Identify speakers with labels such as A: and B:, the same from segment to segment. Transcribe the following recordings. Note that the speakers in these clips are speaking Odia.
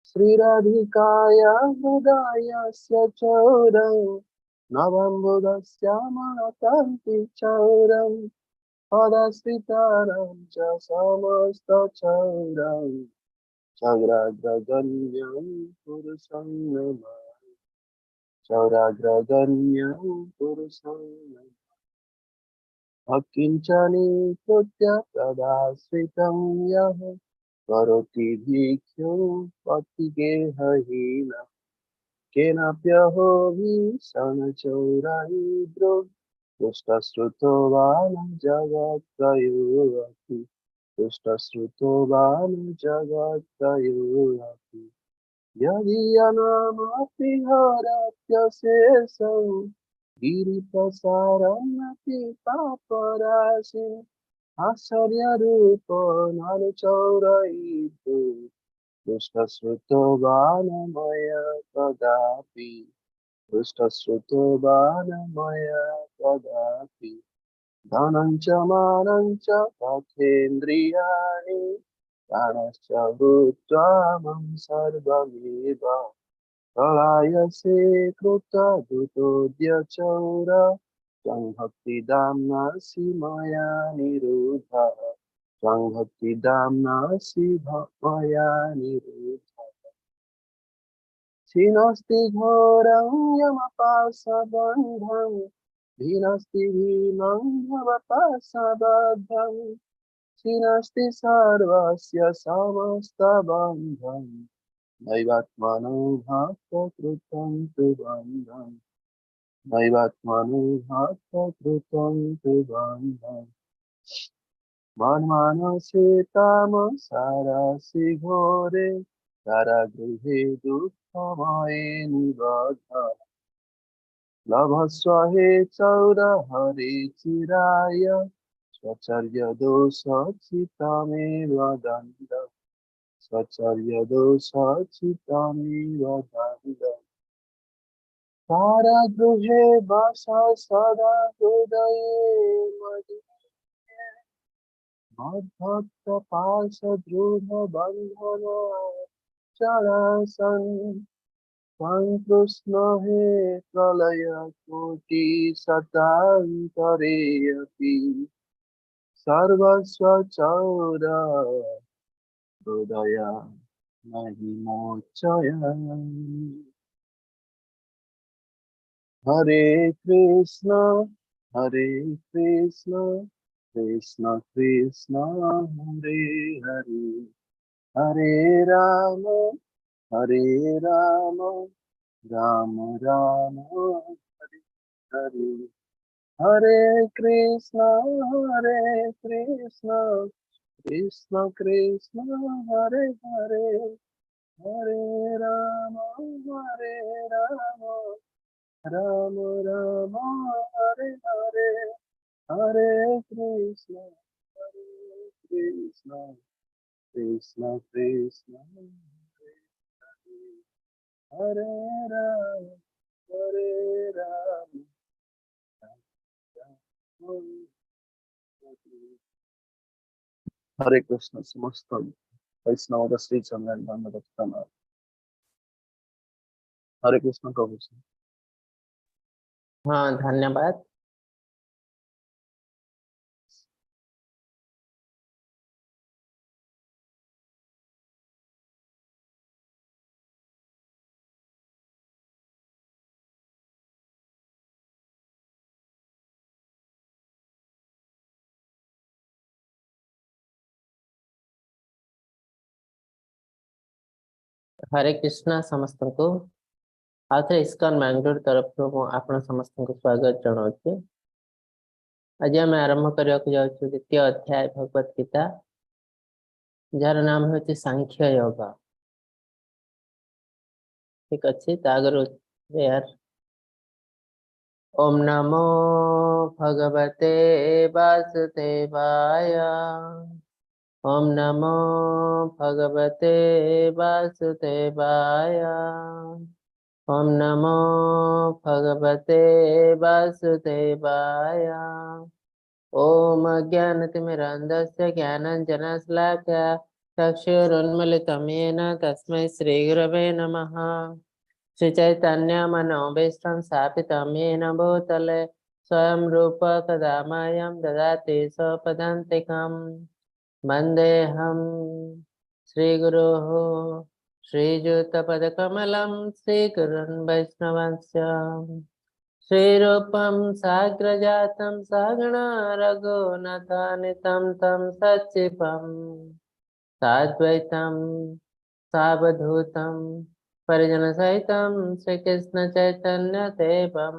A: श्रीराधिकाया हृदयस्य चौरं नवम्बुधस्यामलकान्ति चौरं पदश्रितानां च समस्तचौरं चौराग्रगण्यं पुरुषं नमामि। चौराग्रगण्यं पुरुषं नमामि। अकिञ्चनी कृत्य प्रदाश्रितं यः करोति भिक्षु पतिगेहहीन केनाप्यहो भीषणचौरायिद्रो दुष्टश्रुतो वा न जगत्त्रयोऽपि दुष्टश्रुतो वा न जगत्त्रयोऽपि यदि अनामपि हरत्यशेषं गिरिप्रसारमपि पापराशिं आश्चर्यरूप नरचौरयितु दुष्टश्रुतो वा न मया कदापि दुष्टश्रुतो वा न मया कदापि धनं च मानं च तथेन्द्रियाणि प्राणश्च भूत्वा मम सर्वमेव प्रलयसे कृतदुतोद्यचौर त्वं भक्तिदाम्नासि मया निरुद्ध त्वं भक्तिदाम्नासि मया निरुद्ध छिनस्ति घोरं यमपाशबन्धं भिनस्ति भीमं भवपाशबद्धं छिनस्ति सर्वस्य समस्तबन्धं दैवात्मनो भक्तकृतं तु बन्धं दैवात्मनो भक्तकृतं तु बन्धं মনমানসে তামসারাসি ঘোরে কারাগৃহে দুঃখময়ে নিবদ্ধ লভস্ব হে চৌর হরে চিরায় স্বচর্য দোষচিতমেব দণ্ড স্বচর্য দোষচিতমেব দণ্ড কারাগৃহে বাস সদা হৃদয়ে মদীয়ে মদ্ভক্ত পাশ দৃঢ় বন্ধন চরাসন কৃষ্ণ হে প্রলয় কোটি শতান্তরে অপি সর্বস্ব চৌর হৃদয় নাহি মোচয়। হরে কৃষ্ণ হরে কৃষ্ণ কৃষ্ণ কৃষ্ণ হরে হরে হরে রাম হরে রাম রাম রাম হরে হরে হরে কৃষ্ণ হরে কৃষ্ণ কৃষ্ণ কৃষ্ণ হরে হরে হরে রাম হরে রাম রাম রাম হরে হরে হরে কৃষ্ণ হরে কৃষ্ণ কৃষ্ণ কৃষ্ণ হরে হরে হরে রাম হরে রাম রাম রাম হরে কৃষ্ণ। সমস্ত বৈষ্ণব শ্রী চন্দ্রন ধন্যবাদ প্রণাম। হরে কৃষ্ণ প্রভু।
B: ହଁ, ଧନ୍ୟବାଦ। ହରେ କୃଷ୍ଣ ସମସ୍ତଙ୍କୁ। ଆଉ ଥରେ ଇସ୍କନ ବାଙ୍ଗାଲୋର ତରଫରୁ ମୁଁ ଆପଣ ସମସ୍ତଙ୍କୁ ସ୍ୱାଗତ ଜଣାଉଛି। ଆଜି ଆମେ ଆରମ୍ଭ କରିବାକୁ ଯାଉଛୁ ଦ୍ୱିତୀୟ ଅଧ୍ୟାୟ ଭଗବତ ଗୀତା, ଯାହାର ନାମ ହେଉଛି ସାଂଖ୍ୟ ଯୋଗ। ଠିକ ଅଛି, ତା ଆଗରୁ ପ୍ରେୟାର। ଓମ୍ ନମୋ ଭଗବତେ ବାସୁଦେବାୟ। ଓମ୍ ନମୋ ଭଗବତେ ବାସୁଦେବାୟ। ଓମ୍ ନମୋ ଭଗବତେ ବାସୁଦେବାୟ। ଓମ୍ ଅଜ୍ଞାନତିମିରାନ୍ଧସ୍ୟ ଜ୍ଞାନାଞ୍ଜନଶଲାକୟା चक्षुरुन्मिलितं येन तस्मै श्रीगुरवे नमः। श्रीचैतन्यमनोभीष्टं स्थापितं येन भूतले स्वयं रूप कदा मह्यं ददाति स्वपदान्तिकं। वन्देऽहं श्रीगुरोः श्रीयुतपदकमलं श्रीगुरुन् वैष्णवांश्च। श्रीरूपं साग्रजातं सागणा रघुनाथानितं तं सचिवं साद्वैतं सावधूतं परिजनसहितं श्रीकृष्णचैतन्यदेवं।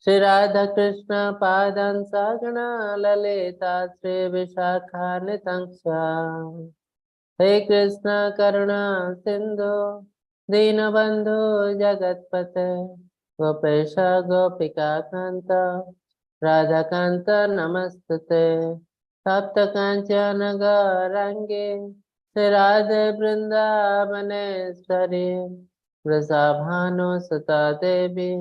B: श्रीराधाकृष्णपादान् सागणा ललिता श्रीविशाखान्वितांश्च। हे कृष्ण करुणा सिन्धु दीनबन्धु जगत्पते गोपेश गोपिकान्त राधाकान्त नमस्ते। तप्त काञ्चन गौराङ्गे श्रीराधे वृन्दावनेश्वरी वृषभानुसुता देवी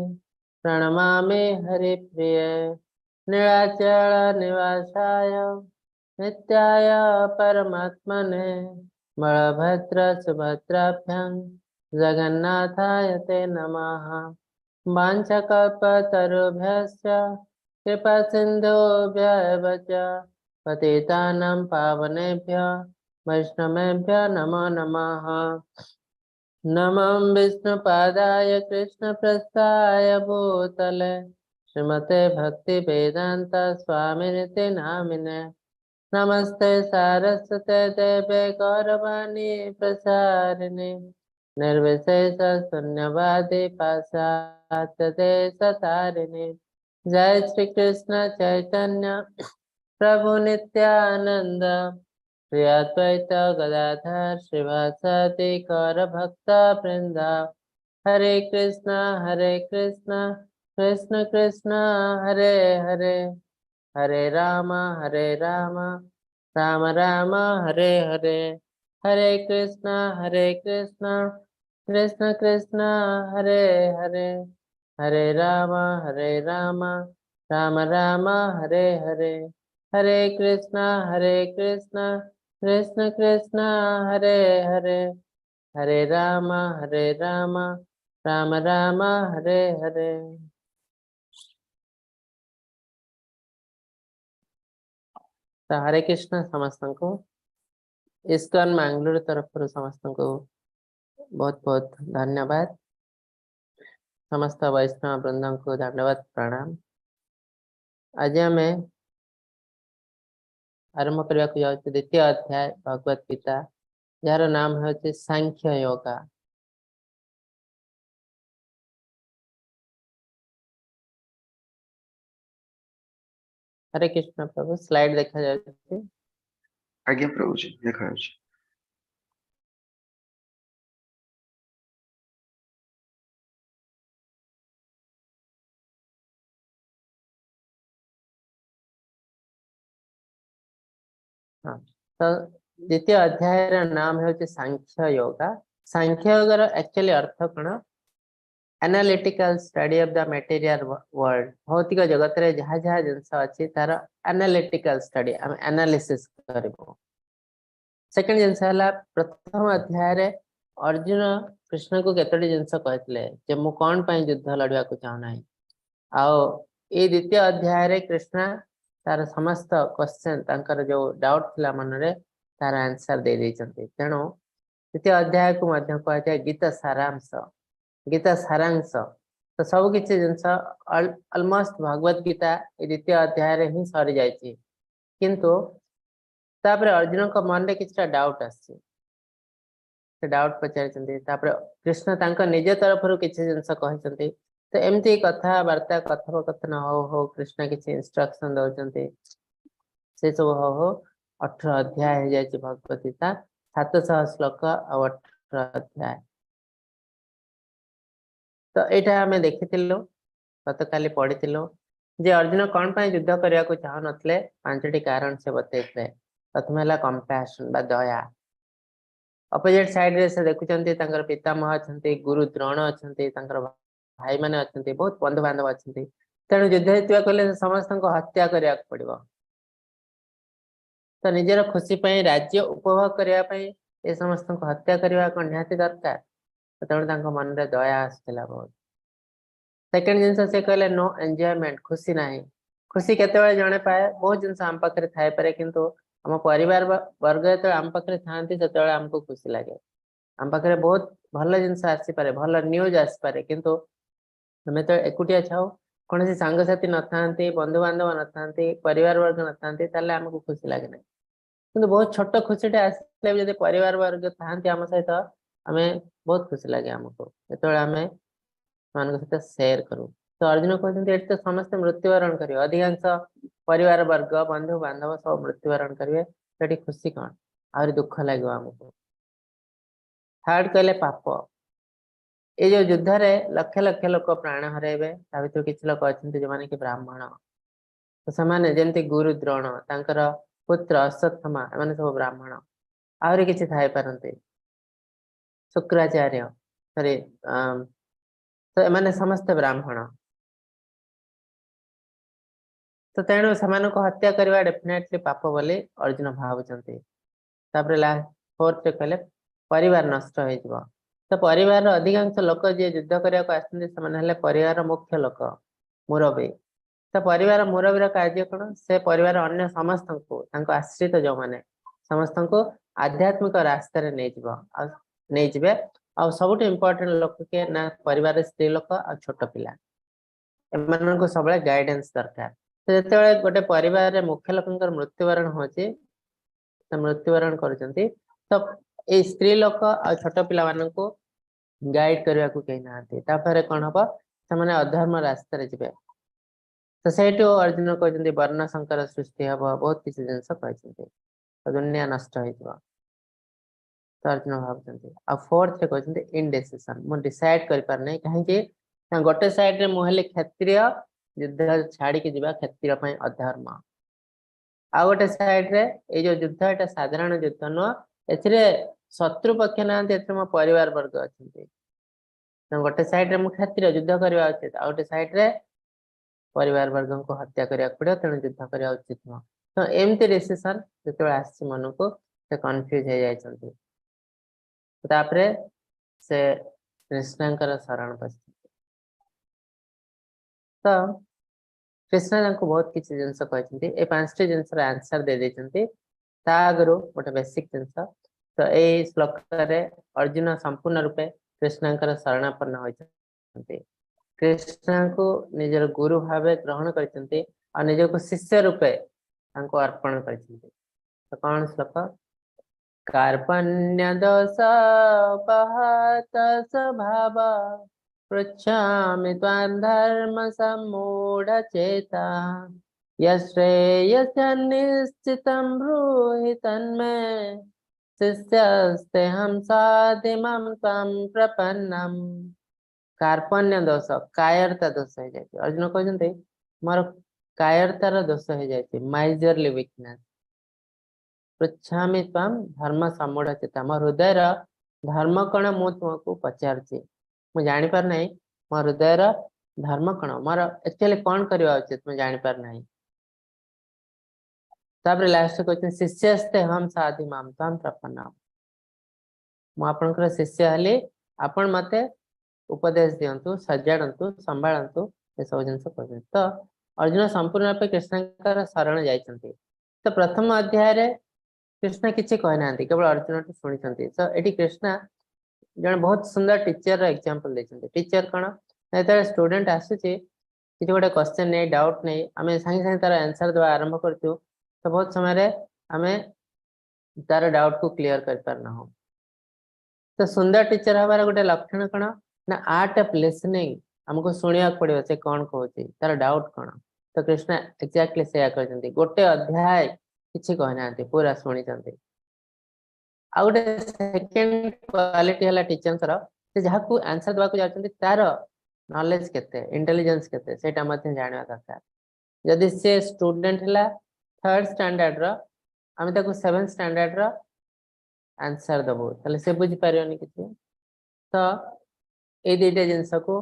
B: प्रणमामि हरिप्रिये। नीलाचल निवासाय नित्याय परमात्मने बलभद्र सुभद्राभ्यां जगन्नाथाय ते नमः। वाञ्छाकल्पतरुभ्यश्च कृपासिन्धुभ्य एव च पतितानां पावनेभ्य वैष्णवेभ्य नमो नमः। नमो विष्णुपादाय कृष्णप्रस्थाय भूतले श्रीमते भक्तिवेदान्त स्वामिनिति नामिने। नमस्ते सारस्वते देवे गौरवाणी प्रसारिणे निर्विशेष शून्यवादी पाश्चात्य देशतारिणे। जय श्री कृष्ण चैतन्य प्रभु नित्यानंद श्री अद्वैत गदाधर श्रीवासादि गौर भक्त वृंद। हरे कृष्ण कृष्ण कृष्ण हरे हरे, हरे राम राम राम हरे हरे। हरे कृष्ण कृष्ण कृष्ण हरे हरे, हरे राम राम राम हरे हरे। हरे कृष्ण कृष्ण कृष्ण हरे हरे, हरे राम राम राम हरे हरे। ତ ହରେ କୃଷ୍ଣ ସମସ୍ତଙ୍କୁ ଇସ୍କନ ମାଙ୍ଗଲୋର ତରଫରୁ ସମସ୍ତଙ୍କୁ ବହୁତ ବହୁତ ଧନ୍ୟବାଦ। ସମସ୍ତ ବୈଷ୍ଣବ ବୃନ୍ଦଙ୍କୁ ଧନ୍ୟବାଦ ପ୍ରଣାମ। ଆଜି ଆମେ ଆରମ୍ଭ କରିବାକୁ ଯାଉଛୁ ଦ୍ୱିତୀୟ ଅଧ୍ୟାୟ ଭଗବତ ଗୀତା, ଯାହାର ନାମ ହେଉଛି ସାଂଖ୍ୟ ଯୋଗା। ହରେ କୃଷ୍ଣ ପ୍ରଭୁ, ସ୍ଲାଇଡ ଦେଖାଯାଉଛି?
A: ଆଜ୍ଞା ପ୍ରଭୁଜୀ, ଦେଖାଯାଉଛି।
B: ହଁ, ତ ଦ୍ୱିତୀୟ ଅଧ୍ୟାୟର ନାମ ହେଉଛି ସାଂଖ୍ୟ ଯୋଗା। ସାଂଖ୍ୟ ଯୋଗାର ଆକ୍ଚୁଆଲି ଅର୍ଥ କଣ? Analytical study of the material world. ଭୌତିକ ଜଗତରେ ଯାହା ଯାହା ଜିନିଷ ଅଛି ତାର ଆନାଲିଟିକାଲ ଷ୍ଟଡି, ଆମେ ଆନାଲିସିସ୍ କରିବୁ। ସେକେଣ୍ଡ ଜିନିଷ ହେଲା, ପ୍ରଥମ ଅଧ୍ୟାୟରେ ଅର୍ଜୁନ କୃଷ୍ଣଙ୍କୁ କେତୋଟି ଜିନିଷ କହିଥିଲେ ଯେ ମୁଁ କଣ ପାଇଁ ଯୁଦ୍ଧ ଲଢିବାକୁ ଚାହୁଁନାହିଁ। ଆଉ ଏଇ ଦ୍ୱିତୀୟ ଅଧ୍ୟାୟରେ କୃଷ୍ଣ ତାର ସମସ୍ତ କ୍ୱେଶ୍ଚନ, ତାଙ୍କର ଯୋଉ ଡାଉଟ ଥିଲା ମନରେ, ତାର ଆନ୍ସର ଦେଇ ଦେଇଛନ୍ତି। ତେଣୁ ଦ୍ୱିତୀୟ ଅଧ୍ୟାୟକୁ ମଧ୍ୟ କୁହାଯାଏ ଗୀତା ସାରାଂଶ। ଗୀତା ସାରାଂଶ ତ ସବୁ କିଛି ଜିନିଷ ଅଲମୋଷ୍ଟ ଭଗବତ ଗୀତା ଏ ଦ୍ୱିତୀୟ ଅଧ୍ୟାୟରେ ହିଁ ସରିଯାଇଛି। କିନ୍ତୁ ତାପରେ ଅର୍ଜୁନଙ୍କ ମନରେ କିଛିଟା ଡାଉଟ ଆସିଛି, ସେ ଡାଉଟ ପଚାରିଛନ୍ତି। ତାପରେ କୃଷ୍ଣ ତାଙ୍କ ନିଜ ତରଫରୁ କିଛି ଜିନିଷ କହିଛନ୍ତି। ତ ଏମିତି କଥାବାର୍ତ୍ତା କଥୋପକଥନ ହଉ ହଉ କୃଷ୍ଣ କିଛି ଇନଷ୍ଟ୍ରକ୍ସନ ଦଉଛନ୍ତି, ସେ ସବୁ ହଉ ହଉ 18 ଅଧ୍ୟାୟ ହେଇଯାଇଛି ଭଗବତ ଗୀତା, 700 ଶ୍ଲୋକ ଆଉ 18 ଅଧ୍ୟାୟ। ତ ଏଇଟା ଆମେ ଦେଖିଥିଲୁ, ଗତକାଲି ପଢିଥିଲୁ ଯେ ଅର୍ଜୁନ କଣ ପାଇଁ ଯୁଦ୍ଧ କରିବାକୁ ଚାହୁଁନଥିଲେ। 5ଟି କାରଣ ସେ ବତେଇଥିଲେ। ପ୍ରଥମ ହେଲା କମ୍ପାସନ ବା ଦୟା। ଅପୋଜିଟ ସାଇଡରେ ସେ ଦେଖୁଛନ୍ତି ତାଙ୍କର ପିତାମହ ଅଛନ୍ତି, ଗୁରୁ ଦ୍ରୋଣ ଅଛନ୍ତି, ତାଙ୍କର ଭାଇମାନେ ଅଛନ୍ତି, ବହୁତ ବନ୍ଧୁବାନ୍ଧବ ଅଛନ୍ତି। ତେଣୁ ଯୁଦ୍ଧ ଜିତିବାକୁ ହେଲେ ସେ ସମସ୍ତଙ୍କୁ ହତ୍ୟା କରିବାକୁ ପଡିବ। ତ ନିଜର ଖୁସି ପାଇଁ, ରାଜ୍ୟ ଉପଭୋଗ କରିବା ପାଇଁ ଏ ସମସ୍ତଙ୍କୁ ହତ୍ୟା କରିବା କଣ ନିହାତି ଦରକାର? ତ ତେଣୁ ତାଙ୍କ ମନରେ ଦୟା ଆସୁଥିଲା ବହୁତ। ସେକେଣ୍ଡ ଜିନିଷ ସେ କହିଲେ, ନୋ ଏନ୍ଜୟମେଣ୍ଟ, ଖୁସି ନାହିଁ। ଖୁସି କେତେବେଳେ ଜଣେ ପାଏ? ବହୁତ ଜିନିଷ ଆମ ପାଖରେ ଥାଇପାରେ, କିନ୍ତୁ ଆମ ପରିବାର ବର୍ଗ ଯେତେବେଳେ ଆମ ପାଖରେ ଥାଆନ୍ତି, ସେତେବେଳେ ଆମକୁ ଖୁସି ଲାଗେ। ଆମ ପାଖରେ ବହୁତ ଭଲ ଜିନିଷ ଆସିପାରେ, ଭଲ ନ୍ୟୁଜ ଆସିପାରେ, କିନ୍ତୁ ଆମେ ଯେତେବେଳେ ଏକୁଟିଆ ଥାଉ, କୌଣସି ସାଙ୍ଗସାଥି ନଥାନ୍ତି, ବନ୍ଧୁବାନ୍ଧବ ନଥାନ୍ତି, ପରିବାର ବର୍ଗ ନଥାନ୍ତି, ତାହେଲେ ଆମକୁ ଖୁସି ଲାଗେ ନାହିଁ। କିନ୍ତୁ ବହୁତ ଛୋଟ ଖୁସିଟେ ଆସିଲେ ବି, ଯଦି ପରିବାର ବର୍ଗ ଥାଆନ୍ତି ଆମ ସହିତ, ଆମେ ବହୁତ ଖୁସି ଲାଗେ ଆମକୁ, ଯେତେବେଳେ ଆମେ ସେମାନଙ୍କ ସହିତ ସେୟାର କରୁ। ତ ଅର୍ଜୁନ କହୁଛନ୍ତି, ଏଠି ତ ସମସ୍ତେ ମୃତ୍ୟୁବରଣ କରିବେ, ଅଧିକାଂଶ ପରିବାର ବର୍ଗ, ବନ୍ଧୁ ବାନ୍ଧବ ସବୁ ମୃତ୍ୟୁବରଣ କରିବେ, ସେଠି ଖୁସି କଣ? ଆହୁରି ଦୁଃଖ ଲାଗିବ ଆମକୁ। ଥାର୍ଡ କହିଲେ ପାପ। ଏଇ ଯୋଉ ଯୁଦ୍ଧରେ ଲକ୍ଷ ଲକ୍ଷ ଲୋକ ପ୍ରାଣ ହରାଇବେ, ତା ଭିତରୁ କିଛି ଲୋକ ଅଛନ୍ତି ଯୋଉମାନେ କି ବ୍ରାହ୍ମଣ। ତ ସେମାନେ ଯେମିତି ଗୁରୁ ଦ୍ରୋଣ, ତାଙ୍କର ପୁତ୍ର ଅଶ୍ୱତ୍ଥମା, ଏମାନେ ସବୁ ବ୍ରାହ୍ମଣ। ଆହୁରି କିଛି ଥାଇପାରନ୍ତି, ଶୁକ୍ରାଚାର୍ଯ୍ୟ, ସରି। ତ ଏମାନେ ସମସ୍ତେ ବ୍ରାହ୍ମଣ। ତ ତେଣୁ ସେମାନଙ୍କୁ ହତ୍ୟା କରିବା ଡେଫିନେଟଲି ପାପ ବୋଲି ଅର୍ଜୁନ ଭାବୁଛନ୍ତି। ତାପରେ ଫୋର୍ଥରେ କହିଲେ ପରିବାର ନଷ୍ଟ ହେଇଯିବ। ତ ପରିବାରର ଅଧିକାଂଶ ଲୋକ ଯିଏ ଯୁଦ୍ଧ କରିବାକୁ ଆସିଛନ୍ତି, ସେମାନେ ହେଲେ ପରିବାରର ମୁଖ୍ୟ ଲୋକ, ମୁରବୀ। ତ ପରିବାର ମୁରବୀର କାର୍ଯ୍ୟ କଣ? ସେ ପରିବାର ଅନ୍ୟ ସମସ୍ତଙ୍କୁ, ତାଙ୍କ ଆଶ୍ରିତ ଯୋଉମାନେ, ସମସ୍ତଙ୍କୁ ଆଧ୍ୟାତ୍ମିକ ରାସ୍ତାରେ ନେଇଯିବ ଆଉ ନେଇଯିବେ। ଆଉ ସବୁଠୁ ଇମ୍ପୋର୍ଟାଣ୍ଟ ଲୋକ କିଏ ନା ପରିବାରର ସ୍ତ୍ରୀ ଲୋକ ଆଉ ଛୋଟ ପିଲା। ଏମାନଙ୍କୁ ସବୁବେଳେ ଗାଇଡେନ୍ସ ଦରକାର। ତ ଯେତେବେଳେ ଗୋଟେ ପରିବାରରେ ମୁଖ୍ୟ ଲୋକଙ୍କର ମୃତ୍ୟୁବରଣ ହଉଛି, ସେ ମୃତ୍ୟୁବରଣ କରୁଛନ୍ତି, ତ ଏଇ ସ୍ତ୍ରୀ ଲୋକ ଆଉ ଛୋଟ ପିଲାମାନଙ୍କୁ ଗାଇଡ କରିବାକୁ କେହି ନାହାନ୍ତି। ତାପରେ କଣ ହବ? ସେମାନେ ଅଧର୍ମ ରାସ୍ତାରେ ଯିବେ। ତ ସେଇଠୁ ଅର୍ଜୁନ କହୁଛନ୍ତି, ବର୍ଣ୍ଣ ଶଙ୍କର ସୃଷ୍ଟି ହବ, ବହୁତ କିଛି ଜିନିଷ କହିଛନ୍ତି, ତ ଦୁନିଆ ନଷ୍ଟ ହେଇଯିବ। ତ ଅର୍ଜୁନ ଭାବୁଛନ୍ତି। ଆଉ ଫୋର୍ଥରେ କହୁଛନ୍ତି ଇନଡିସିସନ, ମୁଁ ଡିସାଇଡ କରିପାରୁନାହିଁ। କାହିଁକି ନା ଗୋଟେ ସାଇଡରେ ମୁଁ ହେଲି କ୍ଷତ୍ରିୟ, ଯୁଦ୍ଧ ଛାଡିକି ଯିବା କ୍ଷତ୍ରିୟ ପାଇଁ ଅଧର୍ମ। ଆଉ ଗୋଟେ ସାଇଡରେ ଏଇ ଯୋଉ ଯୁଦ୍ଧ, ଏଟା ସାଧାରଣ ଯୁଦ୍ଧ ନୁହଁ, ଏଥିରେ ଶତ୍ରୁ ପକ୍ଷ ନାହାନ୍ତି, ଏଥିରେ ମୋ ପରିବାର ବର୍ଗ ଅଛନ୍ତି। ତେଣୁ ଗୋଟେ ସାଇଡରେ ମୁଁ କ୍ଷତ୍ରିୟ, ଯୁଦ୍ଧ କରିବା ଉଚିତ, ଆଉ ଗୋଟେ ସାଇଡରେ ପରିବାର ବର୍ଗଙ୍କୁ ହତ୍ୟା କରିବାକୁ ପଡିବ, ତେଣୁ ଯୁଦ୍ଧ କରିବା ଉଚିତ ନୁହଁ। ତ ଏମିତି ଡିସିସନ ଯେତେବେଳେ ଆସିଛି ମନକୁ, ସେ କନଫ୍ୟୁଜ ହେଇଯାଇଛନ୍ତି। ତାପରେ ସେ କୃଷ୍ଣଙ୍କର ଶରଣ ପଶିଛନ୍ତି। ତ କୃଷ୍ଣ ତାଙ୍କୁ ବହୁତ କିଛି ଜିନିଷ କହିଛନ୍ତି, ଏ ପାଞ୍ଚଟି ଜିନିଷର ଆନ୍ସର ଦେଇ ଦେଇଛନ୍ତି। ତା ଆଗରୁ ଗୋଟେ ବେସିକ ଜିନିଷ। ତ ଏଇ ଶ୍ଲୋକରେ ଅର୍ଜୁନ ସମ୍ପୂର୍ଣ୍ଣ ରୂପେ କୃଷ୍ଣଙ୍କର ଶରଣାପନ୍ନ ହୋଇଛନ୍ତି, କୃଷ୍ଣଙ୍କୁ ନିଜର ଗୁରୁ ଭାବେ ଗ୍ରହଣ କରିଛନ୍ତି ଆଉ ନିଜକୁ ଶିଷ୍ୟ ରୂପେ ତାଙ୍କୁ ଅର୍ପଣ କରିଛନ୍ତି। ତ କଣ ଶ୍ଲୋକ? କାର୍ପଣ୍ୟ ଦୋଷାପହତ ସ୍ୱଭାବ ପୃଚ୍ଛାମି ତ୍ୱାं ଧର୍ମ ସମ୍ମୂଢ଼ଚେତା यश्रेयस्यन्निश्चितं ब्रूहि तन्मे ଶିଷ୍ୟସ୍ତେହଂ ସାଧି ମାಂ ତ୍ୱାಂ ପ୍ରପନ୍ନମ୍। କାର୍ପଣ୍ୟ ଦୋଷ, କାୟରତା ଦୋଷ ହେଇଯାଇଛି। ଅର୍ଜୁନ କହୁଛନ୍ତି, ମୋର କାୟରତାର ଦୋଷ ହେଇଯାଇଛି, ମାଇଜରଲି ୱିକନେସ। ପୃଚ୍ଛାମି ତ୍ୱାಂ ଧର୍ମ ସମ୍ମୂଢ଼ ଚେତା, ମୋ ହୃଦୟର ଧର୍ମ କଣ ମୁଁ ତୁମକୁ ପଚାରୁଛି। ମୁଁ ଜାଣିପାରୁନାହିଁ ମୋ ହୃଦୟର ଧର୍ମ କଣ, ମୋର ଆକ୍ଚୁଆଲି କଣ କରିବା ଉଚିତ ମୁଁ ଜାଣିପାରୁନାହିଁ। ତାପରେ ଲାଷ୍ଟ କହୁଛନ୍ତି, ଶିଷ୍ୟସ୍ତେହଂ ସାଧି ମାಂ ତ୍ୱାಂ ପ୍ରପନ୍ନମ୍। ମୁଁ ଆପଣଙ୍କର ଶିଷ୍ୟ ହେଲି, ଆପଣ ମତେ ଉପଦେଶ ଦିଅନ୍ତୁ, ସଜାଡ଼ନ୍ତୁ, ସମ୍ଭାଳନ୍ତୁ, ଏସବୁ ଜିନିଷ କହୁଛନ୍ତି। ତ ଅର୍ଜୁନ ସମ୍ପୂର୍ଣ୍ଣ ରୂପେ କୃଷ୍ଣଙ୍କର ଶରଣ ଯାଇଛନ୍ତି। ତ ପ୍ରଥମ ଅଧ୍ୟାୟରେ କୃଷ୍ଣ କିଛି କହିନାହାନ୍ତି, କେବଳ ଅର୍ଜୁନଠୁ ଶୁଣିଛନ୍ତି। ତ ଏଠି କୃଷ୍ଣ ଜଣେ ବହୁତ ସୁନ୍ଦର ଟିଚର ର ଏକ୍ଜାମ୍ପଲ ଦେଇଛନ୍ତି। ଟିଚର କଣ? ଯେତେବେଳେ ଷ୍ଟୁଡେଣ୍ଟ ଆସୁଛି କିଛି ଗୋଟେ କ୍ୱେଶ୍ଚନ ନେଇ, ଡାଉଟ ନେଇ, ଆମେ ସାଙ୍ଗେ ସାଙ୍ଗେ ତାର ଆନ୍ସର ଦେବା ଆରମ୍ଭ କରୁଛୁ। ତ ବହୁତ ସମୟରେ ଆମେ ତାର ଡାଉଟ କୁ କ୍ଲିୟର କରିପାରୁନାହୁଁ। ତ ସୁନ୍ଦର ଟିଚର ହବାର ଗୋଟେ ଲକ୍ଷଣ କଣ ନା ଆର୍ଟ ଅଫ ଲିସନିଂ। ଆମକୁ ଶୁଣିବାକୁ ପଡିବ ସେ କଣ କହୁଛି, ତାର ଡାଉଟ କଣ। ତ କୃଷ୍ଣ ଏକ୍ଜାକ୍ଟଲି ସେଇଆ କହିଛନ୍ତି। ଗୋଟେ ଅଧ୍ୟାୟ କିଛି କହିନାହାନ୍ତି, ପୁରା ଶୁଣିଛନ୍ତି। ଆଉ ଗୋଟେ ସେକେଣ୍ଡ କ୍ୱାଲିଟି ହେଲା ଟିଚରଙ୍କର, ସେ ଯାହାକୁ ଆନ୍ସର ଦେବାକୁ ଯାଉଛନ୍ତି ତାର ନଲେଜ କେତେ, ଇଣ୍ଟେଲିଜେନ୍ସ କେତେ, ସେଇଟା ମଧ୍ୟ ଜାଣିବା ଦରକାର। ଯଦି ସେ ଷ୍ଟୁଡେଣ୍ଟ ହେଲା ଥାର୍ଡ ଷ୍ଟାଣ୍ଡାର୍ଡ ର, ଆମେ ତାକୁ ସେଭେନ ଷ୍ଟାଣ୍ଡାର୍ଡ ର ଆନ୍ସର ଦବୁ, ତାହେଲେ ସେ ବୁଝିପାରିବନି କିଛି। ତ ଏଇ ଦିଟା ଜିନିଷକୁ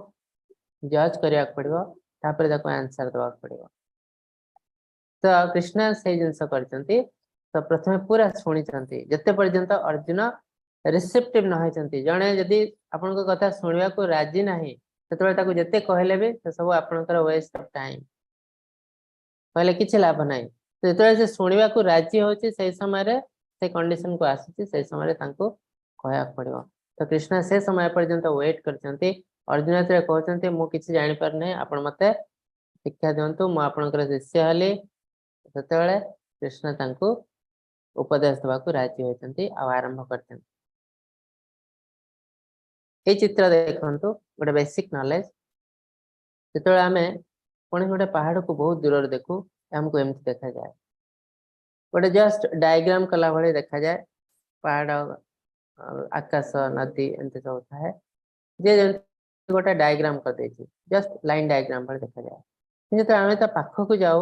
B: ଜଜ୍ କରିବାକୁ ପଡିବ, ତାପରେ ତାକୁ ଆନ୍ସର ଦେବାକୁ ପଡିବ। ତ କୃଷ୍ଣ ସେଇ ଜିନିଷ କରିଛନ୍ତି। ତ ପ୍ରଥମେ ପୁରା ଶୁଣିଛନ୍ତି, ଯେତେ ପର୍ଯ୍ୟନ୍ତ ଅର୍ଜୁନ ରିସେପ୍ଟିଭ ନ ହେଇଛନ୍ତି। ଜଣେ ଯଦି ଆପଣଙ୍କ କଥା ଶୁଣିବାକୁ ରାଜି ନାହିଁ, ସେତେବେଳେ ତାକୁ ଯେତେ କହିଲେ ବି ସେ ସବୁ ଆପଣଙ୍କର ୱେଷ୍ଟ ଅଫ ଟାଇମ, କହିଲେ କିଛି ଲାଭ ନାହିଁ। ଯେତେବେଳେ ସେ ଶୁଣିବାକୁ ରାଜି ହଉଛି, ସେଇ ସମୟରେ ସେ କଣ୍ଡିସନ କୁ ଆସୁଛି, ସେଇ ସମୟରେ ତାଙ୍କୁ କହିବାକୁ ପଡିବ। ତ କୃଷ୍ଣ ସେ ସମୟ ପର୍ଯ୍ୟନ୍ତ ୱେଟ କରିଛନ୍ତି। ଅର୍ଜୁନ ଯେତେବେଳେ କହୁଛନ୍ତି, ମୁଁ କିଛି ଜାଣିପାରୁନାହିଁ, ଆପଣ ମତେ ଶିକ୍ଷା ଦିଅନ୍ତୁ, ମୁଁ ଆପଣଙ୍କର ଶିଷ୍ୟ ହେଲି, ସେତେବେଳେ କୃଷ୍ଣ ତାଙ୍କୁ ଉପଦେଶ ଦେବାକୁ ରାଜି ହୋଇଛନ୍ତି ଆଉ ଆରମ୍ଭ କରିଛନ୍ତି। ଏଇ ଚିତ୍ର ଦେଖନ୍ତୁ, ଗୋଟେ ବେସିକ ନଲେଜ। ଯେତେବେଳେ ଆମେ ପୁଣି ଗୋଟେ ପାହାଡକୁ ବହୁତ ଦୂରରୁ ଦେଖୁ, ଆମକୁ ଏମିତି ଦେଖାଯାଏ, ଗୋଟେ ଜଷ୍ଟ ଡାଇଗ୍ରାମ କଲା ଭଳି ଦେଖାଯାଏ। ପାହାଡ, ଆକାଶ, ନଦୀ ଏମିତି ସବୁ ଥାଏ। ଯିଏ ଯେମିତି ଗୋଟେ ଡାଇଗ୍ରାମ କରିଦେଇଛି, ଜଷ୍ଟ ଲାଇନ ଡାଇଗ୍ରାମ ଭଳି ଦେଖାଯାଏ। କିନ୍ତୁ ଯେତେବେଳେ ଆମେ ତା ପାଖକୁ ଯାଉ,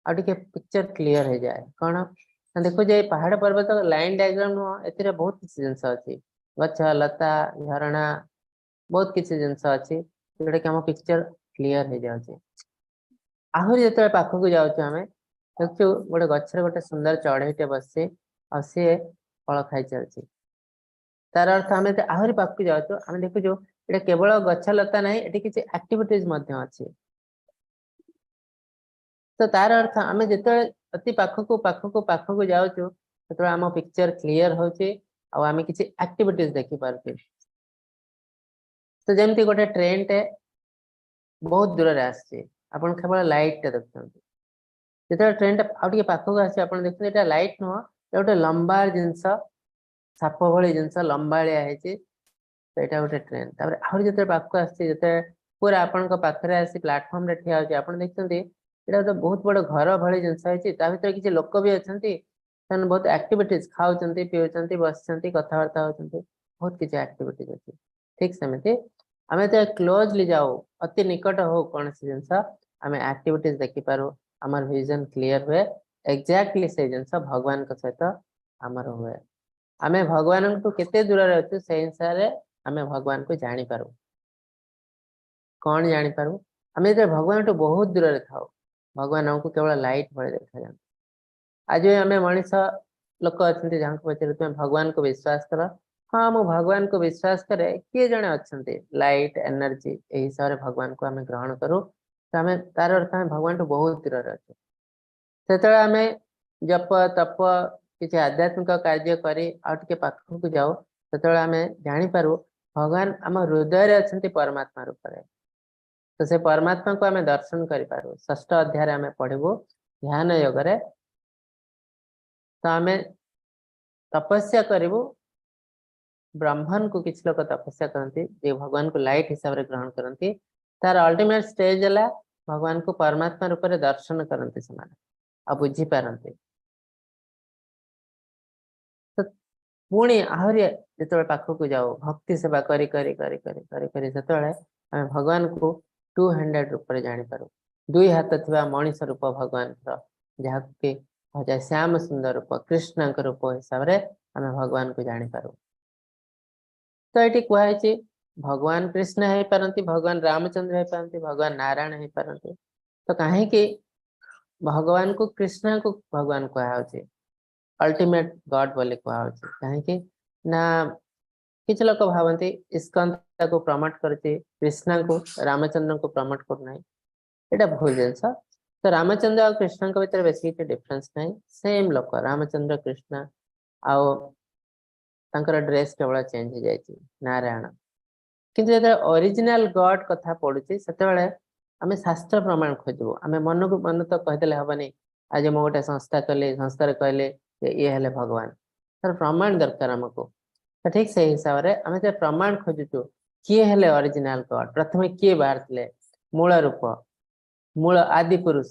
B: ଆଉ ଟିକେ ପିକ୍ଚର କ୍ଲିୟର ହେଇଯାଏ। କଣ ନା ଦେଖୁ ଯେ ଏଇ ପାହାଡ ପର୍ବତ ଲାଇନ ଡାଇଗ୍ରାମ ନୁହଁ, ଏଥିରେ ବହୁତ କିଛି ଜିନିଷ ଅଛି, ଗଛ ଲତା, ଝରଣା, ବହୁତ କିଛି ଜିନିଷ ଅଛି, ଯୋଉଟା କି ଆମ ପିକ୍ଚର କ୍ଲିୟର ହେଇଯାଉଛି। ଆହୁରି ଯେତେବେଳେ ପାଖକୁ ଯାଉଛୁ, ଆମେ ଦେଖୁଛୁ ଗୋଟେ ଗଛରେ ଗୋଟେ ସୁନ୍ଦର ଚଢେଇଟେ ବସିଛି ଆଉ ସିଏ ଫଳ ଖାଇ ଚାଲିଛି। ତାର ଅର୍ଥ ଆମେ ଯେତେ ଆହୁରି ପାଖକୁ ଯାଉଛୁ, ଆମେ ଦେଖୁଛୁ ଏଇଟା କେବଳ ଗଛ ଲତା ନାହିଁ, ଏଠି କିଛି ଆକ୍ଟିଭିଟିଜ ମଧ୍ୟ ଅଛି। ତ ତାର ଅର୍ଥ ଆମେ ଯେତେବେଳେ ଅତି ପାଖକୁ ପାଖକୁ ପାଖକୁ ଯାଉଛୁ, ସେତେବେଳେ ଆମ ପିକ୍ଚର କ୍ଲିୟର ହଉଛି ଆଉ ଆମେ କିଛି ଆକ୍ଟିଭିଟିଜ ଦେଖିପାରୁଛୁ। ତ ଯେମିତି ଗୋଟେ ଟ୍ରେନଟେ ବହୁତ ଦୂରରେ ଆସିଛି, ଆପଣ କେବଳ ଲାଇଟଟା ଦେଖୁଛନ୍ତି। ଯେତେବେଳେ ଟ୍ରେନଟା ଆଉ ଟିକେ ପାଖକୁ ଆସିଛି, ଆପଣ ଦେଖୁଛନ୍ତି ଏଇଟା ଲାଇଟ ନୁହଁ, ଏଇଟା ଗୋଟେ ଲମ୍ବା ଜିନିଷ, ସାପ ଭଳି ଜିନିଷ, ଲମ୍ବାଳିଆ ହେଇଛି। ତ ଏଇଟା ଗୋଟେ ଟ୍ରେନ। ତାପରେ ଆହୁରି ଯେତେବେଳେ ପାଖକୁ ଆସିଛି, ଯେତେବେଳେ ପୁରା ଆପଣଙ୍କ ପାଖରେ ଆସି ପ୍ଲାଟଫର୍ମରେ ଠିଆ ହଉଛି, ଆପଣ ଦେଖୁଛନ୍ତି ଏଇଟା ଗୋଟେ ବହୁତ ବଡ ଘର ଭଳି ଜିନିଷ ହେଇଛି, ତା ଭିତରେ କିଛି ଲୋକ ବି ଅଛନ୍ତି, ସେମାନେ ବହୁତ ଆକ୍ଟିଭିଟିଜ, ଖାଉଛନ୍ତି, ପିଉଛନ୍ତି, ବସିଛନ୍ତି, କଥାବାର୍ତ୍ତା ହଉଛନ୍ତି, ବହୁତ କିଛି ଆକ୍ଟିଭିଟିଜ ଅଛି। ଠିକ ସେମିତି ଆମେ ଯେତେବେଳେ କ୍ଲୋଜଲି ଯାଉ, ଅତି ନିକଟ ହଉ କୌଣସି ଜିନିଷ, ଆମେ ଆକ୍ଟିଭିଟିଜ ଦେଖିପାରୁ, ଆମର ଭିଜନ କ୍ଲିୟର ହୁଏ। ଏକ୍ଜାକ୍ଟଲି ସେଇ ଜିନିଷ ଭଗବାନଙ୍କ ସହିତ ଆମର ହୁଏ। ଆମେ ଭଗବାନଙ୍କଠୁ କେତେ ଦୂରରେ ଅଛୁ, ସେଇ ଅନୁସାରେ ଆମେ ଭଗବାନଙ୍କୁ ଜାଣିପାରୁ। କଣ ଜାଣିପାରୁ? ଆମେ ଯେତେବେଳେ ଭଗବାନଠୁ ବହୁତ ଦୂରରେ ଥାଉ, ଭଗବାନ ଆମକୁ କେବଳ ଲାଇଟ ଭଳି ଦେଖାଯାଆନ୍ତି। ଆଜି ବି ଆମେ ମଣିଷ ଲୋକ ଅଛନ୍ତି, ଯାହାଙ୍କୁ ପଚାରିଲେ, ତୁମେ ଭଗବାନଙ୍କୁ ବିଶ୍ୱାସ କର? ହଁ, ମୁଁ ଭଗବାନଙ୍କୁ ବିଶ୍ୱାସ କରେ, କିଏ ଜଣେ ଅଛନ୍ତି, ଲାଇଟ, ଏନର୍ଜି, ଏଇ ହିସାବରେ ଭଗବାନଙ୍କୁ ଆମେ ଗ୍ରହଣ କରୁ। ତ ଆମେ ତାର ଅର୍ଥ ଆମେ ଭଗବାନଠୁ ବହୁତ ଦୂରରେ ଅଛୁ। ସେତେବେଳେ ଆମେ ଜପ ତପ କିଛି ଆଧ୍ୟାତ୍ମିକ କାର୍ଯ୍ୟ କରି ଆଉ ଟିକେ ପାଖକୁ ଯାଉ, ସେତେବେଳେ ଆମେ ଜାଣିପାରୁ ଭଗବାନ ଆମ ହୃଦୟରେ ଅଛନ୍ତି ପରମାତ୍ମା ରୂପରେ। ତ ସେ ପରମାତ୍ମାକୁ ଆମେ ଦର୍ଶନ କରିପାରୁ। ଷଷ୍ଠ ଅଧ୍ୟାୟରେ ଆମେ ପଢିବୁ ଧ୍ୟାନ ଯୋଗରେ। ତ ଆମେ ତପସ୍ୟା କରିବୁ ବ୍ରହ୍ମନକୁ। କିଛି ଲୋକ ତପସ୍ୟା କରନ୍ତି ଯେ ଭଗବାନଙ୍କୁ ଲାଇଟ ହିସାବରେ ଗ୍ରହଣ କରନ୍ତି। ତାର ଅଲ୍ଟିମେଟ ଷ୍ଟେଜ ହେଲା ଭଗବାନଙ୍କୁ ପରମାତ୍ମା ରୂପରେ ଦର୍ଶନ କରନ୍ତି ସେମାନେ ଆଉ ବୁଝିପାରନ୍ତି। ତ ପୁଣି ଆହୁରି ଯେତେବେଳେ ପାଖକୁ ଯାଉ, ଭକ୍ତି ସେବା କରି କରି କରି କରି କରି କରି, ସେତେବେଳେ ଆମେ ଭଗବାନଙ୍କୁ ଟୁ ହ୍ୟାଣ୍ଡେଡ ରୂପରେ ଜାଣିପାରୁ। ଦୁଇ ହାତ ଥିବା ମଣିଷ ରୂପ ଭଗବାନଙ୍କର, ଯାହାକୁ କି କୁହାଯାଏ ଶ୍ୟାମ ସୁନ୍ଦର ରୂପ, କୃଷ୍ଣଙ୍କ ରୂପ ହିସାବରେ ଆମେ ଭଗବାନଙ୍କୁ ଜାଣିପାରୁ। ତ ଏଠି କୁହାଯାଇଛି ଭଗବାନ କୃଷ୍ଣ ହେଇପାରନ୍ତି, ଭଗବାନ ରାମଚନ୍ଦ୍ର ହେଇପାରନ୍ତି, ଭଗବାନ ନାରାୟଣ ହେଇପାରନ୍ତି। ତ କାହିଁକି ଭଗବାନଙ୍କୁ, କୃଷ୍ଣଙ୍କୁ ଭଗବାନ କୁହାହଉଛି, ଅଲ୍ଟିମେଟ ଗଡ ବୋଲି କୁହାହଉଛି କାହିଁକି? ନା କିଛି ଲୋକ ଭାବନ୍ତି ଇସ୍କନ ତାକୁ ପ୍ରମୋଟ କରୁଛି କୃଷ୍ଣଙ୍କୁ, ରାମଚନ୍ଦ୍ରଙ୍କୁ ପ୍ରମୋଟ କରୁନାହିଁ। ଏଇଟା ଭୁଲ ଜିନିଷ। ତ ରାମଚନ୍ଦ୍ର ଆଉ କୃଷ୍ଣଙ୍କ ଭିତରେ ବେଶୀ କିଛି ଡିଫରେନ୍ସ ନାହିଁ। ସେମ ଲୋକ ରାମଚନ୍ଦ୍ର, କୃଷ୍ଣ, ଆଉ ତାଙ୍କର ଡ୍ରେସ କେବଳ ଚେଞ୍ଜ ହେଇଯାଇଛି, ନାରାୟଣ। କିନ୍ତୁ ଯେତେବେଳେ ଅରିଜିନାଲ ଗଡ କଥା ପଡୁଛି, ସେତେବେଳେ ଆମେ ଶାସ୍ତ୍ର ପ୍ରମାଣ ଖୋଜିବୁ। ଆମେ ମନକୁ ମନ ତ କହିଦେଲେ ହବନି, ଆଜି ମୁଁ ଗୋଟେ ସଂସ୍ଥା କଲି, ସଂସ୍ଥାରେ କହିଲେ ଯେ ଇଏ ହେଲେ ଭଗବାନ। ତାର ପ୍ରମାଣ ଦରକାର ଆମକୁ। ତ ଠିକ ସେଇ ହିସାବରେ ଆମେ ଯେ ପ୍ରମାଣ ଖୋଜୁଛୁ କିଏ ହେଲେ ଅରିଜିନାଲ ଗଡ, ପ୍ରଥମେ କିଏ ବାହାରିଥିଲେ, ମୂଳ ରୂପ, ମୂଳ ଆଦି ପୁରୁଷ,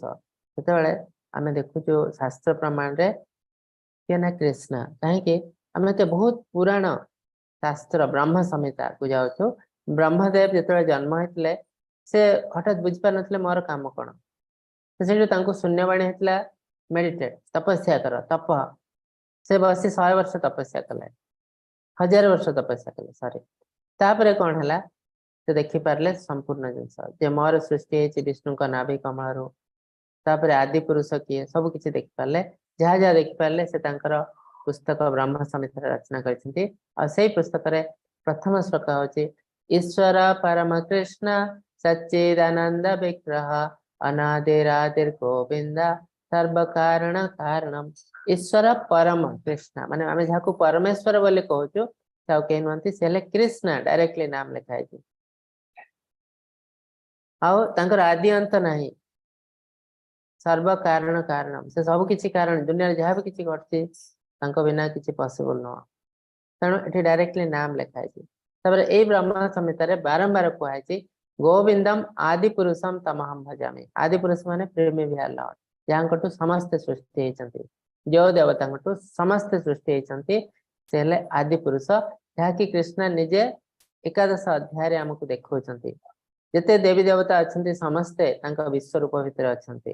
B: ସେତେବେଳେ ଆମେ ଦେଖୁଛୁ ଶାସ୍ତ୍ର ପ୍ରମାଣରେ କିଏ ନା କୃଷ୍ଣ। କାହିଁକି? ଆମେ ତ ବହୁତ ପୁରାଣ ଶାସ୍ତ୍ର ବ୍ରହ୍ମ ସଂହିତାକୁ ଯାଉଛୁ। ବ୍ରହ୍ମଦେବ ଯେତେବେଳେ ଜନ୍ମ ହେଇଥିଲେ, ସେ ହଠାତ୍ ବୁଝିପାରୁନଥିଲେ ମୋର କାମ କଣ। ସେଇଠୁ ତାଙ୍କୁ ଶୂନ୍ୟବାଣୀ ହେଇଥିଲା, ମେଡିଟେଟ, ତପସ୍ୟା କର, ତପ। ସେ ବସି 100 ବର୍ଷ ତପସ୍ୟା କଲେ, 1000 ବର୍ଷ ତପସ୍ୟା କଲେ, ସରି। ତାପରେ କଣ ହେଲା? ସେ ଦେଖିପାରିଲେ ସମ୍ପୂର୍ଣ୍ଣ ଜିନିଷ ଯେ ମୋର ସୃଷ୍ଟି ହେଇଛି ବିଷ୍ଣୁଙ୍କ ନାଭି କମଳରୁ। ତାପରେ ଆଦି ପୁରୁଷ କିଏ, ସବୁ କିଛି ଦେଖିପାରିଲେ। ଯାହା ଯାହା ଦେଖିପାରିଲେ ସେ ତାଙ୍କର ପୁସ୍ତକ ବ୍ରହ୍ମ ସଂହିତାରେ ରଚନା କରିଛନ୍ତି। ଆଉ ସେଇ ପୁସ୍ତକରେ ପ୍ରଥମ ଶ୍ଲୋକ ହଉଛି ଈଶ୍ୱର ପରମ କୃଷ୍ଣ ସଚ୍ଚିଦାନନ୍ଦ ବିଗ୍ରହ ଅନାଦିରାଦିର ଗୋବିନ୍ଦ ସର୍ବ କାରଣ କାରଣମ। ଈଶ୍ୱର ପରମ କୃଷ୍ଣ ମାନେ ଆମେ ଯାହାକୁ ପରମେଶ୍ୱର ବୋଲି କହୁଛୁ ସେ ଆଉ କେହି ନୁହନ୍ତି, ସେ ହେଲେ କୃଷ୍ଣ, ଡାଇରେକ୍ଟଲି ନାମ ଲେଖା ହେଇଛି। ଆଉ ତାଙ୍କର ଆଦି ଅନ୍ତ ନାହିଁ, ସର୍ବ କାରଣ କାରଣ, ସେ ସବୁ କିଛି କାରଣ, ଦୁନିଆରେ ଯାହା ବି କିଛି ଘଟୁଛି ତାଙ୍କ ବିନା କିଛି ପସିବଲ ନୁହଁ। ତେଣୁ ଏଠି ଡାଇରେକ୍ଟଲି ନାମ ଲେଖା ହେଇଛି। ତାପରେ ଏଇ ବ୍ରହ୍ମ ସଂହିତାରେ ବାରମ୍ବାର କୁହାଯାଇଛି ଗୋବିନ୍ଦମ ଆଦି ପୁରୁଷମ ତମହମ ଭଜାମି। ଆଦି ପୁରୁଷ ମାନେ ପ୍ରିମିଭିଆଲ ଲର୍ଡ, ଯାହାଙ୍କଠୁ ସମସ୍ତେ ସୃଷ୍ଟି ହେଇଛନ୍ତି, ଯୋଉ ଦେବତାଙ୍କଠୁ ସମସ୍ତେ ସୃଷ୍ଟି ହେଇଛନ୍ତି ସେ ହେଲେ ଆଦି ପୁରୁଷ, ଯାହାକି କୃଷ୍ଣ ନିଜେ ଏକାଦଶ ଅଧ୍ୟାୟରେ ଆମକୁ ଦେଖାଉଛନ୍ତି। ଯେତେ ଦେବୀ ଦେବତା ଅଛନ୍ତି ସମସ୍ତେ ତାଙ୍କ ବିଶ୍ୱରୂପ ଭିତରେ ଅଛନ୍ତି।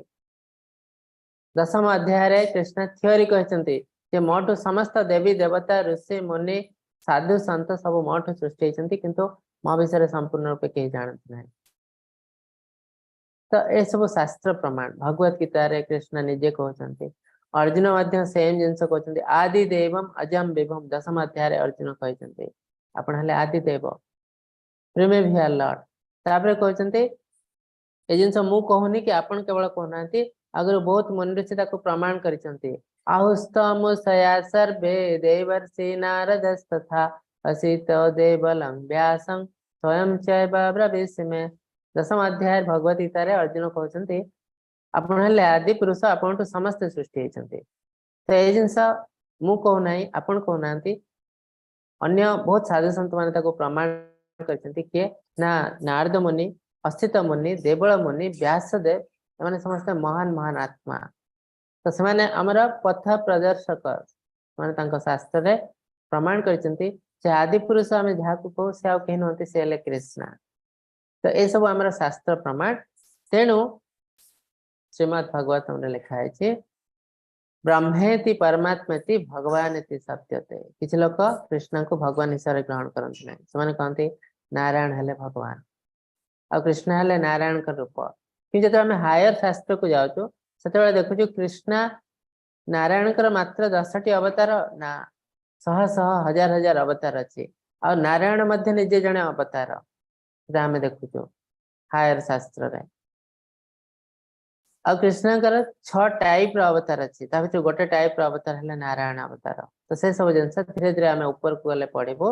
B: ଦଶମ ଅଧ୍ୟାୟରେ କୃଷ୍ଣ ଥିଓରି କହିଛନ୍ତି ଯେ ମୋଠୁ ସମସ୍ତ ଦେବୀ ଦେବତା ଋଷି ମୁନି ସାଧୁ ସନ୍ଥ ସବୁ ମୋଠୁ ସୃଷ୍ଟି ହେଇଛନ୍ତି, କିନ୍ତୁ ମୋ ବିଷୟରେ ସମ୍ପୂର୍ଣ୍ଣ ରୂପେ କେହି ଜାଣନ୍ତି ନାହିଁ। ତ ଏସବୁ ଶାସ୍ତ୍ର ପ୍ରମାଣ ଭଗବତ ଗୀତାରେ କୃଷ୍ଣ ନିଜେ କହୁଛନ୍ତି। ଅର୍ଜୁନ ମଧ୍ୟ ସେମ ଜିନିଷ କହୁଛନ୍ତି, ଆଦି ଦେବମ ଅଜମ ବିଭମ। ଦଶମ ଅଧ୍ୟାୟରେ ଅର୍ଜୁନ କହିଛନ୍ତି ଆପଣ ହେଲେ ଆଦି ଦେବ, ପ୍ରିମିଭିଆଲ ଲର୍ଡ। ତାପରେ କହୁଛନ୍ତି ଏ ଜିନିଷ ମୁଁ କହୁନି କି ଆପଣ କେବଳ କହୁନାହାନ୍ତି, ଆଗରୁ ବହୁତ ମୁନି ଋଷି ତାକୁ ପ୍ରମାଣ କରିଛନ୍ତି। ଆହୁସ୍ତମୁଷୟା ସର୍ବେ ଦେବର୍ଷି ନାରଦସ୍ତଥା ଅସିତ ଦେବଲଂ ବ୍ୟାସଂ ସ୍ୱୟଂ ଚୈବ ବ୍ରବୀଷି। ଦଶମ ଅଧ୍ୟାୟ ଭଗବତ ଗୀତାରେ ଅର୍ଜୁନ କହୁଛନ୍ତି ଆପଣ ହେଲେ ଆଦି ପୁରୁଷ, ଆପଣଠୁ ସମସ୍ତେ ସୃଷ୍ଟି ହେଇଛନ୍ତି। ତ ଏଇ ଜିନିଷ ମୁଁ କହୁନାହିଁ, ଆପଣ କହୁନାହାନ୍ତି, ଅନ୍ୟ ବହୁତ ସାଧୁ ସନ୍ଥ ମାନେ ତାକୁ ପ୍ରମାଣ କରିଛନ୍ତି। କିଏ ନା ନାରଦ ମୁନି, ଅସିତ ମୁନି, ଦେବଳ ମୁନି, ବ୍ୟାସଦେବ, ଏମାନେ ସମସ୍ତେ ମହାନ ମହାନ ଆତ୍ମା। ତ ସେମାନେ ଆମର ପଥ ପ୍ରଦର୍ଶକ, ସେମାନେ ତାଙ୍କ ଶାସ୍ତ୍ରରେ ପ୍ରମାଣ କରିଛନ୍ତି ଯେ ଆଦି ପୁରୁଷ ଆମେ ଯାହାକୁ କହୁ ସେ ଆଉ କେହି ନୁହନ୍ତି, ସେ ହେଲେ କୃଷ୍ଣ। ତ ଏସବୁ ଆମର ଶାସ୍ତ୍ର ପ୍ରମାଣ। ତେଣୁ ଶ୍ରୀମଦ୍ ଭାଗବତମରେ ଲେଖା ହେଇଛି ବ୍ରହ୍ମେତି ପରମାତ୍ମେତି ଭଗବାନେତି ଶବ୍ଦତେ। କିଛି ଲୋକ କୃଷ୍ଣଙ୍କୁ ଭଗବାନ ହିସାବରେ ଗ୍ରହଣ କରନ୍ତି ନାହିଁ, ସେମାନେ କହନ୍ତି ନାରାୟଣ ହେଲେ ଭଗବାନ ଆଉ କୃଷ୍ଣ ହେଲେ ନାରାୟଣଙ୍କ ରୂପ। କିନ୍ତୁ ଯେତେବେଳେ ଆମେ ହାୟର ଶାସ୍ତ୍ରକୁ ଯାଉଛୁ ସେତେବେଳେ ଦେଖୁଛୁ କୃଷ୍ଣ ନାରାୟଣଙ୍କର ମାତ୍ର 10ଟି ଅବତାର ନା ଶହ ଶହ ହଜାର ହଜାର ଅବତାର ଅଛି, ଆଉ ନାରାୟଣ ମଧ୍ୟ ନିଜେ ଜଣେ ଅବତାର, ସେଟା ଆମେ ଦେଖୁଛୁ ହାୟର ଶାସ୍ତ୍ରରେ। ଆଉ କୃଷ୍ଣଙ୍କର 6 ଟାଇପ ର ଅବତାର ଅଛି, ତା ଭିତରୁ ଗୋଟେ ଟାଇପ ର ଅବତାର ହେଲା ନାରାୟଣ ଅବତାର। ତ ସେ ସବୁ ଜିନିଷ ଧୀରେ ଧୀରେ ଆମେ ଉପରକୁ ଗଲେ ପଢିବୁ।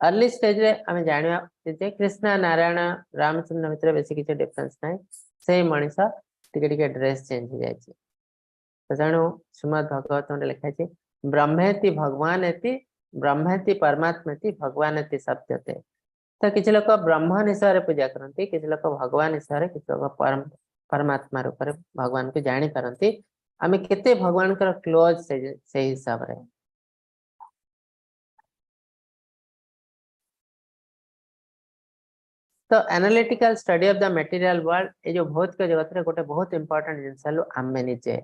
B: ଅର୍ଲି ଷ୍ଟେଜରେ ଆମେ ଜାଣିବା ଯେ କୃଷ୍ଣ ନାରାୟଣ ରାମଚନ୍ଦ୍ର ଭିତରେ ବେଶୀ କିଛି ଡିଫରେନ୍ସ ନାହିଁ, ସେଇ ମଣିଷ ଟିକେ ଟିକେ ଡ୍ରେସ ଚେଞ୍ଜ ହେଇଯାଇଛି। ତ ତେଣୁ ଶ୍ରୀମଦ୍ ଭାଗବତରେ ଲେଖା ହେଇଛି ବ୍ରହ୍ମେତି ଭଗବାନେତି ବ୍ରହ୍ମେତି ପରମାତ୍ମେତି ଭଗବାନେତି ଶବ୍ଦତେ। ତ କିଛି ଲୋକ ବ୍ରହ୍ମ ହିସାବରେ ପୂଜା କରନ୍ତି, କିଛି ଲୋକ ଭଗବାନ ହିସାବରେ, କିଛି ଲୋକ ପରମାତ୍ମା ରୂପରେ ଭଗବାନଙ୍କୁ ଜାଣିପାରନ୍ତି। ଆମେ କେତେ ଭଗବାନଙ୍କର କ୍ଲୋଜ ସେଇ ହିସାବରେ। ତ analytical study of the material world, ଏ ଯୋଉ ଭୌତିକ ଜଗତରେ ଗୋଟେ ବହୁତ ଇମ୍ପୋର୍ଟାଣ୍ଟ ଜିନିଷ ହେଲୁ ଆମେ ନିଜେ।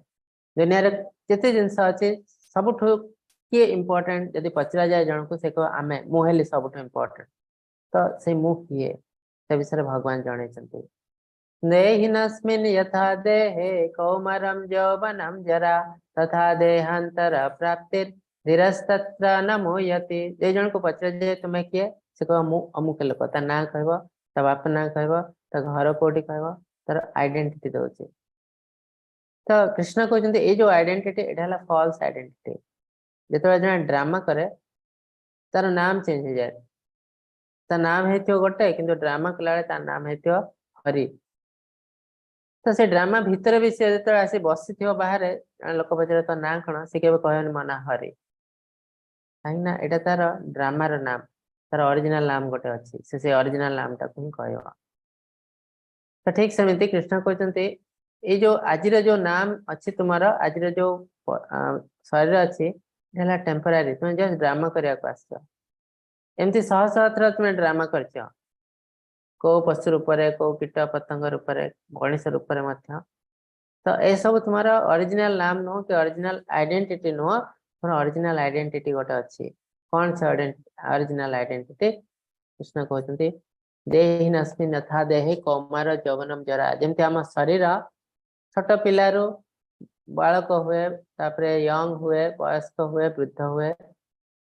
B: ଦୁନିଆରେ ଯେତେ ଜିନିଷ ଅଛି ସବୁଠୁ କିଏ ଇମ୍ପୋର୍ଟାଣ୍ଟ ଯଦି ପଚରାଯାଏ ଜଣକୁ, ସେ କହିବ ଆମେ, ମୁଁ ହେଲି ସବୁଠୁ ଇମ୍ପୋର୍ଟାଣ୍ଟ। ତ ସେଇ ମୁଁ କିଏ ସେ ବିଷୟରେ ଭଗବାନ ଜଣେଇଛନ୍ତି। ଦେହିନସ୍ମିନ୍ ଯଥା ଦେହେ କୌମାରಂ ଯୌବନಂ ଜରା ତଥା ଦେହାନ୍ତର ପ୍ରାପ୍ତିର୍ ଧୀରସ୍ତତ୍ର ନ ମୁହ୍ୟତି। ଯେ ଜଣକୁ ପଚରାଯାଏ ତୁମେ କିଏ, ସେ କହିବ ମୁଁ ଅମୁକ ଲୋକ, ତା ନାଁ କହିବ, ତା ବାପା ନାଁ କହିବ, ତା ଘର କୋଉଠି କହିବ, ତାର ଆଇଡେଣ୍ଟିଟି ଦଉଛି। ତ କୃଷ୍ଣ କହୁଛନ୍ତି ଏଇ ଯୋଉ ଆଇଡେଣ୍ଟିଟି ଏଇଟା ହେଲା ଫଲ୍ସ ଆଇଡେଣ୍ଟିଟି। ଯେତେବେଳେ ଜଣେ ଡ୍ରାମା କରେ ତାର ନାମ ଚେଞ୍ଜ ହେଇଯାଏ, ତା ନାମ ହେଇଥିବ ଗୋଟେ, କିନ୍ତୁ ଡ୍ରାମା କଲାବେଳେ ତା ନାମ ହେଇଥିବ ହରି। ତ ସେ ଡ୍ରାମା ଭିତରେ ବି ସେ ଯେତେବେଳେ ଆସି ବସିଥିବ ବାହାରେ, ଲୋକ ପଚାରିବ ତୋ ନାଁ କଣ, ସେ କେବେ କହିବନି ମୋ ନାଁ ହରି, କାହିଁକି ନା ଏଇଟା ତାର ଡ୍ରାମାର ନାମ, ତାର ଅରିଜିନାଲ ନାମ ଗୋଟେ ଅଛି, ସେ ସେଇ ଅରିଜିନାଲ ନାମଟାକୁ ହିଁ କହିବ। ତ ଠିକ ସେମିତି କୃଷ୍ଣ କହୁଛନ୍ତି ଏଇ ଯୋଉ ଆଜିର ଯୋଉ ନାମ ଅଛି ତୁମର, ଆଜିର ଯୋଉ ଶରୀର ଅଛି, ହେଲା ଟେମ୍ପୋରାରୀ, ତୁମେ ଜଷ୍ଟ ଡ୍ରାମା କରିବାକୁ ଆସିଛ। ଏମିତି ଶହ ଶହ ଥର ତୁମେ ଡ୍ରାମା କରିଛ, କୋଉ ପଶୁ ରୂପରେ, କୋଉ କୀଟ ପତଙ୍ଗ ରୂପରେ, ମଣିଷ ରୂପରେ ମଧ୍ୟ। ତ ଏସବୁ ତୁମର ଅରିଜିନାଲ ନାମ ନୁହଁ କି ଅରିଜିନାଲ ଆଇଡେଣ୍ଟିଟି ନୁହଁ, ତୁମର ଅରିଜିନାଲ ଆଇଡେଣ୍ଟିଟି ଗୋଟେ ଅଛି। କଣ ସେ ଅରିଜିନାଲ ଆଇଡେଣ୍ଟିଟି? କୃଷ୍ଣ କହୁଛନ୍ତି ଦେହିନସ୍ମିନ୍ ଯଥା ଦେହେ କୌମାର ଯୌବନମ ଜରା। ଯେମିତି ଆମ ଶରୀର ଛୋଟ ପିଲାରୁ ବାଳକ ହୁଏ, ତାପରେ ୟଙ୍ଗ ହୁଏ, ବୟସ୍କ ହୁଏ, ବୃଦ୍ଧ ହୁଏ।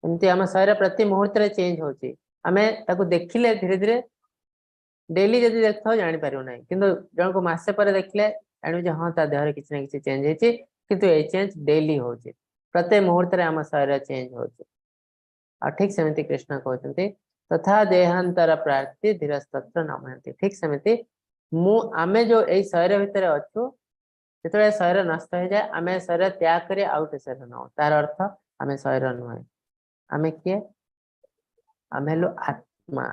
B: ଏମିତି ଆମ ଶରୀର ପ୍ରତି ମୁହୂର୍ତ୍ତରେ ଚେଞ୍ଜ ହଉଛି। ଆମେ ତାକୁ ଦେଖିଲେ ଧୀରେ ଧୀରେ, ଡେଲି ଯଦି ଦେଖିଥାଉ ଜାଣିପାରିବୁ ନାହିଁ, କିନ୍ତୁ ଜଣକୁ ମାସେ ପରେ ଦେଖିଲେ ଜାଣିବୁ ଯେ ହଁ, ତା ଦେହରେ କିଛି ନା କିଛି ଚେଞ୍ଜ ହେଇଛି। କିନ୍ତୁ ଏଇ ଚେଞ୍ଜ ଡେଲି ହଉଛି, ପ୍ରତ୍ୟେକ ମୁହୂର୍ତ୍ତରେ ଆମ ଶରୀର ଚେଞ୍ଜ ହଉଛି। ଆଉ ଠିକ ସେମିତି କୃଷ୍ଣ କହୁଛନ୍ତି, ତଥା ଦେହାନ୍ତର ପ୍ରାପ୍ତି ଧୀରସ୍ତତ୍ର ନ ମୁହ୍ୟନ୍ତି। ଠିକ ସେମିତି ମୁଁ ଆମେ ଯୋଉ ଏଇ ଶରୀର ଭିତରେ ଅଛୁ, ଯେତେବେଳେ ଶରୀର ନଷ୍ଟ ହେଇଯାଏ, ଆମେ ଶରୀର ତ୍ୟାଗ କରି ଆଉ ଗୋଟେ ଶରୀର ନଉ। ତାର ଅର୍ଥ ଆମେ ଶରୀର ନୁହେଁ। ଆମେ କିଏ? ଆମେ ହେଲୁ ଆତ୍ମା,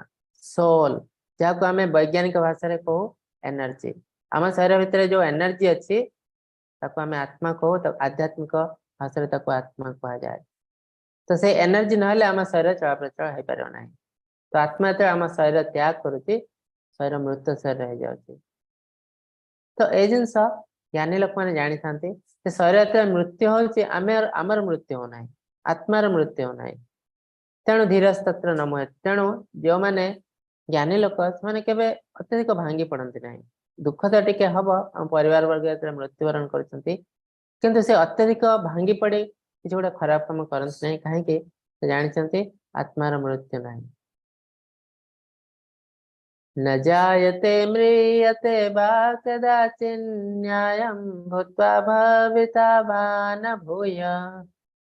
B: ସୋଲ, ଯାହାକୁ ଆମେ ବୈଜ୍ଞାନିକ ଭାଷାରେ କହୁ ଏନର୍ଜି। ଆମ ଶରୀର ଭିତରେ ଯୋଉ ଏନର୍ଜି ଅଛି, ତାକୁ ଆମେ ଆତ୍ମା କହୁ। ଆଧ୍ୟାତ୍ମିକ ଭାଷାରେ ତାକୁ ଆତ୍ମା କୁହାଯାଏ। ତ ସେଇ ଏନର୍ଜି ନହେଲେ ଆମ ଶରୀର ଚଳପ୍ରଚଳ ହେଇପାରିବ ନାହିଁ। ତ ଆତ୍ମା ଯେତେବେଳେ ଆମ ଶରୀର ତ୍ୟାଗ କରୁଛି, ଶରୀର ମୃତ ଶରୀର ହେଇଯାଉଛି। ତ ଏଇ ଜିନିଷ ଜ୍ଞାନୀ ଲୋକମାନେ ଜାଣିଥାନ୍ତି ଯେ ଶରୀର ଯେତେବେଳେ ମୃତ୍ୟୁ ହଉଛି, ଆମେ ଆମର ମୃତ୍ୟୁ ହଉନାହିଁ, ଆତ୍ମାର ମୃତ୍ୟୁ ହଉନାହିଁ। ତେଣୁ ଧୀରସ୍ତତ୍ର ନ ମୁହ୍ୟନ୍ତି। ତେଣୁ ଯେଉଁମାନେ ଜ୍ଞାନୀ ଲୋକ, ସେମାନେ କେବେ ଅତ୍ୟଧିକ ଭାଙ୍ଗି ପଡନ୍ତି ନାହିଁ। ଦୁଃଖ ତ ଟିକେ ହବ, ଆମ ପରିବାର ବର୍ଗ ଯେତେବେଳେ ମୃତ୍ୟୁବରଣ କରୁଛନ୍ତି, କିନ୍ତୁ ସେ ଅତ୍ୟଧିକ ଭାଙ୍ଗି ପଡି କିଛି ଗୋଟେ ଖରାପ କାମ କରନ୍ତି ନାହିଁ। କାହିଁକି? ସେ ଜାଣିଛନ୍ତି ଆତ୍ମାର ମୃତ୍ୟୁ ନାହିଁ। न जायते म्रियते वा कदाचिन्नायं भूत्वा भविता वा न भूय,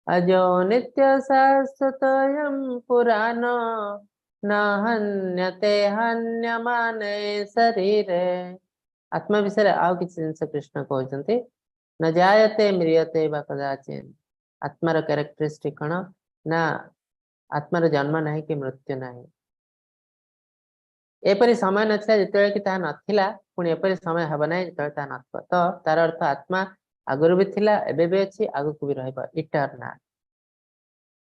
B: अजो नित्य शाश्वतोऽयं पुराणो न हन्यते हन्यमाने शरीरे। ଆତ୍ମା ବିଷୟରେ ଆଉ କିଛି ଜିନିଷ କୃଷ୍ଣ କହୁଛନ୍ତି। न जायते म्रियते वा कदाचिन्। ଆତ୍ମାର କ୍ୟାରେକ୍ଟରିଷ୍ଟିକ କଣ ନା ଆତ୍ମାର ଜନ୍ମ ନାହିଁ କି ମୃତ୍ୟୁ ନାହିଁ। ଏପରି ସମୟ ନଥିଲା ଯେତେବେଳେ କି ତାହା ନଥିଲା, ପୁଣି ଏପରି ସମୟ ହେବ ନାହିଁ ଯେତେବେଳେ ତାହା ନଥିବ। ତ ତାର ଅର୍ଥ ଆତ୍ମା ଆଗରୁ ବି ଥିଲା, ଏବେ ବି ଅଛି, ଆଗକୁ ବି ରହିବ। ଇଟର୍ନାଲ,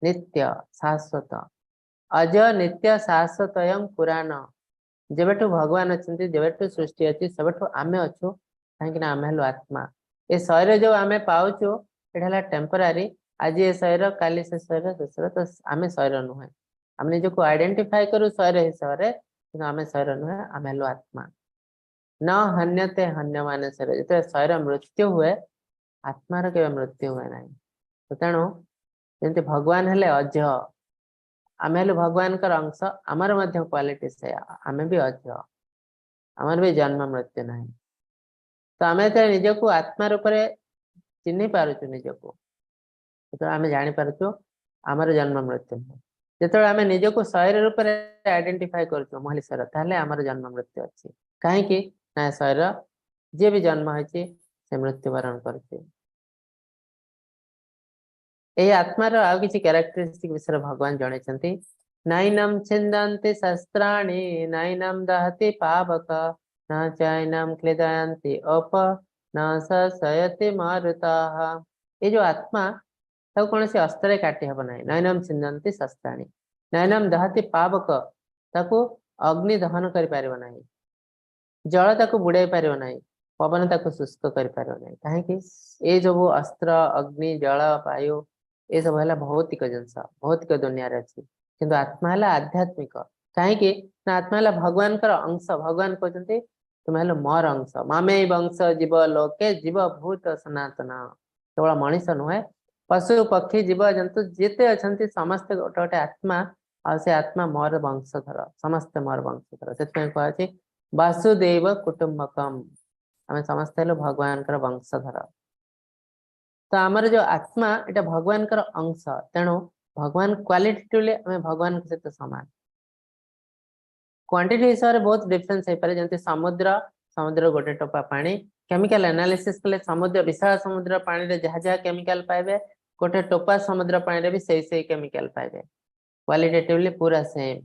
B: ନିତ୍ୟ, ଶାଶ୍ୱତ। ଅଜ ନିତ୍ୟ ଶାଶ୍ୱତୟଂ ପୁରାଣ। ଯେବେଠୁ ଭଗବାନ ଅଛନ୍ତି, ଯେବେଠୁ ସୃଷ୍ଟି ଅଛି, ସେବେଠୁ ଆମେ ଅଛୁ। କାହିଁକି ନା ଆମେ ହେଲୁ ଆତ୍ମା। ଏ ଶରୀର ଯୋଉ ଆମେ ପାଉଛୁ, ଏଇଟା ହେଲା ଟେମ୍ପୋରାରୀ। ଆଜି ଏ ଶରୀର, କାଲି ସେ ଶରୀର, ସେ ଶରୀର। ତ ଆମେ ଶରୀର ନୁହେଁ। ଆମେ ନିଜକୁ ଆଇଡେଣ୍ଟିଫାଇ କରୁ ଶରୀର ହିସାବରେ, କିନ୍ତୁ ଆମେ ଶରୀର ନୁହେଁ, ଆମେ ହେଲୁ ଆତ୍ମା। न हन्यते हन्यमाने शरीरे। ଯେତେବେଳେ ଶରୀର ମୃତ୍ୟୁ ହୁଏ, ଆତ୍ମାର କେବେ ମୃତ୍ୟୁ ହୁଏ ନାହିଁ। ତ ତେଣୁ ଯେମିତି ଭଗବାନ ହେଲେ ଅଜ, ଆମେ ହେଲୁ ଭଗବାନଙ୍କର ଅଂଶ, ଆମର ମଧ୍ୟ କ୍ୱାଲିଟି ସେଇଆ। ଆମେ ବି ଅଜ, ଆମର ବି ଜନ୍ମ ମୃତ୍ୟୁ ନାହିଁ। ତ ଆମେ ଯେତେବେଳେ ନିଜକୁ ଆତ୍ମା ରୂପରେ ଚିହ୍ନି ପାରୁଛୁ ନିଜକୁ, ଯେତେବେଳେ ଆମେ ଜାଣିପାରୁଛୁ ଆମର ଜନ୍ମ ମୃତ୍ୟୁ ନାହିଁ। ଯେତେବେଳେ ଆମେ ନିଜକୁ ଶରୀର ରୂପରେ ଆଇଡେଣ୍ଟିଫାଇ କରୁଛୁ, ମୁଁ ହେଲି ଶରୀର, ତାହେଲେ ଆମର ଜନ୍ମ ମୃତ୍ୟୁ ଅଛି। କାହିଁକି ନା ଶରୀର ଯିଏ ବି ଜନ୍ମ ହେଇଛି, ସେ ମୃତ୍ୟୁବରଣ କରୁଛି। ଏଇ ଆତ୍ମାର ଆଉ କିଛି କ୍ୟାରେକ୍ଟରିଷ୍ଟିକ ବିଷୟରେ ଭଗବାନ ଜଣେଇଛନ୍ତି। नैनं छिन्दन्ति शस्त्राणि, नैनं दहति पावक, न चैनं क्लेदयन्त्यापो, न शोषयति मरुतः। ଏଇ ଯୋଉ ଆତ୍ମା, ତାକୁ କୌଣସି ଅସ୍ତ୍ରରେ କାଟି ହବ ନାହିଁ। नैनं छिन्दन्ति शस्त्राणि, नैनं दहति पावक। ତାକୁ ଅଗ୍ନି ଦହନ କରିପାରିବ ନାହିଁ, ଜଳ ତାକୁ ବୁଡେଇ ପାରିବ ନାହିଁ, ପବନ ତାକୁ ଶୁଷ୍କ କରିପାରିବ ନାହିଁ। କାହିଁକି? ଏଇ ସବୁ ଅସ୍ତ୍ର, ଅଗ୍ନି, ଜଳ, ବାୟୁ, ଏସବୁ ହେଲା ଭୌତିକ ଜିନିଷ, ଭୌତିକ ଦୁନିଆରେ ଅଛି। କିନ୍ତୁ ଆତ୍ମା ହେଲା ଆଧ୍ୟାତ୍ମିକ। କାହିଁକି ନା ଆତ୍ମା ହେଲା ଭଗବାନଙ୍କର ଅଂଶ। ଭଗବାନ କହୁଛନ୍ତି, ତୁମେ ହେଲ ମୋର ଅଂଶ। मामेवांशो जीवलोके जीवभूतः सनातनः। କେବଳ ମଣିଷ ନୁହେଁ, ପଶୁ ପକ୍ଷୀ ଜୀବ ଜନ୍ତୁ ଯେତେ ଅଛନ୍ତି, ସମସ୍ତେ ଗୋଟେ ଗୋଟେ ଆତ୍ମା। ଆଉ ସେ ଆତ୍ମା ମୋର ବଂଶଧର, ସମସ୍ତେ ମୋର ବଂଶଧର। ସେଥିପାଇଁ କୁହାଯାଉଛି वसुधैव कुटुम्बकम्। ଆମେ ସମସ୍ତେ ହେଲୁ ଭଗବାନଙ୍କର ବଂଶଧର। ତ ଆମର ଯୋଉ ଆତ୍ମା, ଏଇଟା ଭଗବାନଙ୍କର ଅଂଶ। ତେଣୁ ଭଗବାନ କ୍ୱାଲିଟେଟିଭଲି ଆମେ ଭଗବାନଙ୍କ ସହିତ ସମାନ। କ୍ୱାଣ୍ଟିଟି ହିସାବରେ ବହୁତ ଡିଫରେନ୍ସ ହେଇପାରେ। ଯେମିତି ସମୁଦ୍ର, ସମୁଦ୍ର ଗୋଟେ ଟୋପା ପାଣି, କେମିକାଲ ଆନାଲିସିସ୍ କଲେ ସମୁଦ୍ର, ବିଶାଳ ସମୁଦ୍ର ପାଣିରେ ଯାହା ଯାହା କେମିକାଲ ପାଇବେ, ଗୋଟେ ଟୋପା ସମୁଦ୍ର ପାଣିରେ ବି ସେଇ ସେଇ କେମିକାଲ ପାଇବେ। କ୍ୱାଲିଟେଟିଭଲି ପୁରା ସେମ୍,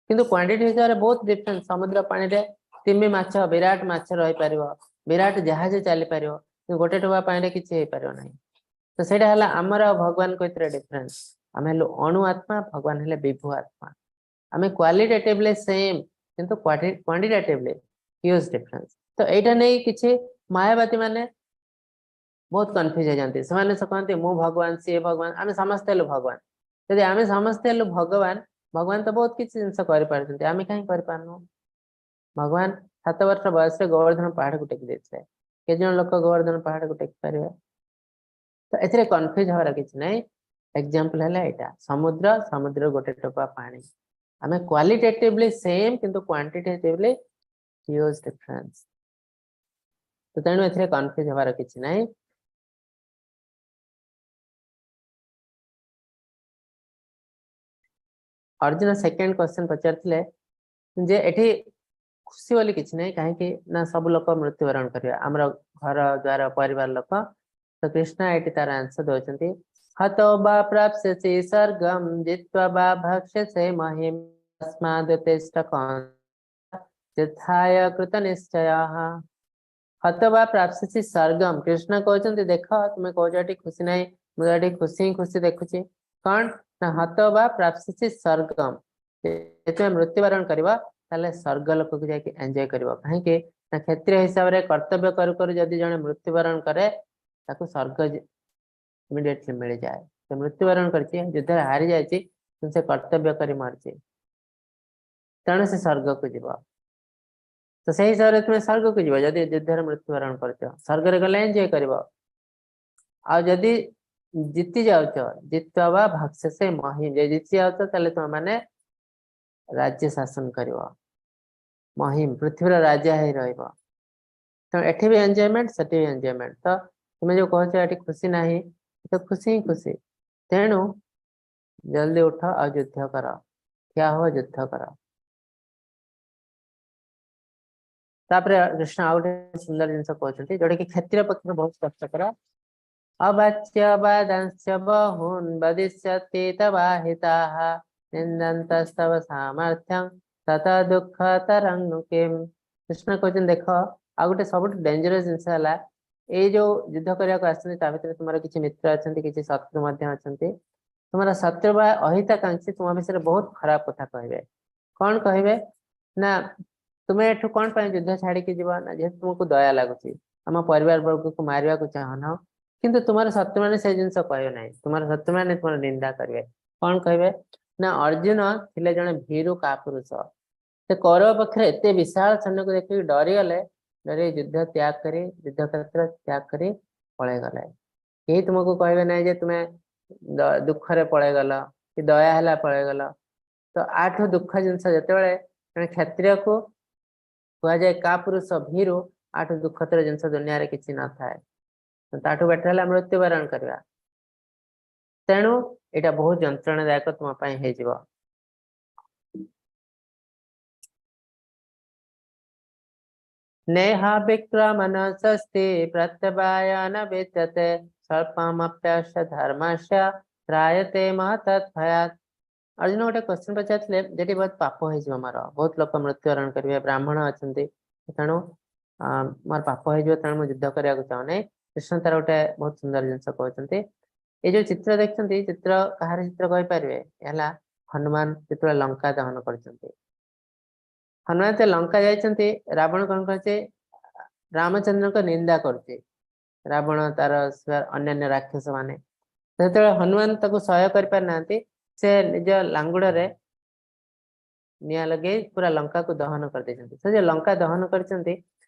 B: କିନ୍ତୁ କ୍ୱାଣ୍ଟିଟି ହିସାବରେ ବହୁତ ଡିଫରେନ୍ସ। ସମୁଦ୍ର ପାଣିରେ ତିମି ମାଛ, ବିରାଟ ମାଛ ରହିପାରିବ, ବିରାଟ ଜାହାଜ ଚାଲିପାରିବ, କିନ୍ତୁ ଗୋଟେ ଟୋପା ପାଣିରେ କିଛି ହେଇପାରିବ ନାହିଁ। ତ ସେଇଟା ହେଲା ଆମର ଆଉ ଭଗବାନଙ୍କ ଭିତରେ ଡିଫରେନ୍ସ। ଆମେ ହେଲୁ ଅଣୁ ଆତ୍ମା, ଭଗବାନ ହେଲେ ବିଭୁ ଆତ୍ମା। ଆମେ କ୍ୱାଲିଟେଟିଭଲି ସେମ୍, କିନ୍ତୁ କ୍ୱାଣ୍ଟିଟେଟିଭଲି ହ୍ୟୁଜ ଡିଫରେନ୍ସ। ତ ଏଇଟା ନେଇ କିଛି ମାୟାବାଦୀ ମାନେ ବହୁତ କନଫ୍ୟୁଜ ହେଇଯାନ୍ତି। ସେମାନେ ସେ କହନ୍ତି, ମୁଁ ଭଗବାନ, ସିଏ ଭଗବାନ, ଆମେ ସମସ୍ତେ ହେଲୁ ଭଗବାନ। ଯଦି ଆମେ ସମସ୍ତେ ହେଲୁ ଭଗବାନ, ଭଗବାନ ତ ବହୁତ କିଛି ଜିନିଷ କରିପାରୁଛନ୍ତି, ଆମେ କାହିଁ କରିପାରୁନୁ? ଭଗବାନ 7 ବର୍ଷ ବୟସରେ ଗୋବର୍ଦ୍ଧନ ପାହାଡକୁ ଟେକି ଦେଇଥିଲେ। କେତେ ଜଣ ଲୋକ ଗୋବର୍ଦ୍ଧନ ପାହାଡକୁ ଟେକି ପାରିବେ? ତ ଏଥିରେ କନଫ୍ୟୁଜ ହବାର କିଛି ନାହିଁ। ଏକ୍ଜାମ୍ପଲ ହେଲା ଏଇଟା ସମୁଦ୍ର, ସମୁଦ୍ର ଗୋଟେ ଟୋପା ପାଣି। ଆମେ କ୍ୱାଲିଟେଟିଭଲି ସେମ୍ କିନ୍ତୁ କ୍ୱାଣ୍ଟିଟେଟିଭଲି ହ୍ୟୁଜ ଡିଫରେନ୍ସ। ତ ତେଣୁ ଏଥିରେ କନଫ୍ୟୁଜ ହବାର କିଛି ନାହିଁ। ଅର୍ଜୁନ ସେକେଣ୍ଡ କ୍ୱେଶ୍ଚନ ପଚାରିଥିଲେ ଯେ ଏଠି ଖୁସି ବୋଲି କିଛି ନାହିଁ, କାହିଁକି ନା ସବୁ ଲୋକ ମୃତ୍ୟୁବରଣ କରିବେ, ଆମର ଘର ଦ୍ୱାର ପରିବାର ଲୋକ। ତ କୃଷ୍ଣ ଏଠି ତାର ଆନ୍ସର ଦଉଛନ୍ତି, ହତୋ ବା ପ୍ରାପ୍ସ୍ୟସି ସ୍ୱର୍ଗମ୍ ଜିତ୍ୱା ବା ଭକ୍ଷ୍ୟସେ ମହିମ୍ ତସ୍ମାଦ୍ ତିଷ୍ଠ ଯଥାୟ କୃତ ନିଶ୍ଚୟଃ। ହତୋ ବା ପ୍ରାପ୍ସ୍ୟସି ସ୍ୱର୍ଗମ୍, କୃଷ୍ଣ କହୁଛନ୍ତି ଦେଖ ତୁମେ କହୁଛ ଏଠି ଖୁସି ନାହିଁ, ମୁଁ ଏଠି ଖୁସି ହିଁ ଖୁସି ଦେଖୁଛି। କଣ ନା ହତୋ ବା ପ୍ରାପ୍ସ୍ୟସି ସ୍ୱର୍ଗମ୍, ଯଦି ତୁମେ ମୃତ୍ୟୁବରଣ କରିବ ତାହେଲେ ସ୍ୱର୍ଗ ଲୋକକୁ ଯାଇକି ଏନ୍ଜୟ କରିବ। କାହିଁକି ନା କ୍ଷତ୍ରିୟ ହିସାବରେ କର୍ତ୍ତବ୍ୟ କରୁ କରୁ ଯଦି ଜଣେ ମୃତ୍ୟୁବରଣ କରେ ତାକୁ ସ୍ୱର୍ଗ ଇମିଡିଏଟଲି ମିଳିଯାଏ। ସେ ମୃତ୍ୟୁବରଣ କରିଛି, ଯୁଦ୍ଧରେ ହାରି ଯାଇଛି, କିନ୍ତୁ ସେ କର୍ତ୍ତବ୍ୟ କରି ମରିଛି, ତେଣୁ ସେ ସ୍ୱର୍ଗକୁ ଯିବ। ତ ସେଇ ହିସାବରେ ତୁମେ ସ୍ୱର୍ଗକୁ ଯିବ ଯଦି ଯୁଦ୍ଧରେ ମୃତ୍ୟୁବରଣ କରୁଛ, ସ୍ୱର୍ଗରେ ଗଲେ ଏନ୍ଜୟ କରିବ। ଆଉ ଯଦି ଜିତି ଯାଉଛ, ଜିତ୍ୱା ବା ଭକ୍ଷ୍ୟସେ ମହିମ, ଯଦି ଜିତି ଯାଉଛ ତାହେଲେ ତୁମେ ମାନେ ରାଜ୍ୟ ଶାସନ କରିବ, ମହିମ ପୃଥିବୀର ରାଜା ହେଇ ରହିବ। ତେଣୁ ଏଠି ବି ଏନ୍ଜୟମେଣ୍ଟ, ସେଠି ବି ଏନ୍ଜୟମେଣ୍ଟ। ତ ତୁମେ ଯୋଉ କହୁଛ ଏଠି ଖୁସି ନାହିଁ, ତ ଖୁସି ହିଁ ଖୁସି। ତେଣୁ ଜଲ୍ଦି ଉଠ ଆଉ ଯୁଦ୍ଧ କର, ଠିଆ ହୁଅ ଯୁଦ୍ଧ କର। ତାପରେ କୃଷ୍ଣ ଆଉ ଗୋଟେ ସୁନ୍ଦର ଜିନିଷ କହୁଛନ୍ତି ଯୋଉଟା କି କ୍ଷତ୍ରିୟ ପକ୍ଷରେ ବହୁତ କଷ୍ଟକର। ଅବାଚ୍ୟ ବାଦାଂଶ୍ଚ ବହୂନ୍ ବଦିଷ୍ୟତି ତବାହିତାଃ ନିନ୍ଦନ୍ତସ୍ତବ ସାମର୍ଥ୍ୟଂ ତତ ଦୁଃଖତରଂ ନୁ କିମ୍। କୃଷ୍ଣ କହୁଛନ୍ତି ଦେଖ ଆଉ ଗୋଟେ ସବୁଠୁ ଡେଞ୍ଜରସ୍ ଜିନିଷ ହେଲା ଏଇ ଯୋଉ ଯୁଦ୍ଧ କରିବାକୁ ଆସିଛନ୍ତି ତା ଭିତରେ ତୁମର କିଛି ମିତ୍ର ଅଛନ୍ତି, କିଛି ଶତ୍ରୁ ମଧ୍ୟ ଅଛନ୍ତି। ତୁମର ଶତ୍ରୁ ବା ଅହିତାକାଂକ୍ଷୀ ତୁମ ବିଷୟରେ ବହୁତ ଖରାପ କଥା କହିବେ। କଣ କହିବେ ନା ତୁମେ ଏଠୁ କଣ ପାଇଁ ଯୁଦ୍ଧ ଛାଡିକି ଯିବ, ନା ଯେହେତୁ ତୁମକୁ ଦୟା ଲାଗୁଛି, ଆମ ପରିବାର ବର୍ଗକୁ ମାରିବାକୁ ଚାହୁଁନ, କିନ୍ତୁ ତୁମର ଶତ୍ରୁମାନେ ସେ ଜିନିଷ କହିବେ ନାହିଁ, ତୁମର ଶତ୍ରୁମାନେ ତୁମର ନିନ୍ଦା କରିବେ। କଣ କହିବେ ନା ଅର୍ଜୁନ ଥିଲେ ଜଣେ ଭୀରୁ କାପୁରୁଷ, ସେ କୌରବ ପକ୍ଷରେ ଏତେ ବିଶାଳ ସୈନ୍ୟକୁ ଦେଖିକି ଡରିଗଲେ, ଡରି ଯୁଦ୍ଧ ତ୍ୟାଗ କରି, ଯୁଦ୍ଧ କ୍ଷେତ୍ର ତ୍ୟାଗ କରି ପଳେଇଗଲେ। କେହି ତୁମକୁ କହିବେ ନାହିଁ ଯେ ତୁମେ ଦୁଃଖରେ ପଳେଇଗଲ କି ଦୟା ହେଲା ପଳେଇଗଲ। ତ ଆଠୁ ଦୁଃଖ ଜିନିଷ ଯେତେବେଳେ ଜଣେ କ୍ଷତ୍ରିୟକୁ କୁହାଯାଏ କାପୁରୁଷ ଭୀରୁ, ଆଠୁ ଦୁଃଖତର ଜିନିଷ ଦୁନିଆରେ କିଛି ନଥାଏ। ତାଠୁ ବେଟର ହେଲା ମୃତ୍ୟୁବରଣ କରିବା। ତେଣୁ ଏଇଟା ବହୁତ ଯନ୍ତ୍ରଣାଦାୟକ ତୁମ ପାଇଁ ହେଇଯିବ। ନେହା ବିକ୍ରମନ ସ୍ୱସ୍ତି ପ୍ରତ୍ୟବାୟନ ବିଦ୍ୟତେ ସ୍ୱଳ୍ପମପ୍ୟସ୍ୟ ଧର୍ମସ୍ୟ ତ୍ରାୟତେ ମହତତ୍ ଭୟାତ୍। ଅର୍ଜୁନ ଗୋଟେ କ୍ୱେଶ୍ଚନ ପଚାରିଥିଲେ ଯେଠି ବହୁତ ପାପ ହେଇଯିବ ମୋର, ବହୁତ ଲୋକ ମୃତ୍ୟୁବରଣ କରିବେ, ବ୍ରାହ୍ମଣ ଅଛନ୍ତି, ତେଣୁ ମୋର ପାପ ହେଇଯିବ, ତେଣୁ ମୁଁ ଯୁଦ୍ଧ କରିବାକୁ ଚାହୁଁନାହିଁ। କୃଷ୍ଣ ତାର ଗୋଟେ ବହୁତ ସୁନ୍ଦର ଜିନିଷ କହୁଛନ୍ତି। ଏଇ ଯୋଉ ଚିତ୍ର ଦେଖୁଛନ୍ତି, ଚିତ୍ର କାହାର ଚିତ୍ର କହିପାରିବେ? ହେଲା ହନୁମାନ ଯେତେବେଳେ ଲଙ୍କା ଦହନ କରିଛନ୍ତି। ହନୁମାନ ଯେତେବେଳେ ଲଙ୍କା ଯାଇଛନ୍ତି, ରାବଣ କଣ କରୁଛି, ରାମଚନ୍ଦ୍ରଙ୍କ ନିନ୍ଦା କରୁଛି, ରାବଣ ତାର ଅନ୍ୟାନ୍ୟ ରାକ୍ଷସ ମାନେ। ଯେତେବେଳେ ହନୁମାନ ତାକୁ ସହ୍ୟ କରିପାରିନାହାନ୍ତି, ସେ ନିଜ ଲାଙ୍ଗୁଡ଼ରେ ନିଆଁ ଲଗେଇ ପୁରା ଲଙ୍କାକୁ ଦହନ କରିଦେଇଛନ୍ତି। ସେ ଯେ ଲଙ୍କା ଦହନ କରିଛନ୍ତି,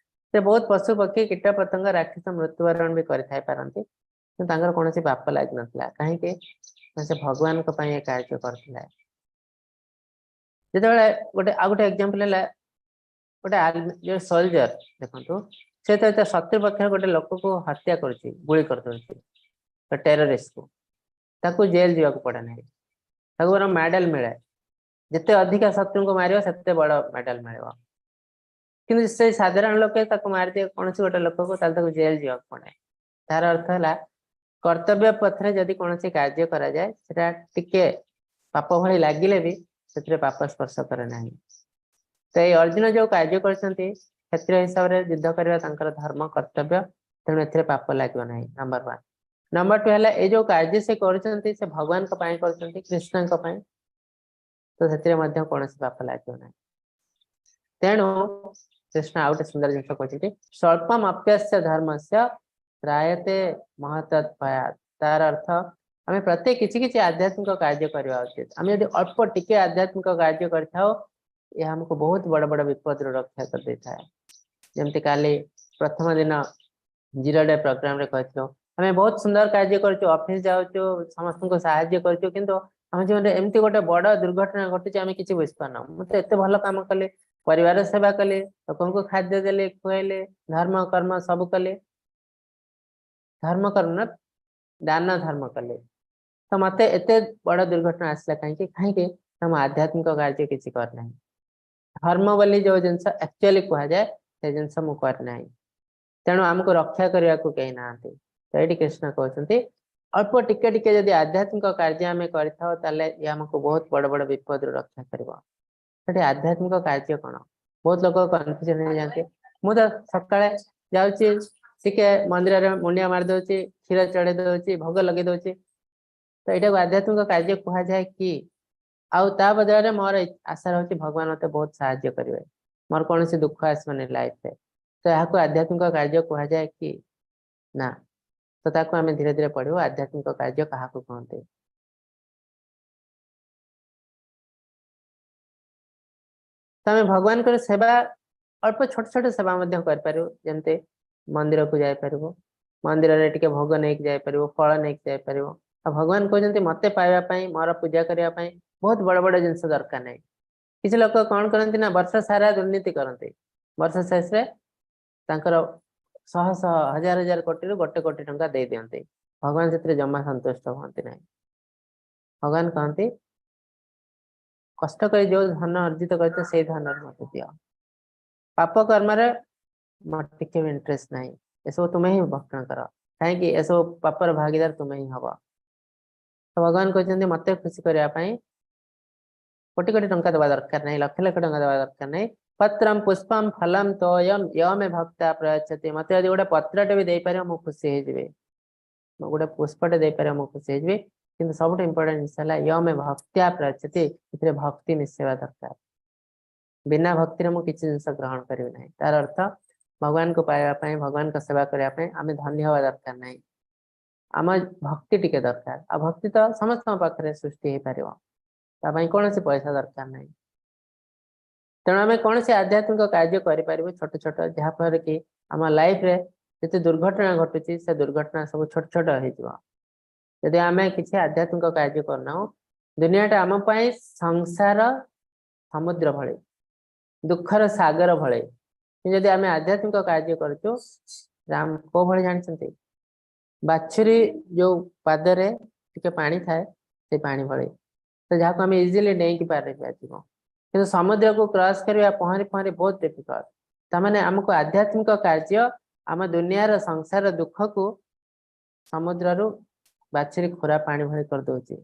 B: ସେ ବହୁତ ପଶୁ ପକ୍ଷୀ କୀଟ ପତଙ୍ଗ ରାକ୍ଷସ ମୃତ୍ୟୁବରଣ ବି କରିଥାଇ ପାରନ୍ତି, କିନ୍ତୁ ତାଙ୍କର କୌଣସି ପାପ ଲାଗିନଥିଲା। କାହିଁକି ନା ସେ ଭଗବାନଙ୍କ ପାଇଁ ଏ କାର୍ଯ୍ୟ କରୁଥିଲେ। ଯେତେବେଳେ ଗୋଟେ ଆଉ ଗୋଟେ ଏକ୍ଜାମ୍ପଲ ହେଲା ଗୋଟେ ଆର୍ମି ଯୋଉ ସୋଲଜର ଦେଖନ୍ତୁ, ସେ ତ ଶତ୍ରୁ ପକ୍ଷରେ ଗୋଟେ ଲୋକକୁ ହତ୍ୟା କରୁଛି, ଗୁଳି କରିଦଉଛି ଟେରରିଷ୍ଟକୁ, ତାକୁ ଜେଲ ଯିବାକୁ ପଡେ ନାହିଁ, ତାକୁ ବରଂ ମେଡାଲ ମିଳେ। ଯେତେ ଅଧିକା ଶତ୍ରୁଙ୍କୁ ମାରିବ ସେତେ ବଡ ମେଡାଲ ମିଳିବ। କିନ୍ତୁ ସେ ସାଧାରଣ ଲୋକେ ତାକୁ ମାରିଦିଏ କୌଣସି ଗୋଟେ ଲୋକକୁ, ତାହେଲେ ତାକୁ ଜେଲ ଯିବାକୁ ପଡେ। ତାର ଅର୍ଥ ହେଲା କର୍ତ୍ତବ୍ୟ ପଥରେ ଯଦି କୌଣସି କାର୍ଯ୍ୟ କରାଯାଏ ସେଟା ଟିକେ ପାପ ଭଳି ଲାଗିଲେ ବି ସେଥିରେ ପାପ ସ୍ପର୍ଶ କରେ ନାହିଁ। ତ ଏଇ ଅର୍ଜୁନ ଯୋଉ କାର୍ଯ୍ୟ କରିଛନ୍ତି କ୍ଷତ୍ରିୟ ହିସାବରେ ଯୁଦ୍ଧ କରିବା ତାଙ୍କର ଧର୍ମ କର୍ତ୍ତବ୍ୟ, ତେଣୁ ଏଥିରେ ପାପ ଲାଗିବ ନାହିଁ, ନମ୍ବର 1। ନମ୍ବର 2 ହେଲା ଏଇ ଯୋଉ କାର୍ଯ୍ୟ ସେ କରୁଛନ୍ତି ସେ ଭଗବାନଙ୍କ ପାଇଁ କରୁଛନ୍ତି, କୃଷ୍ଣଙ୍କ ପାଇଁ, ତ ସେଥିରେ ମଧ୍ୟ କୌଣସି ପାପ ଲାଗିବ ନାହିଁ। ତେଣୁ କୃଷ୍ଣ ଆଉ ଗୋଟେ ସୁନ୍ଦର ଜିନିଷ କହୁଛନ୍ତି, ସ୍ୱଳ୍ପମ ଅପ୍ୟସ୍ୟ ଧର୍ମସ୍ୟ ତ୍ରାୟତେ ମହତତ୍ ଭୟାତ୍। ତାର ଅର୍ଥ ଆମେ ପ୍ରତ୍ୟେକ କିଛି କିଛି ଆଧ୍ୟାତ୍ମିକ କାର୍ଯ୍ୟ କରିବା ଉଚିତ। ଆମେ ଯଦି ଅଳ୍ପ ଟିକେ ଆଧ୍ୟାତ୍ମିକ କାର୍ଯ୍ୟ କରିଥାଉ, ଏହା ଆମକୁ ବହୁତ ବଡ ବଡ ବିପଦରୁ ରକ୍ଷା କରିଦେଇଥାଏ। ଯେମିତି କାଲି ପ୍ରଥମ ଦିନ 0 ଡେ ପ୍ରୋଗ୍ରାମରେ କହିଥିଲୁ, ଆମେ ବହୁତ ସୁନ୍ଦର କାର୍ଯ୍ୟ କରୁଛୁ, ଅଫିସ ଯାଉଛୁ, ସମସ୍ତଙ୍କୁ ସାହାଯ୍ୟ କରୁଛୁ, କିନ୍ତୁ ଆମ ଜୀବନରେ ଏମିତି ଗୋଟେ ବଡ ଦୁର୍ଘଟଣା ଘଟୁଛି, ଆମେ କିଛି ବୁଝିପାରୁନାହୁଁ। ମୁଁ ତ ଏତେ ଭଲ କାମ କଲି, ପରିବାର ସେବା କଲି, ଲୋକଙ୍କୁ ଖାଦ୍ୟ ଦେଲି, ଖୁଆଇଲି, ଧର୍ମ କର୍ମ ସବୁ କଲି, ଧର୍ମ କର୍ମ ନା ଦାନ ଧର୍ମ କଲି, ତ ମତେ ଏତେ ବଡ ଦୁର୍ଘଟଣା ଆସିଲା କାହିଁକି? କାହିଁକି ନା ମୁଁ ଆଧ୍ୟାତ୍ମିକ କାର୍ଯ୍ୟ କିଛି କରିନାହିଁ। ଧର୍ମ ବୋଲି ଯୋଉ ଜିନିଷ ଆକ୍ଚୁଆଲି କୁହାଯାଏ ସେ ଜିନିଷ ମୁଁ କରିନାହିଁ, ତେଣୁ ଆମକୁ ରକ୍ଷା କରିବାକୁ କେହି ନାହାନ୍ତି। ତ ଏଇଠି କୃଷ୍ଣ କହୁଛନ୍ତି ଅଳ୍ପ ଟିକେ ଟିକେ ଯଦି ଆଧ୍ୟାତ୍ମିକ କାର୍ଯ୍ୟ ଆମେ କରିଥାଉ ତାହେଲେ ଇଏ ଆମକୁ ବହୁତ ବଡ ବଡ ବିପଦରୁ ରକ୍ଷା କରିବ। ସେଠି ଆଧ୍ୟାତ୍ମିକ କାର୍ଯ୍ୟ କଣ? ବହୁତ ଲୋକ କନଫ୍ୟୁଜନ ହେଇଯାନ୍ତି। ମୁଁ ତ ସକାଳେ ଯାଉଛି ଟିକେ ମନ୍ଦିରରେ ମୁଣ୍ଡିଆ ମାରି ଦଉଛି, କ୍ଷୀର ଚଢେଇ ଦଉଛି, ଭୋଗ ଲଗେଇ ଦଉଛି, ତ ଏଇଟାକୁ ଆଧ୍ୟାତ୍ମିକ କାର୍ଯ୍ୟ କୁହାଯାଏ କି? ଆଉ ତା ବଦଳରେ ମୋର ଆଶା ରହୁଛି ଭଗବାନ ମତେ ବହୁତ ସାହାଯ୍ୟ କରିବେ, ମୋର କୌଣସି ଦୁଃଖ ଆସିବନି ଲାଇଫରେ, ତ ଏହାକୁ ଆଧ୍ୟାତ୍ମିକ କାର୍ଯ୍ୟ କୁହାଯାଏ କି ନା? ତ ତାକୁ ଆମେ ଧୀରେ ଧୀରେ ପଢିବୁ ଆଧ୍ୟାତ୍ମିକ କାର୍ଯ୍ୟ କାହାକୁ କୁହନ୍ତି। ତ ଆମେ ଭଗବାନଙ୍କର ସେବା ଅଳ୍ପ ଛୋଟ ଛୋଟ ସେବା ମଧ୍ୟ କରିପାରିବୁ, ଯେମିତି ମନ୍ଦିରକୁ ଯାଇପାରିବୁ, ମନ୍ଦିରରେ ଟିକେ ଭୋଗ ନେଇକି ଯାଇପାରିବୁ, ଫଳ ନେଇକି ଯାଇପାରିବୁ। ଆଉ ଭଗବାନ କହୁଛନ୍ତି ମତେ ପାଇବା ପାଇଁ, ମୋର ପୂଜା କରିବା ପାଇଁ ବହୁତ ବଡ ବଡ ଜିନିଷ ଦରକାର ନାହିଁ। କିଛି ଲୋକ କଣ କରନ୍ତି ନା ବର୍ଷ ସାରା ଦୁର୍ନୀତି କରନ୍ତି, ବର୍ଷ ଶେଷରେ ତାଙ୍କର ଶହ ଶହ ହଜାର ହଜାର କୋଟିରୁ 1 କୋଟି ଟଙ୍କା ଦେଇ ଦିଅନ୍ତି। ଭଗବାନ ସେଥିରେ ଜମା ସନ୍ତୁଷ୍ଟ ହୁଅନ୍ତି ନାହିଁ। ଭଗବାନ କହନ୍ତି କଷ୍ଟ କରି ଯୋଉ ଧନ ଅର୍ଜିତ କରିଛ ସେଇ ଧନରେ ମତେ ଦିଅ, ପାପ କର୍ମରେ ମୋର ଟିକେ ବି ଇଣ୍ଟରେଷ୍ଟ ନାହିଁ, ଏସବୁ ତୁମେ ହିଁ ଭକ୍ଷଣ କର, କାହିଁକି ଏସବୁ ପାପର ଭାଗିଦାର ତୁମେ ହିଁ ହବ। ତ ଭଗବାନ କହିଛନ୍ତି ମତେ ଖୁସି କରିବା ପାଇଁ କୋଟି କୋଟି ଟଙ୍କା ଦେବା ଦରକାର ନାହିଁ, ଲକ୍ଷ ଲକ୍ଷ ଟଙ୍କା ଦେବା ଦରକାର ନାହିଁ। ପତ୍ରମ ପୁଷ୍ପମ ଫଲମ ତୋୟମ ୟମେ ଭକ୍ତା ପ୍ରୟଚ୍ଛତି, ମତେ ଯଦି ଗୋଟେ ପତ୍ରଟେ ବି ଦେଇପାରିବ ମୁଁ ଖୁସି ହେଇଯିବି, ମୁଁ ଗୋଟେ ପୁଷ୍ପଟେ ଦେଇପାରିବ ମୁଁ ଖୁସି ହେଇଯିବି, କିନ୍ତୁ ସବୁଠୁ ଇମ୍ପୋର୍ଟାଣ୍ଟ ଜିନିଷ ହେଲା ୟମେ ଭକ୍ତ୍ୟା ପ୍ରୟଚ୍ଛତି, ଏଥିରେ ଭକ୍ତି ମିଶେଇବା ଦରକାର। ବିନା ଭକ୍ତିରେ ମୁଁ କିଛି ଜିନିଷ ଗ୍ରହଣ କରିବି ନାହିଁ। ତାର ଅର୍ଥ ଭଗବାନଙ୍କୁ ପାଇବା ପାଇଁ, ଭଗବାନଙ୍କ ସେବା କରିବା ପାଇଁ ଆମେ ଧନୀ ହବା ଦରକାର ନାହିଁ, ଆମ ଭକ୍ତି ଟିକେ ଦରକାର। ଆଉ ଭକ୍ତି ତ ସମସ୍ତଙ୍କ ପାଖରେ ସୃଷ୍ଟି ହେଇପାରିବ, ତା ପାଇଁ କୌଣସି ପଇସା ଦରକାର ନାହିଁ। ତେଣୁ ଆମେ କୌଣସି ଆଧ୍ୟାତ୍ମିକ କାର୍ଯ୍ୟ କରିପାରିବୁ ଛୋଟ ଛୋଟ, ଯାହାଫଳରେ କି ଆମ ଲାଇଫରେ ଯେତେ ଦୁର୍ଘଟଣା ଘଟୁଛି ସେ ଦୁର୍ଘଟଣା ସବୁ ଛୋଟ ଛୋଟ ହେଇଯିବ। ଯଦି ଆମେ କିଛି ଆଧ୍ୟାତ୍ମିକ କାର୍ଯ୍ୟ କରୁନାହୁଁ, ଦୁନିଆଟା ଆମ ପାଇଁ ସଂସାର ସମୁଦ୍ର ଭଳି, ଦୁଃଖର ସାଗର ଭଳି। କିନ୍ତୁ ଯଦି ଆମେ ଆଧ୍ୟାତ୍ମିକ କାର୍ଯ୍ୟ କରୁଛୁ, ରାମ କୋଉ ଭଳି ଜାଣିଛନ୍ତି? ବାଛୁରୀ ଯୋଉ ପାଦରେ ଟିକେ ପାଣି ଥାଏ ସେ ପାଣି ଭଳି, ତ ଯାହାକୁ ଆମେ ଇଜିଲି ଡେଇଁକି ପାରିବା। କିନ୍ତୁ ସମୁଦ୍ରକୁ କ୍ରସ୍ କରିବା ପହଁରି ପହଁରି ବହୁତ ଡିଫିକଲ୍ଟ। ତାମାନେ ଆମକୁ ଆଧ୍ୟାତ୍ମିକ କାର୍ଯ୍ୟ ଆମ ଦୁନିଆର ସଂସାର ଦୁଃଖକୁ ସମୁଦ୍ରରୁ ବାଛୁରୀ ଖୋରା ପାଣି ଭଳି କରିଦଉଛି।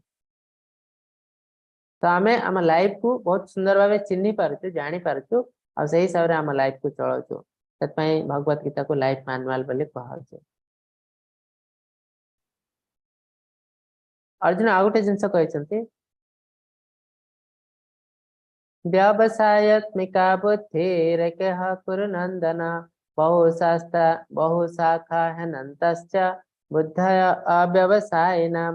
B: ତ ଆମେ ଆମ ଲାଇଫକୁ ବହୁତ ସୁନ୍ଦର ଭାବେ ଚିହ୍ନି ପାରୁଛୁ, ଜାଣିପାରୁଛୁ, ଆଉ ସେଇ ହିସାବରେ ଆମ ଲାଇଫକୁ ଚଳାଉଛୁ। ସେଥିପାଇଁ ଭଗବତ ଗୀତାକୁ ଲାଇଫ ମାନୁଆଲ ବୋଲି କୁହାହଉଛି। ଅର୍ଜୁନ ଆଉ ଗୋଟେ ଜିନିଷ କହିଛନ୍ତି, ବ୍ୟବସାୟାତ୍ମିକା ବୁଦ୍ଧିରେକହ କୁରୁ ନନ୍ଦନ ବହୁଶାସ୍ତା ବହୁଶାଖା ହେନନ୍ତଶ୍ଚ ବୁଦ୍ଧୟ ଅବ୍ୟବସାୟିନାମ।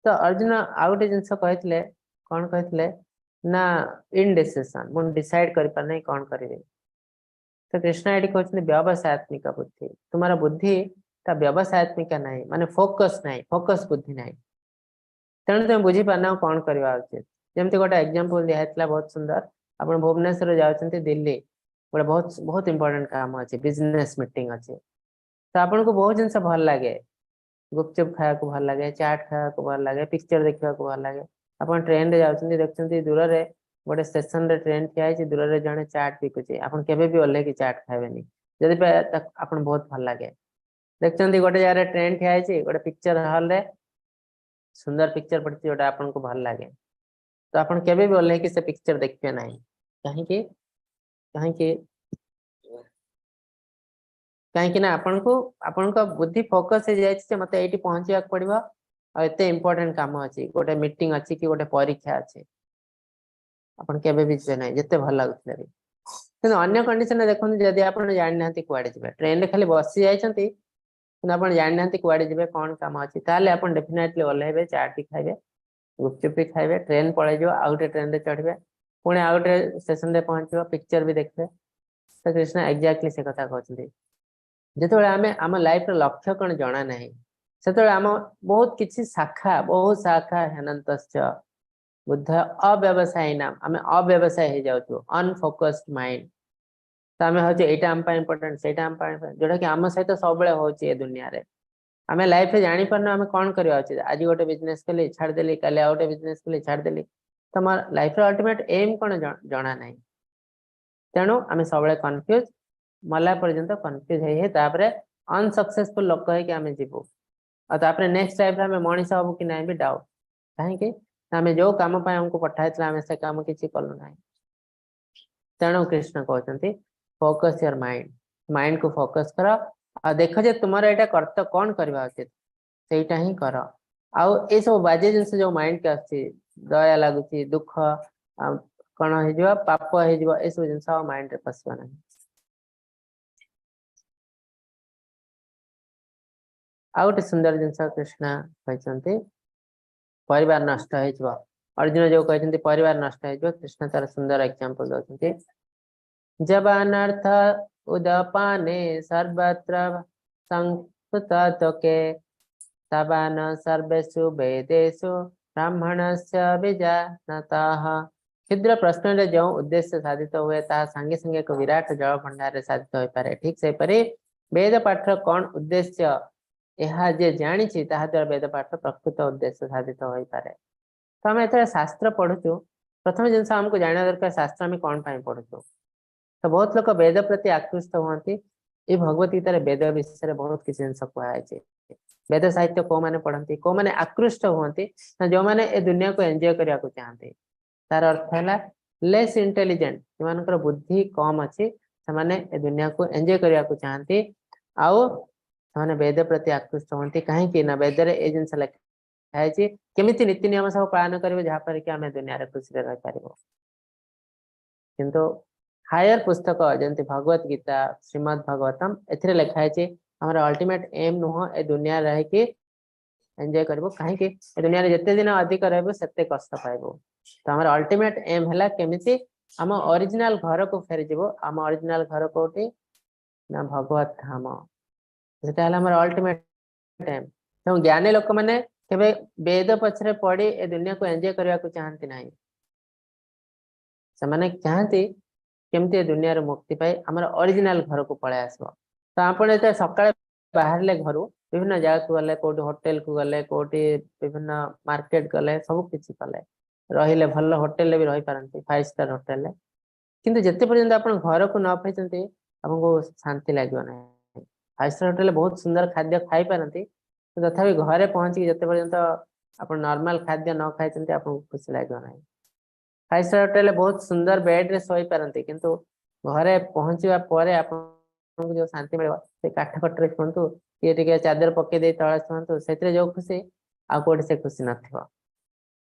B: ତ ଅର୍ଜୁନ ଆଉ ଗୋଟେ ଜିନିଷ କହିଥିଲେ, କଣ କହିଥିଲେ ନା ଇନଡିସିସନ, ମୁଁ ଡିସାଇଡ କରିପାରୁନାହିଁ କଣ କରିବି। ତ କୃଷ୍ଣ ଏଠି କହୁଛନ୍ତି ବ୍ୟବସାୟାତ୍ମିକା ବୁଦ୍ଧି, ତୁମର ବୁଦ୍ଧି ତା ବ୍ୟବସାୟାତ୍ମିକା ନାହିଁ, ମାନେ ଫୋକସ ନାହିଁ, ଫୋକସ ବୁଦ୍ଧି ନାହିଁ, ତେଣୁ ତୁମେ ବୁଝିପାରୁନାହ କଣ କରିବା ଉଚିତ। ଯେମିତି ଗୋଟେ ଏକ୍ଜାମ୍ପଲ ଦିଆହେଇଥିଲା ବହୁତ ସୁନ୍ଦର, ଆପଣ ଭୁବନେଶ୍ୱର ଯାଉଛନ୍ତି ଦିଲ୍ଲୀ, ଗୋଟେ ବହୁତ ବହୁତ ଇମ୍ପୋର୍ଟାଣ୍ଟ କାମ ଅଛି, ବିଜନେସ ମିଟିଂ ଅଛି, ତ ଆପଣଙ୍କୁ ବହୁତ ଜିନିଷ ଭଲ ଲାଗେ, ଗୁପଚୁପ ଖାଇବାକୁ ଭଲ ଲାଗେ, ଚାଟ ଖାଇବାକୁ ଭଲ ଲାଗେ, ପିକ୍ଚର ଦେଖିବାକୁ ଭଲ ଲାଗେ। ଆପଣ ଟ୍ରେନରେ ଯାଉଛନ୍ତି, ଦେଖୁଛନ୍ତି ଦୂରରେ ଗୋଟେ ଷ୍ଟେସନରେ ଟ୍ରେନ ଠିଆ ହେଇଛି, ଦୂରରେ ଜଣେ ଚାଟ ବିକୁଛି, ଆପଣ କେବେ ବି ଓହ୍ଲେଇକି ଚାଟ ଖାଇବେନି ଯଦି ଆପଣ ବହୁତ ଭଲ ଲାଗେ। ଦେଖୁଛନ୍ତି ଗୋଟେ ଜାଗାରେ ଟ୍ରେନ ଠିଆ ହେଇଛି, ଗୋଟେ ପିକ୍ଚର ହଲରେ ସୁନ୍ଦର ପିକ୍ଚର ପଡିଛି ଯୋଉଟା ଆପଣଙ୍କୁ ଭଲ ଲାଗେ, ତ ଆପଣ କେବେ ବି ଓହ୍ଲେଇକି ସେ ପିକ୍ଚର ଦେଖିବେ ନାହିଁ। କାହିଁକି? କାହିଁକି? କାହିଁକି ନା ଆପଣଙ୍କ ବୁଦ୍ଧି ଫୋକସ ହେଇଯାଇଛି ଯେ ମତେ ଏଇଠି ପହଞ୍ଚିବାକୁ ପଡିବ, ଆଉ ଏତେ ଇମ୍ପୋର୍ଟାଣ୍ଟ କାମ ଅଛି, ଗୋଟେ ମିଟିଂ ଅଛି କି ଗୋଟେ ପରୀକ୍ଷା ଅଛି, ଆପଣ କେବେ ବି ଯିବେ ନାହିଁ ଯେତେ ଭଲ ଲାଗୁଥିଲେ ବି। କିନ୍ତୁ ଅନ୍ୟ କଣ୍ଡିସନରେ ଦେଖନ୍ତୁ, ଯଦି ଆପଣ ଜାଣିନାହାନ୍ତି କୁଆଡେ ଯିବେ, ଟ୍ରେନରେ ଖାଲି ବସି ଯାଇଛନ୍ତି କିନ୍ତୁ ଆପଣ ଜାଣିନାହାନ୍ତି କୁଆଡେ ଯିବେ, କଣ କାମ ଅଛି, ତାହେଲେ ଆପଣ ଡେଫିନେଟଲି ଓହ୍ଲେଇବେ, ଚାଟ ବି ଖାଇବେ, ଗୁପଚୁପ ବି ଖାଇବେ, ଟ୍ରେନ ପଳେଇଯିବ, ଆଉ ଗୋଟେ ଟ୍ରେନରେ ଚଢିବେ, ପୁଣି ଆଉ ଗୋଟେ ଷ୍ଟେସନରେ ପହଞ୍ଚିବ, ପିକ୍ଚର ବି ଦେଖିବେ। ତ କୃଷ୍ଣ ଏକ୍ଜାକ୍ଟଲି ସେ କଥା କହୁଛନ୍ତି, ଯେତେବେଳେ ଆମେ ଆମ ଲାଇଫର ଲକ୍ଷ୍ୟ କଣ ଜଣା ନାହିଁ, ସେତେବେଳେ ଆମ ବହୁତ କିଛି ଶାଖା, ବହୁତ ଶାଖା ହେନନ୍ତଶ୍ଚ ବୁଦ୍ଧ ଅବ୍ୟବସାୟୀ ନାମ, ଆମେ ଅବ୍ୟବସାୟୀ ହେଇଯାଉଛୁ, ଅନଫୋକସ୍ଡ ମାଇଣ୍ଡ। ତ ଆମେ ଭାବୁଛୁ ଏଇଟା ଆମ ପାଇଁ ଇମ୍ପୋର୍ଟାଣ୍ଟ, ସେଇଟା ଆମ ପାଇଁ, ଯୋଉଟା କି ଆମ ସହିତ ସବୁବେଳେ ହଉଛି ଏ ଦୁନିଆରେ। ଆମେ ଲାଇଫରେ ଜାଣିପାରୁନୁ ଆମେ କଣ କରିବା ଉଚିତ। ଆଜି ଗୋଟେ ବିଜନେସ କଲି ଛାଡ଼ିଦେଲି, କାଲି ଆଉ ଗୋଟେ ବିଜନେସ କଲି ଛାଡ଼ିଦେଲି, ତମ ଲାଇଫର ଅଲ୍ଟିମେଟ ଏମ୍ କଣ ଜଣା ନାହିଁ। ତେଣୁ ଆମେ ସବୁବେଳେ କନଫ୍ୟୁଜ, ମଲା ପର୍ଯ୍ୟନ୍ତ କନଫ୍ୟୁଜ ହେଇ ହେଇ ତାପରେ ଅନସକ୍ସେସଫୁଲ ଲୋକ ହେଇକି ଆମେ ଯିବୁ। ଆଉ ତାପରେ ନେକ୍ସଟ ଲାଇଫରେ ଆମେ ମଣିଷ ହବୁ କି ନାହିଁ ବି ଡାଉଟ। କାହିଁକି ଆମେ ଯୋଉ କାମ ପାଇଁ ଆମକୁ ପଠା ହେଇଥିଲା ଆମେ ସେ କାମ କିଛି କଲୁ ନାହିଁ। ତେଣୁ କୃଷ୍ଣ କହୁଛନ୍ତି ଫୋକସ your mind, ମାଇଣ୍ଡକୁ ଫୋକସ କର ଆଉ ଦେଖ ଯେ ତୁମର ଏଇଟା କର୍ତ୍ତବ୍ୟ କଣ କରିବା ଉଚିତ, ସେଇଟା ହିଁ କର। ଆଉ ଏସବୁ ବାଜେ ଜିନିଷ ଯୋଉ ମାଇଣ୍ଡକୁ ଆସୁଛି, ଦୟା ଲାଗୁଛି, ଦୁଃଖ କଣ ହେଇଯିବ, ପାପ ହେଇଯିବ, ଏସବୁ ଜିନିଷ ଆଉ ମାଇଣ୍ଡରେ ପଶିବ ନାହିଁ। ଆଉ ଗୋଟେ ସୁନ୍ଦର ଜିନିଷ କୃଷ୍ଣ କହିଛନ୍ତି, ପରିବାର ନଷ୍ଟ ହେଇଯିବ। ଅର୍ଜୁନ ଯୋଉ କହିଛନ୍ତି ପରିବାର ନଷ୍ଟ ହେଇଯିବ, କୃଷ୍ଣ ତାର ସୁନ୍ଦର ଏକ୍ଜାମ୍ପଲ ଦଉଛନ୍ତି। ଜବାନର୍ଥ ଉଦପାନେ ସର୍ବତ୍ର ସଂସ୍କୃତକେ ତବାନ ସର୍ବେଷୁ ବେଦେଷୁ ବ୍ରାହ୍ମଣସ୍ୟ ବିଜାନତଃ। କ୍ଷୁଦ୍ର ପ୍ରଶ୍ନରେ ଯେଉଁ ଉଦ୍ଦେଶ୍ୟ ସାଧିତ ହୁଏ ତାହା ସାଙ୍ଗେ ସାଙ୍ଗେ ଏକ ବିରାଟ ଜଳ ଭଣ୍ଡାରରେ ସାଧିତ ହୋଇପାରେ। ଠିକ ସେହିପରି ବେଦ ପାଠର କଣ ଉଦ୍ଦେଶ୍ୟ ଏହା ଯେ ଜାଣିଛି ତାହା ଦ୍ୱାରା ବେଦ ପାଠର ପ୍ରକୃତ ଉଦ୍ଦେଶ୍ୟ ସାଧିତ ହୋଇପାରେ। ତ ଆମେ ଯେତେବେଳେ ଶାସ୍ତ୍ର ପଢୁଛୁ, ପ୍ରଥମ ଜିନିଷ ଆମକୁ ଜାଣିବା ଦରକାର ଶାସ୍ତ୍ର ଆମେ କଣ ପାଇଁ ପଢୁଛୁ। ତ ବହୁତ ଲୋକ ବେଦ ପ୍ରତି ଆକୃଷ୍ଟ ହୁଅନ୍ତି। ଏଇ ଭଗବତ ଗୀତାରେ ବେଦ ବିଷୟରେ ବହୁତ କିଛି ଜିନିଷ କୁହାଯାଇଛି। ବେଦ ସାହିତ୍ୟ କୋଉମାନେ ପଢନ୍ତି, କୋଉମାନେ ଆକୃଷ୍ଟ ହୁଅନ୍ତି ନା ଯୋଉମାନେ ଏ ଦୁନିଆକୁ ଏନ୍ଜୟ କରିବାକୁ ଚାହାନ୍ତି। ତାର ଅର୍ଥ ହେଲା ଲେସ୍ ଇଣ୍ଟେଲିଜେଣ୍ଟ, ସେମାନଙ୍କର ବୁଦ୍ଧି କମ ଅଛି, ସେମାନେ ଏ ଦୁନିଆକୁ ଏନ୍ଜୟ କରିବାକୁ ଚାହାନ୍ତି ଆଉ ସେମାନେ ବେଦ ପ୍ରତି ଆକୃଷ୍ଟ ହୁଅନ୍ତି। କାହିଁକି ନା ବେଦରେ ଏ ଜିନିଷ ଲେଖା ହେଇଛି କେମିତି ନୀତି ନିୟମ ସବୁ ପାଳନ କରିବେ ଯାହାଫଳରେ କି ଆମେ ଦୁନିଆରେ ଖୁସିରେ ରହିପାରିବୁ। କିନ୍ତୁ ହାୟର ପୁସ୍ତକ ଯେମିତି ଭଗବତ ଗୀତା, ଶ୍ରୀମଦ୍ ଭାଗବତମ, ଏଥିରେ ଲେଖା ହେଇଛି ଆମର ଅଲ୍ଟିମେଟ ଏମ୍ ନୁହଁ ଏ ଦୁନିଆରେ ରହିକି ଏନ୍ଜୟ କରିବୁ। କାହିଁକି ଏ ଦୁନିଆରେ ଯେତେ ଦିନ ଅଧିକ ରହିବୁ ସେତେ କଷ୍ଟ ପାଇବୁ। ତ ଆମର ଅଲ୍ଟିମେଟ ଏମ୍ ହେଲା କେମିତି ଆମ ଅରିଜିନାଲ ଘରକୁ ଫେରିଯିବୁ। ଆମ ଅରିଜିନାଲ ଘର କୋଉଠି ନା ଭଗବତ ଧାମ। ସେଟା ହେଲା ଆମର ଅଲ୍ଟିମେଟ ଏମ୍। ତେଣୁ ଜ୍ଞାନୀ ଲୋକମାନେ କେବେ ବେଦ ପଛରେ ପଡି ଏ ଦୁନିଆକୁ ଏନ୍ଜୟ କରିବାକୁ ଚାହାନ୍ତି ନାହିଁ। ସେମାନେ ଚାହାନ୍ତି କେମିତି ଏ ଦୁନିଆରୁ ମୁକ୍ତି ପାଇ ଆମର ଅରିଜିନାଲ ଘରକୁ ପଳେଇ ଆସିବ। ତ ଆପଣ ଯେତେବେଳେ ସକାଳେ ବାହାରିଲେ ଘରୁ, ବିଭିନ୍ନ ଜାଗାକୁ ଗଲେ, କୋଉଠି ହୋଟେଲକୁ ଗଲେ, କୋଉଠି ବିଭିନ୍ନ ମାର୍କେଟ ଗଲେ, ସବୁ କିଛି କଲେ, ରହିଲେ, ଭଲ ହୋଟେଲରେ ବି ରହିପାରନ୍ତି, 5 ଷ୍ଟାର ହୋଟେଲରେ, କିନ୍ତୁ ଯେତେ ପର୍ଯ୍ୟନ୍ତ ଆପଣ ଘରକୁ ନ ଫେରିଛନ୍ତି ଆପଣଙ୍କୁ ଶାନ୍ତି ଲାଗିବ ନାହିଁ। 5 ଷ୍ଟାର ହୋଟେଲରେ ବହୁତ ସୁନ୍ଦର ଖାଦ୍ୟ ଖାଇପାରନ୍ତି, ତଥାପି ଘରେ ପହଞ୍ଚିକି ଯେତେ ପର୍ଯ୍ୟନ୍ତ ଆପଣ ନର୍ମାଲ ଖାଦ୍ୟ ନ ଖାଇଛନ୍ତି ଆପଣଙ୍କୁ ଖୁସି ଲାଗିବ ନାହିଁ। 5 ଷ୍ଟାର ହୋଟେଲରେ ବହୁତ ସୁନ୍ଦର ବେଡରେ ଶୋଇପାରନ୍ତି, କିନ୍ତୁ ଘରେ ପହଞ୍ଚିବା ପରେ ଆପଣଙ୍କୁ ଯୋଉ ଶାନ୍ତି ମିଳିବ, ସେ କାଠ ଖଟରେ ଶୁଅନ୍ତୁ କି ଟିକେ ଚାଦର ପକେଇ ଦେଇ ତଳେ ଶୁଅନ୍ତୁ, ସେଥିରେ ଯୋଉ ଖୁସି ଆଉ କୋଉଠି ସେ ଖୁସି ନଥିବ।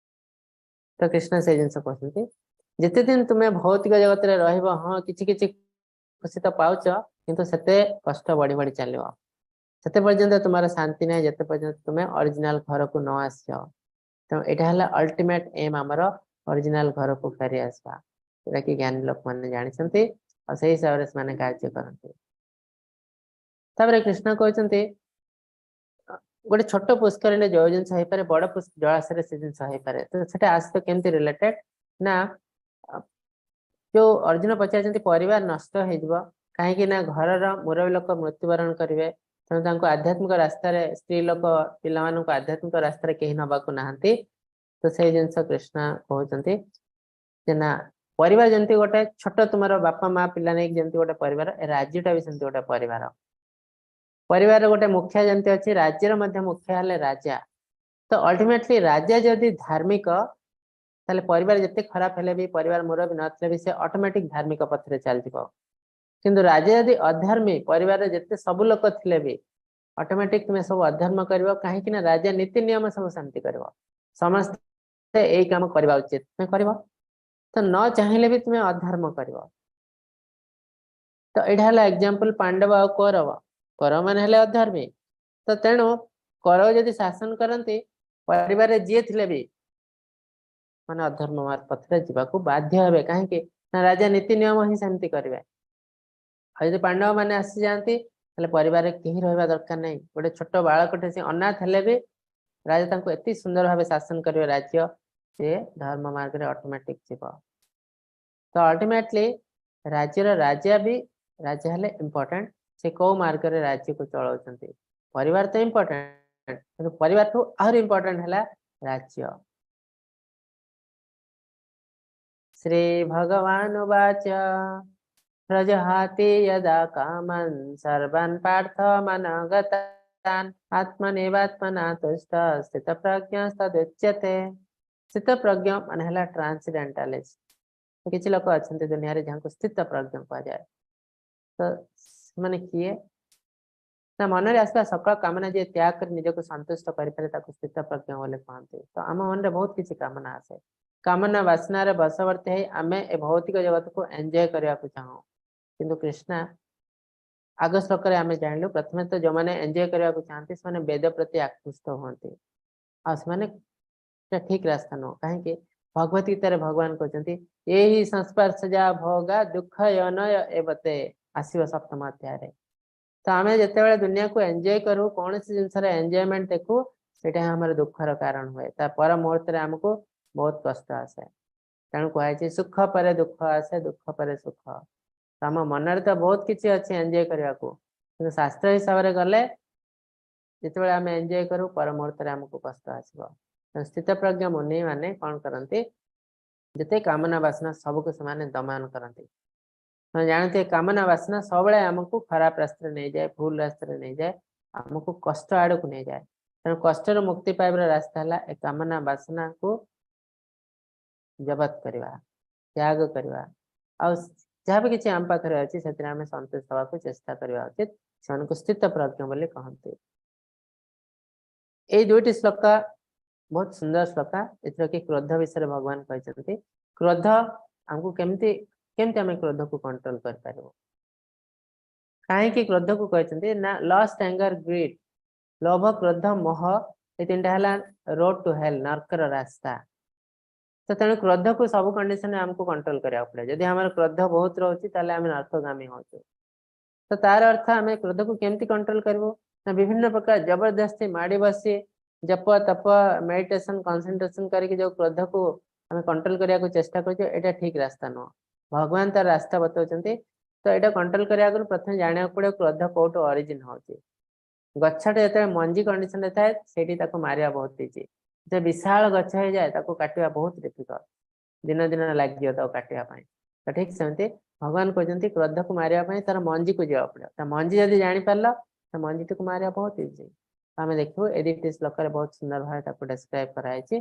B: ତ କୃଷ୍ଣ ସେଇ ଜିନିଷ କହୁଛନ୍ତି, ଯେତେ ଦିନ ତୁମେ ଭୌତିକ ଜଗତରେ ରହିବ, ହଁ କିଛି କିଛି ଖୁସି ତ ପାଉଛ, କିନ୍ତୁ ସେତେ କଷ୍ଟ ବଢି ବଢି ଚାଲିବ। ସେତେ ପର୍ଯ୍ୟନ୍ତ ତୁମର ଶାନ୍ତି ନାହିଁ ଯେତେ ପର୍ଯ୍ୟନ୍ତ ତୁମେ ଅରିଜିନାଲ ଘରକୁ ନ ଆସିଛ। ତେଣୁ ଏଇଟା ହେଲା ଅଲ୍ଟିମେଟ ଏମ୍, ଆମର ଅରିଜିନାଲ ଘରକୁ ଫେରି ଆସିବା, ଯୋଉଟା କି ଜ୍ଞାନୀ ଲୋକମାନେ ଜାଣିଛନ୍ତି ଆଉ ସେଇ ହିସାବରେ ସେମାନେ କାର୍ଯ୍ୟ କରନ୍ତି। ତାପରେ କୃଷ୍ଣ କହୁଛନ୍ତି ଗୋଟେ ଛୋଟ ପୁଷ୍କରିଣୀରେ ଯୋଉ ଜିନିଷ ହେଇପାରେ, ବଡ ଜଳାଶୟରେ ସେ ଜିନିଷ ହେଇପାରେ। ତ ସେଟା ଆ ସହିତ କେମିତି ରିଲେଟେଡ ନା ଯୋଉ ଅର୍ଜୁନ ପଚାରିଛନ୍ତି ପରିବାର ନଷ୍ଟ ହେଇଯିବ, କାହିଁକି ନା ଘରର ମୁରବୀ ଲୋକ ମୃତ୍ୟୁବରଣ କରିବେ, ତେଣୁ ତାଙ୍କୁ ଆଧ୍ୟାତ୍ମିକ ରାସ୍ତାରେ ସ୍ତ୍ରୀ ଲୋକ ପିଲାମାନଙ୍କୁ ଆଧ୍ୟାତ୍ମିକ ରାସ୍ତାରେ କେହି ନବାକୁ ନାହାନ୍ତି। ତ ସେଇ ଜିନିଷ କୃଷ୍ଣ କହୁଛନ୍ତି ଯେ ନା ପରିବାର ଯେମିତି ଗୋଟେ ଛୋଟ ତୁମର ବାପା ମା ପିଲା ନେଇକି ଯେମିତି ଗୋଟେ ପରିବାର, ଏ ରାଜ୍ୟଟା ବି ସେମିତି ଗୋଟେ ପରିବାର। ପରିବାରର ଗୋଟେ ମୁଖିଆ ଯେମିତି ଅଛି, ରାଜ୍ୟର ମଧ୍ୟ ମୁଖିଆ ହେଲେ ରାଜା। ତ ଅଲ୍ଟିମେଟଲି ରାଜା ଯଦି ଧାର୍ମିକ, ତାହେଲେ ପରିବାର ଯେତେ ଖରାପ ହେଲେ ବି, ପରିବାର ମୁରବୀ ନଥିଲେ ବି ସେ ଅଟୋମେଟିକ ଧାର୍ମିକ ପଥରେ ଚାଲିଯିବ। କିନ୍ତୁ ରାଜା ଯଦି ଅଧର୍ମୀ, ପରିବାରରେ ଯେତେ ସବୁ ଲୋକ ଥିଲେ ବି ଅଟୋମେଟିକ ତୁମେ ସବୁ ଅଧର୍ମ କରିବ। କାହିଁକି ନା ରାଜା ନୀତି ନିୟମ ସବୁ ସେମିତି କରିବ, ସମସ୍ତେ ଏଇ କାମ କରିବା ଉଚିତ, ତୁମେ କରିବ। ତ ନ ଚାହିଁଲେ ବି ତୁମେ ଅଧର୍ମ କରିବ। ତ ଏଇଟା ହେଲା ଏକ୍ଜାମ୍ପଲ ପାଣ୍ଡବ ଆଉ କୌରବ। କୌରବ ମାନେ ହେଲେ ଅଧର୍ମୀ। ତ ତେଣୁ କୌରବ ଯଦି ଶାସନ କରନ୍ତି, ପରିବାରରେ ଯିଏ ଥିଲେ ବି ମାନେ ଅଧର୍ମ ପଥରେ ଯିବାକୁ ବାଧ୍ୟ ହେବେ। କାହିଁକି ନା ରାଜା ନୀତି ନିୟମ ହିଁ ସେମିତି କରିବେ। ଆଉ ଯଦି ପାଣ୍ଡବ ମାନେ ଆସିଯାଆନ୍ତି, ତାହେଲେ ପରିବାରରେ କେହି ରହିବା ଦରକାର ନାହିଁ। ଗୋଟେ ଛୋଟ ବାଳକଟେ, ସେ ଅନାଥ ହେଲେ ବି ରାଜା ତାଙ୍କୁ ଏତେ ସୁନ୍ଦର ଭାବେ ଶାସନ କରିବେ ରାଜ୍ୟ, ସେ ଧର୍ମ ମାର୍ଗରେ ଅଟୋମେଟିକ ଯିବ। ତ ଅଲ୍ଟିମେଟଲି ରାଜ୍ୟର ରାଜା ବି ରାଜା ହେଲେ ଇମ୍ପୋର୍ଟାଣ୍ଟ, ସେ କୋଉ ମାର୍ଗରେ ରାଜ୍ୟକୁ ଚଳାଉଛନ୍ତି। ପରିବାର ତ ଇମ୍ପୋର୍ଟାଣ୍ଟ, କିନ୍ତୁ ପରିବାରଠୁ ଆହୁରି ଇମ୍ପୋର୍ଟାଣ୍ଟ ହେଲା ରାଜ୍ୟ। ଶ୍ରୀ ଭଗବାନ ଉବାଚ ପ୍ରଜହାତି ଯଦା କାମନ୍ ସର୍ବାନ୍ ପାର୍ଥ ମନଗତାନ୍ ଆତ୍ମନେବାତ୍ମନା ତୁଷ୍ଟ ସ୍ଥିତପ୍ରଜ୍ଞସ୍ତଦୁଚ୍ୟତେ। ସ୍ଥିତପ୍ରଜ୍ଞ ମାନେ ହେଲା ଟ୍ରାନ୍ସଡେଣ୍ଟାଲିଷ୍ଟ। କିଛି ଲୋକ ଅଛନ୍ତି ଦୁନିଆରେ ଯାହାଙ୍କୁ ସ୍ଥିତପ୍ରଜ୍ଞ କୁହାଯାଏ। ତ ସେମାନେ କିଏ ନା ମନରେ ଆସିବା ସକଳ କାମନା ଯିଏ ତ୍ୟାଗ କରି ନିଜକୁ ସନ୍ତୁଷ୍ଟ କରିପାରେ, ତାକୁ ସ୍ଥିତପ୍ରଜ୍ଞ ବୋଲି କହନ୍ତି। ତ ଆମ ମନରେ ବହୁତ କିଛି କାମନା ଆସେ। କାମନା ବାସନାରେ ବଶବର୍ତ୍ତୀ ହେଇ ଆମେ ଏ ଭୌତିକ ଜଗତକୁ ଏନ୍ଜୟ କରିବାକୁ ଚାହୁଁ। କିନ୍ତୁ କୃଷ୍ଣା ଆଗ ଶ୍ଲୋକରେ ଆମେ ଜାଣିଲୁ, ପ୍ରଥମେ ତ ଯୋଉମାନେ ଏନ୍ଜୟ କରିବାକୁ ଚାହାନ୍ତି, ସେମାନେ ବେଦ ପ୍ରତି ଆକୃଷ୍ଟ ହୁଅନ୍ତି, ଆଉ ସେମାନେ ଠିକ ରାସ୍ତା ନୁହଁ। କାହିଁକି? ଭଗବତ ଗୀତାରେ ଭଗବାନ କହୁଛନ୍ତି, ଏହି ସଂସ୍ପର୍ଶ ଯା ଭୋଗା ଦୁଃଖ ୟନୟ ଏବତେ, ଆସିବ ସପ୍ତମ ଅଧ୍ୟାୟରେ। ତ ଆମେ ଯେତେବେଳେ ଦୁନିଆକୁ ଏନ୍ଜୟ କରୁ, କୌଣସି ଜିନିଷର ଏନ୍ଜୟମେଣ୍ଟ ଦେଖୁ, ସେଇଟା ଆମର ଦୁଃଖର କାରଣ ହୁଏ। ତା ପର ମୁହୂର୍ତ୍ତରେ ଆମକୁ ବହୁତ କଷ୍ଟ ଆସେ। ତେଣୁ କୁହାଯାଇଛି, ସୁଖ ପରେ ଦୁଃଖ ଆସେ, ଦୁଃଖ ପରେ ସୁଖ। ତ ଆମ ମନରେ ତ ବହୁତ କିଛି ଅଛି ଏନ୍ଜୟ କରିବାକୁ, କିନ୍ତୁ ଶାସ୍ତ୍ର ହିସାବରେ ଗଲେ ଯେତେବେଳେ ଆମେ ଏନ୍ଜୟ କରୁ, ପର ମୁହୂର୍ତ୍ତରେ ଆମକୁ କଷ୍ଟ ଆସିବ। ସ୍ଥିତପ୍ରଜ୍ଞ ମୁନି ମାନେ କଣ କରନ୍ତି? ଯେତେ କାମନା ବାସନା ସବୁକୁ ସେମାନେ ଦମନ କରନ୍ତି। ଜାଣନ୍ତି, କାମନା ବାସନା ସବୁବେଳେ ଆମକୁ ଖରାପ ରାସ୍ତାରେ ନେଇଯାଏ, ଭୁଲ ରାସ୍ତାରେ ନେଇଯାଏ, ଆମକୁ କଷ୍ଟ ଆଡକୁ ନେଇଯାଏ। ତେଣୁ କଷ୍ଟରୁ ମୁକ୍ତି ପାଇବାର ରାସ୍ତା ହେଲା ଏ କାମନା ବାସନାକୁ ଜବତ କରିବା, ତ୍ୟାଗ କରିବା, ଆଉ ଯାହା ବି କିଛି ଆମ ପାଖରେ ଅଛି, ସେଥିରେ ଆମେ ସନ୍ତୁଷ୍ଟ ହବାକୁ ଚେଷ୍ଟା କରିବା ଉଚିତ। ସେମାନଙ୍କୁ ସ୍ଥିତ ପ୍ରଜ୍ଞ ବୋଲି କହନ୍ତି। ଏଇ ଦୁଇଟି ଶ୍ଲୋକ ବହୁତ ସୁନ୍ଦର ଶ୍ଲୋକ। ଏଥିରେ କି କ୍ରୋଧ ବିଷୟରେ ଭଗବାନ କହିଛନ୍ତି। କ୍ରୋଧ ଆମକୁ କେମିତି କେମିତି ଆମେ କ୍ରୋଧକୁ କଣ୍ଟ୍ରୋଲ କରିପାରିବୁ? କାହିଁକି କ୍ରୋଧକୁ କହିଛନ୍ତି ନା ଲଷ୍ଟ, ଆଙ୍ଗର, ଗ୍ରିଡ୍, ଲୋଭ, କ୍ରୋଧ, ମୋହ, ଏ ତିନିଟା ହେଲା ରୋଡ ଟୁ ହେଲ୍, ନର୍କର ରାସ୍ତା। ତ ତେଣୁ କ୍ରୋଧକୁ ସବୁ କଣ୍ଡିସନରେ ଆମକୁ କଣ୍ଟ୍ରୋଲ କରିବାକୁ ପଡେ। ଯଦି ଆମର କ୍ରୋଧ ବହୁତ ରହୁଛି, ତାହେଲେ ଆମେ ନର୍କଗାମୀ ହଉଛୁ। ତ ତାର ଅର୍ଥ ଆମେ କ୍ରୋଧକୁ କେମିତି କଣ୍ଟ୍ରୋଲ କରିବୁ ନା ବିଭିନ୍ନ ପ୍ରକାର ଜବରଦସ୍ତି ମାଡି ବସି ଜପ, ତପ, ମେଡିଟେସନ, କନସେନ୍ଟ୍ରେସନ କରିକି ଯୋଉ କ୍ରୋଧକୁ ଆମେ କଣ୍ଟ୍ରୋଲ କରିବାକୁ ଚେଷ୍ଟା କରୁଛୁ, ଏଇଟା ଠିକ ରାସ୍ତା ନୁହଁ। ଭଗବାନ ତାର ରାସ୍ତା ବତାଉଛନ୍ତି। ତ ଏଇଟା କଣ୍ଟ୍ରୋଲ କରିବା ଆଗରୁ ପ୍ରଥମେ ଜାଣିବାକୁ ପଡିବ କ୍ରୋଧ କୋଉଠୁ ଅରିଜିନ ହଉଛି। ଗଛଟା ଯେତେବେଳେ ମଞ୍ଜି କଣ୍ଡିସନରେ ଥାଏ, ସେଇଠି ତାକୁ ମାରିବା ବହୁତ ଇଜି। ଯେ ବିଶାଳ ଗଛ ହେଇଯାଏ, ତାକୁ କାଟିବା ବହୁତ ଡିଫିକଲ୍ଟ, ଦିନ ଦିନ ଲାଗିଯିବ ତାକୁ କାଟିବା ପାଇଁ। ତ ଠିକ ସେମିତି ଭଗବାନ କହୁଛନ୍ତି, କ୍ରୋଧକୁ ମାରିବା ପାଇଁ ତାର ମଞ୍ଜିକୁ ଯିବାକୁ ପଡିବ। ତା ମଞ୍ଜି ଯଦି ଜାଣିପାରିଲ, ତା ମଞ୍ଜିଟିକୁ ମାରିବା ବହୁତ ଇଜି। ଆମେ ଦେଖିବୁ, ଏ ଦୁଇଟି ଶ୍ଲୋକରେ ବହୁତ ସୁନ୍ଦର ଭାବେ ତାକୁ ଡେସ୍କ୍ରାଇବ କରାଯାଇଛି।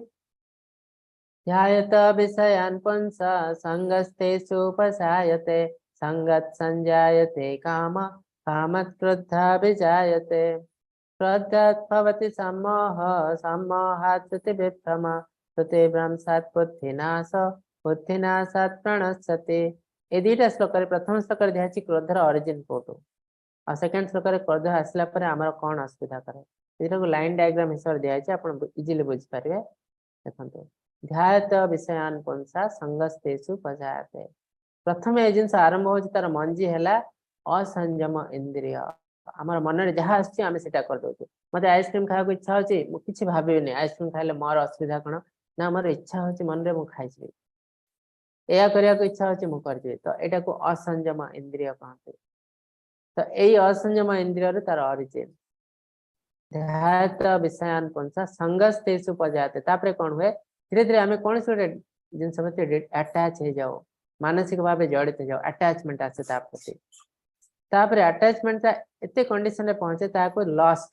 B: ध्यायत विषयान् पुंस सङ्गस्तेषुपजायते, सङ्गत् सञ्जायते काम, कामात् क्रोधाभिजायते, क्रोधात् भवति सम्मोह, सम्मोहात् स्मृतिविभ्रम, स्मृतिभ्रंशात् बुद्धिनाश, बुद्धिनाशात् प्रणश्यति। ଏ ଦିଟା ଶ୍ଲୋକରେ, ପ୍ରଥମ ଶ୍ଲୋକରେ ଦିଆଯାଇଛି କ୍ରୋଧର ଅରିଜିନ କୋଉଠୁ, ଆଉ ସେକେଣ୍ଡ ଶ୍ଲୋକରେ କ୍ରୋଧ ଆସିଲା ପରେ ଆମର କଣ ଅସୁବିଧା କରେ। ଏଇଟାକୁ ଲାଇନ ଡାଇଗ୍ରାମ ହିସାବରେ ଦିଆଯାଇଛି, ଆପଣ ଇଜିଲି ବୁଝିପାରିବେ। ଦେଖନ୍ତୁ, ଧ୍ୟାୟତ ବିଷୟାନ ପୁଂସା ସଙ୍ଗସ୍ତେଷୁ ପଜାୟତେ। ପ୍ରଥମେ ଏ ଜିନିଷ ଆରମ୍ଭ ହଉଛି, ତାର ମଞ୍ଜି ହେଲା ଅସଂଯମ ଇନ୍ଦ୍ରିୟ। ଆମର ମନରେ ଯାହା ଆସୁଛି, ଆମେ ସେଟା କରିଦଉଛୁ। ମତେ ଆଇସ୍କ୍ରିମ ଖାଇବାକୁ ଇଚ୍ଛା ହଉଛି, ମୁଁ କିଛି ଭାବିବିନି ଆଇସ୍କ୍ରିମ ଖାଇଲେ ମୋର ଅସୁବିଧା କଣ। ନା, ମୋର ଇଚ୍ଛା ହଉଛି ମନରେ, ମୁଁ ଖାଇଯିବି। ଏଇଆ କରିବାକୁ ଇଚ୍ଛା ହଉଛି, ମୁଁ କରିଯିବି। ତ ଏଇଟାକୁ ଅସଂଯମ ଇନ୍ଦ୍ରିୟ କହନ୍ତି। ତ ଏଇ ଅସଂଯମ ଇନ୍ଦ୍ରିୟରୁ ତାର ଅରିଜିନ। ଧ୍ୟାୟତ ବିଷୟାନ ପୁଂସା ସଙ୍ଗସ୍ତେଷୁ ପଜାୟତେ। ତାପରେ କଣ ହୁଏ? ଧୀରେ ଧୀରେ ଆମେ କୌଣସି ଗୋଟେ ଜିନିଷ ପ୍ରତି ଆଟାଚ ହେଇଯାଉ, ମାନସିକ ଭାବେ ଜଡ଼ିତ ହେଇଯାଉ, ଆଟାଚମେଣ୍ଟ ଆସେ ତା ପ୍ରତି। ତାପରେ ଆଟାଚମେଣ୍ଟ ଏତେ କଣ୍ଡିସନରେ ପହଞ୍ଚେ, ତାହାକୁ ଲଷ୍ଟ,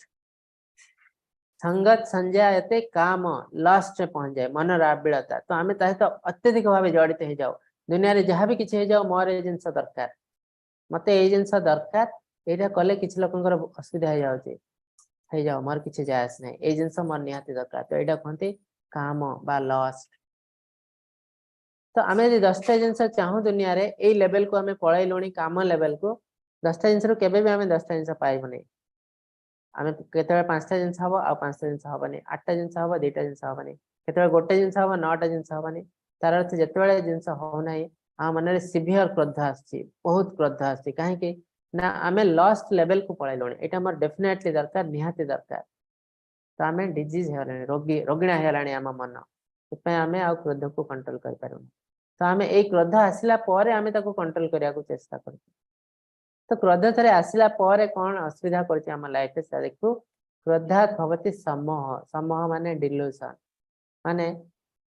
B: ସଙ୍ଗତ ସଞ୍ଜାୟତେ କାମ, ଲଷ୍ଟରେ ପହଞ୍ଚାଏ, ମନର ଆବିଳତା। ତ ଆମେ ତା ସହିତ ଅତ୍ୟଧିକ ଭାବେ ଜଡ଼ିତ ହେଇଯାଉ। ଦୁନିଆରେ ଯାହା ବି କିଛି ହେଇଯାଉ, ମୋର ଏଇ ଜିନିଷ ଦରକାର, ମତେ ଏଇ ଜିନିଷ ଦରକାର। ଏଇଟା କଲେ କିଛି ଲୋକଙ୍କର ଅସୁବିଧା ହେଇଯାଉଛି, ହେଇଯାଉ, ମୋର କିଛି ଯାଏ ଆସେ ନାହିଁ, ଏଇ ଜିନିଷ ମୋର ନିହାତି ଦରକାର। ତ ଏଇଟା କୁହନ୍ତି କାମ ବା ଲଷ୍ଟ। ତ ଆମେ ଯଦି 10ଟା ଜିନିଷ ଚାହୁଁ ଦୁନିଆରେ, ଏଇ ଲେଭେଲକୁ ଆମେ ପଳେଇଲୁଣି, କାମ ଲେଭେଲକୁ, 10ଟା ଜିନିଷରୁ କେବେ ବି ଆମେ 10ଟା ଜିନିଷ ପାଇବୁନି। ଆମେ କେତେବେଳେ 5ଟା ଜିନିଷ ହବ ଆଉ 5ଟା ଜିନିଷ ହବନି, 8ଟା ଜିନିଷ ହବ 2ଟା ଜିନିଷ ହବନି, କେତେବେଳେ ଗୋଟେ ଜିନିଷ ହବ 9ଟା ଜିନିଷ ହବନି। ତାର ଅର୍ଥ ଯେତେବେଳେ ଜିନିଷ ହଉନାହିଁ ଆମ ମନରେ ସିଭିୟର କ୍ରୋଧ ଆସୁଛି, ବହୁତ କ୍ରୋଧ ଆସୁଛି। କାହିଁକି ନା ଆମେ ଲଷ୍ଟ ଲେଭେଲକୁ ପଳେଇଲୁଣି। ଏଇଟା ଆମର ଡେଫିନେଟଲି ଦରକାର, ନିହାତି ଦରକାର। ତ ଆମେ ଡିଜିଜ ହେଇଗଲାଣି, ରୋଗୀ ରୋଗିଣା ହେଇଗଲାଣି ଆମ ମନ, ସେଥିପାଇଁ ଆମେ ଆଉ କ୍ରୋଧକୁ କଣ୍ଟ୍ରୋଲ କରିପାରୁନୁ। ତ ଆମେ ଏଇ କ୍ରୋଧ ଆସିଲା ପରେ ଆମେ ତାକୁ କଣ୍ଟ୍ରୋଲ କରିବାକୁ ଚେଷ୍ଟା କରୁଛୁ। ତ କ୍ରୋଧ ଥରେ ଆସିଲା ପରେ କଣ ଅସୁବିଧା କରୁଛି ଆମ ଲାଇଫରେ ସେଟା ଦେଖୁ। କ୍ରୋଧାତ୍ ଭବତି ସମ୍ମୋହ। ସମ୍ମୋହ ମାନେ ଡିଲୁସନ, ମାନେ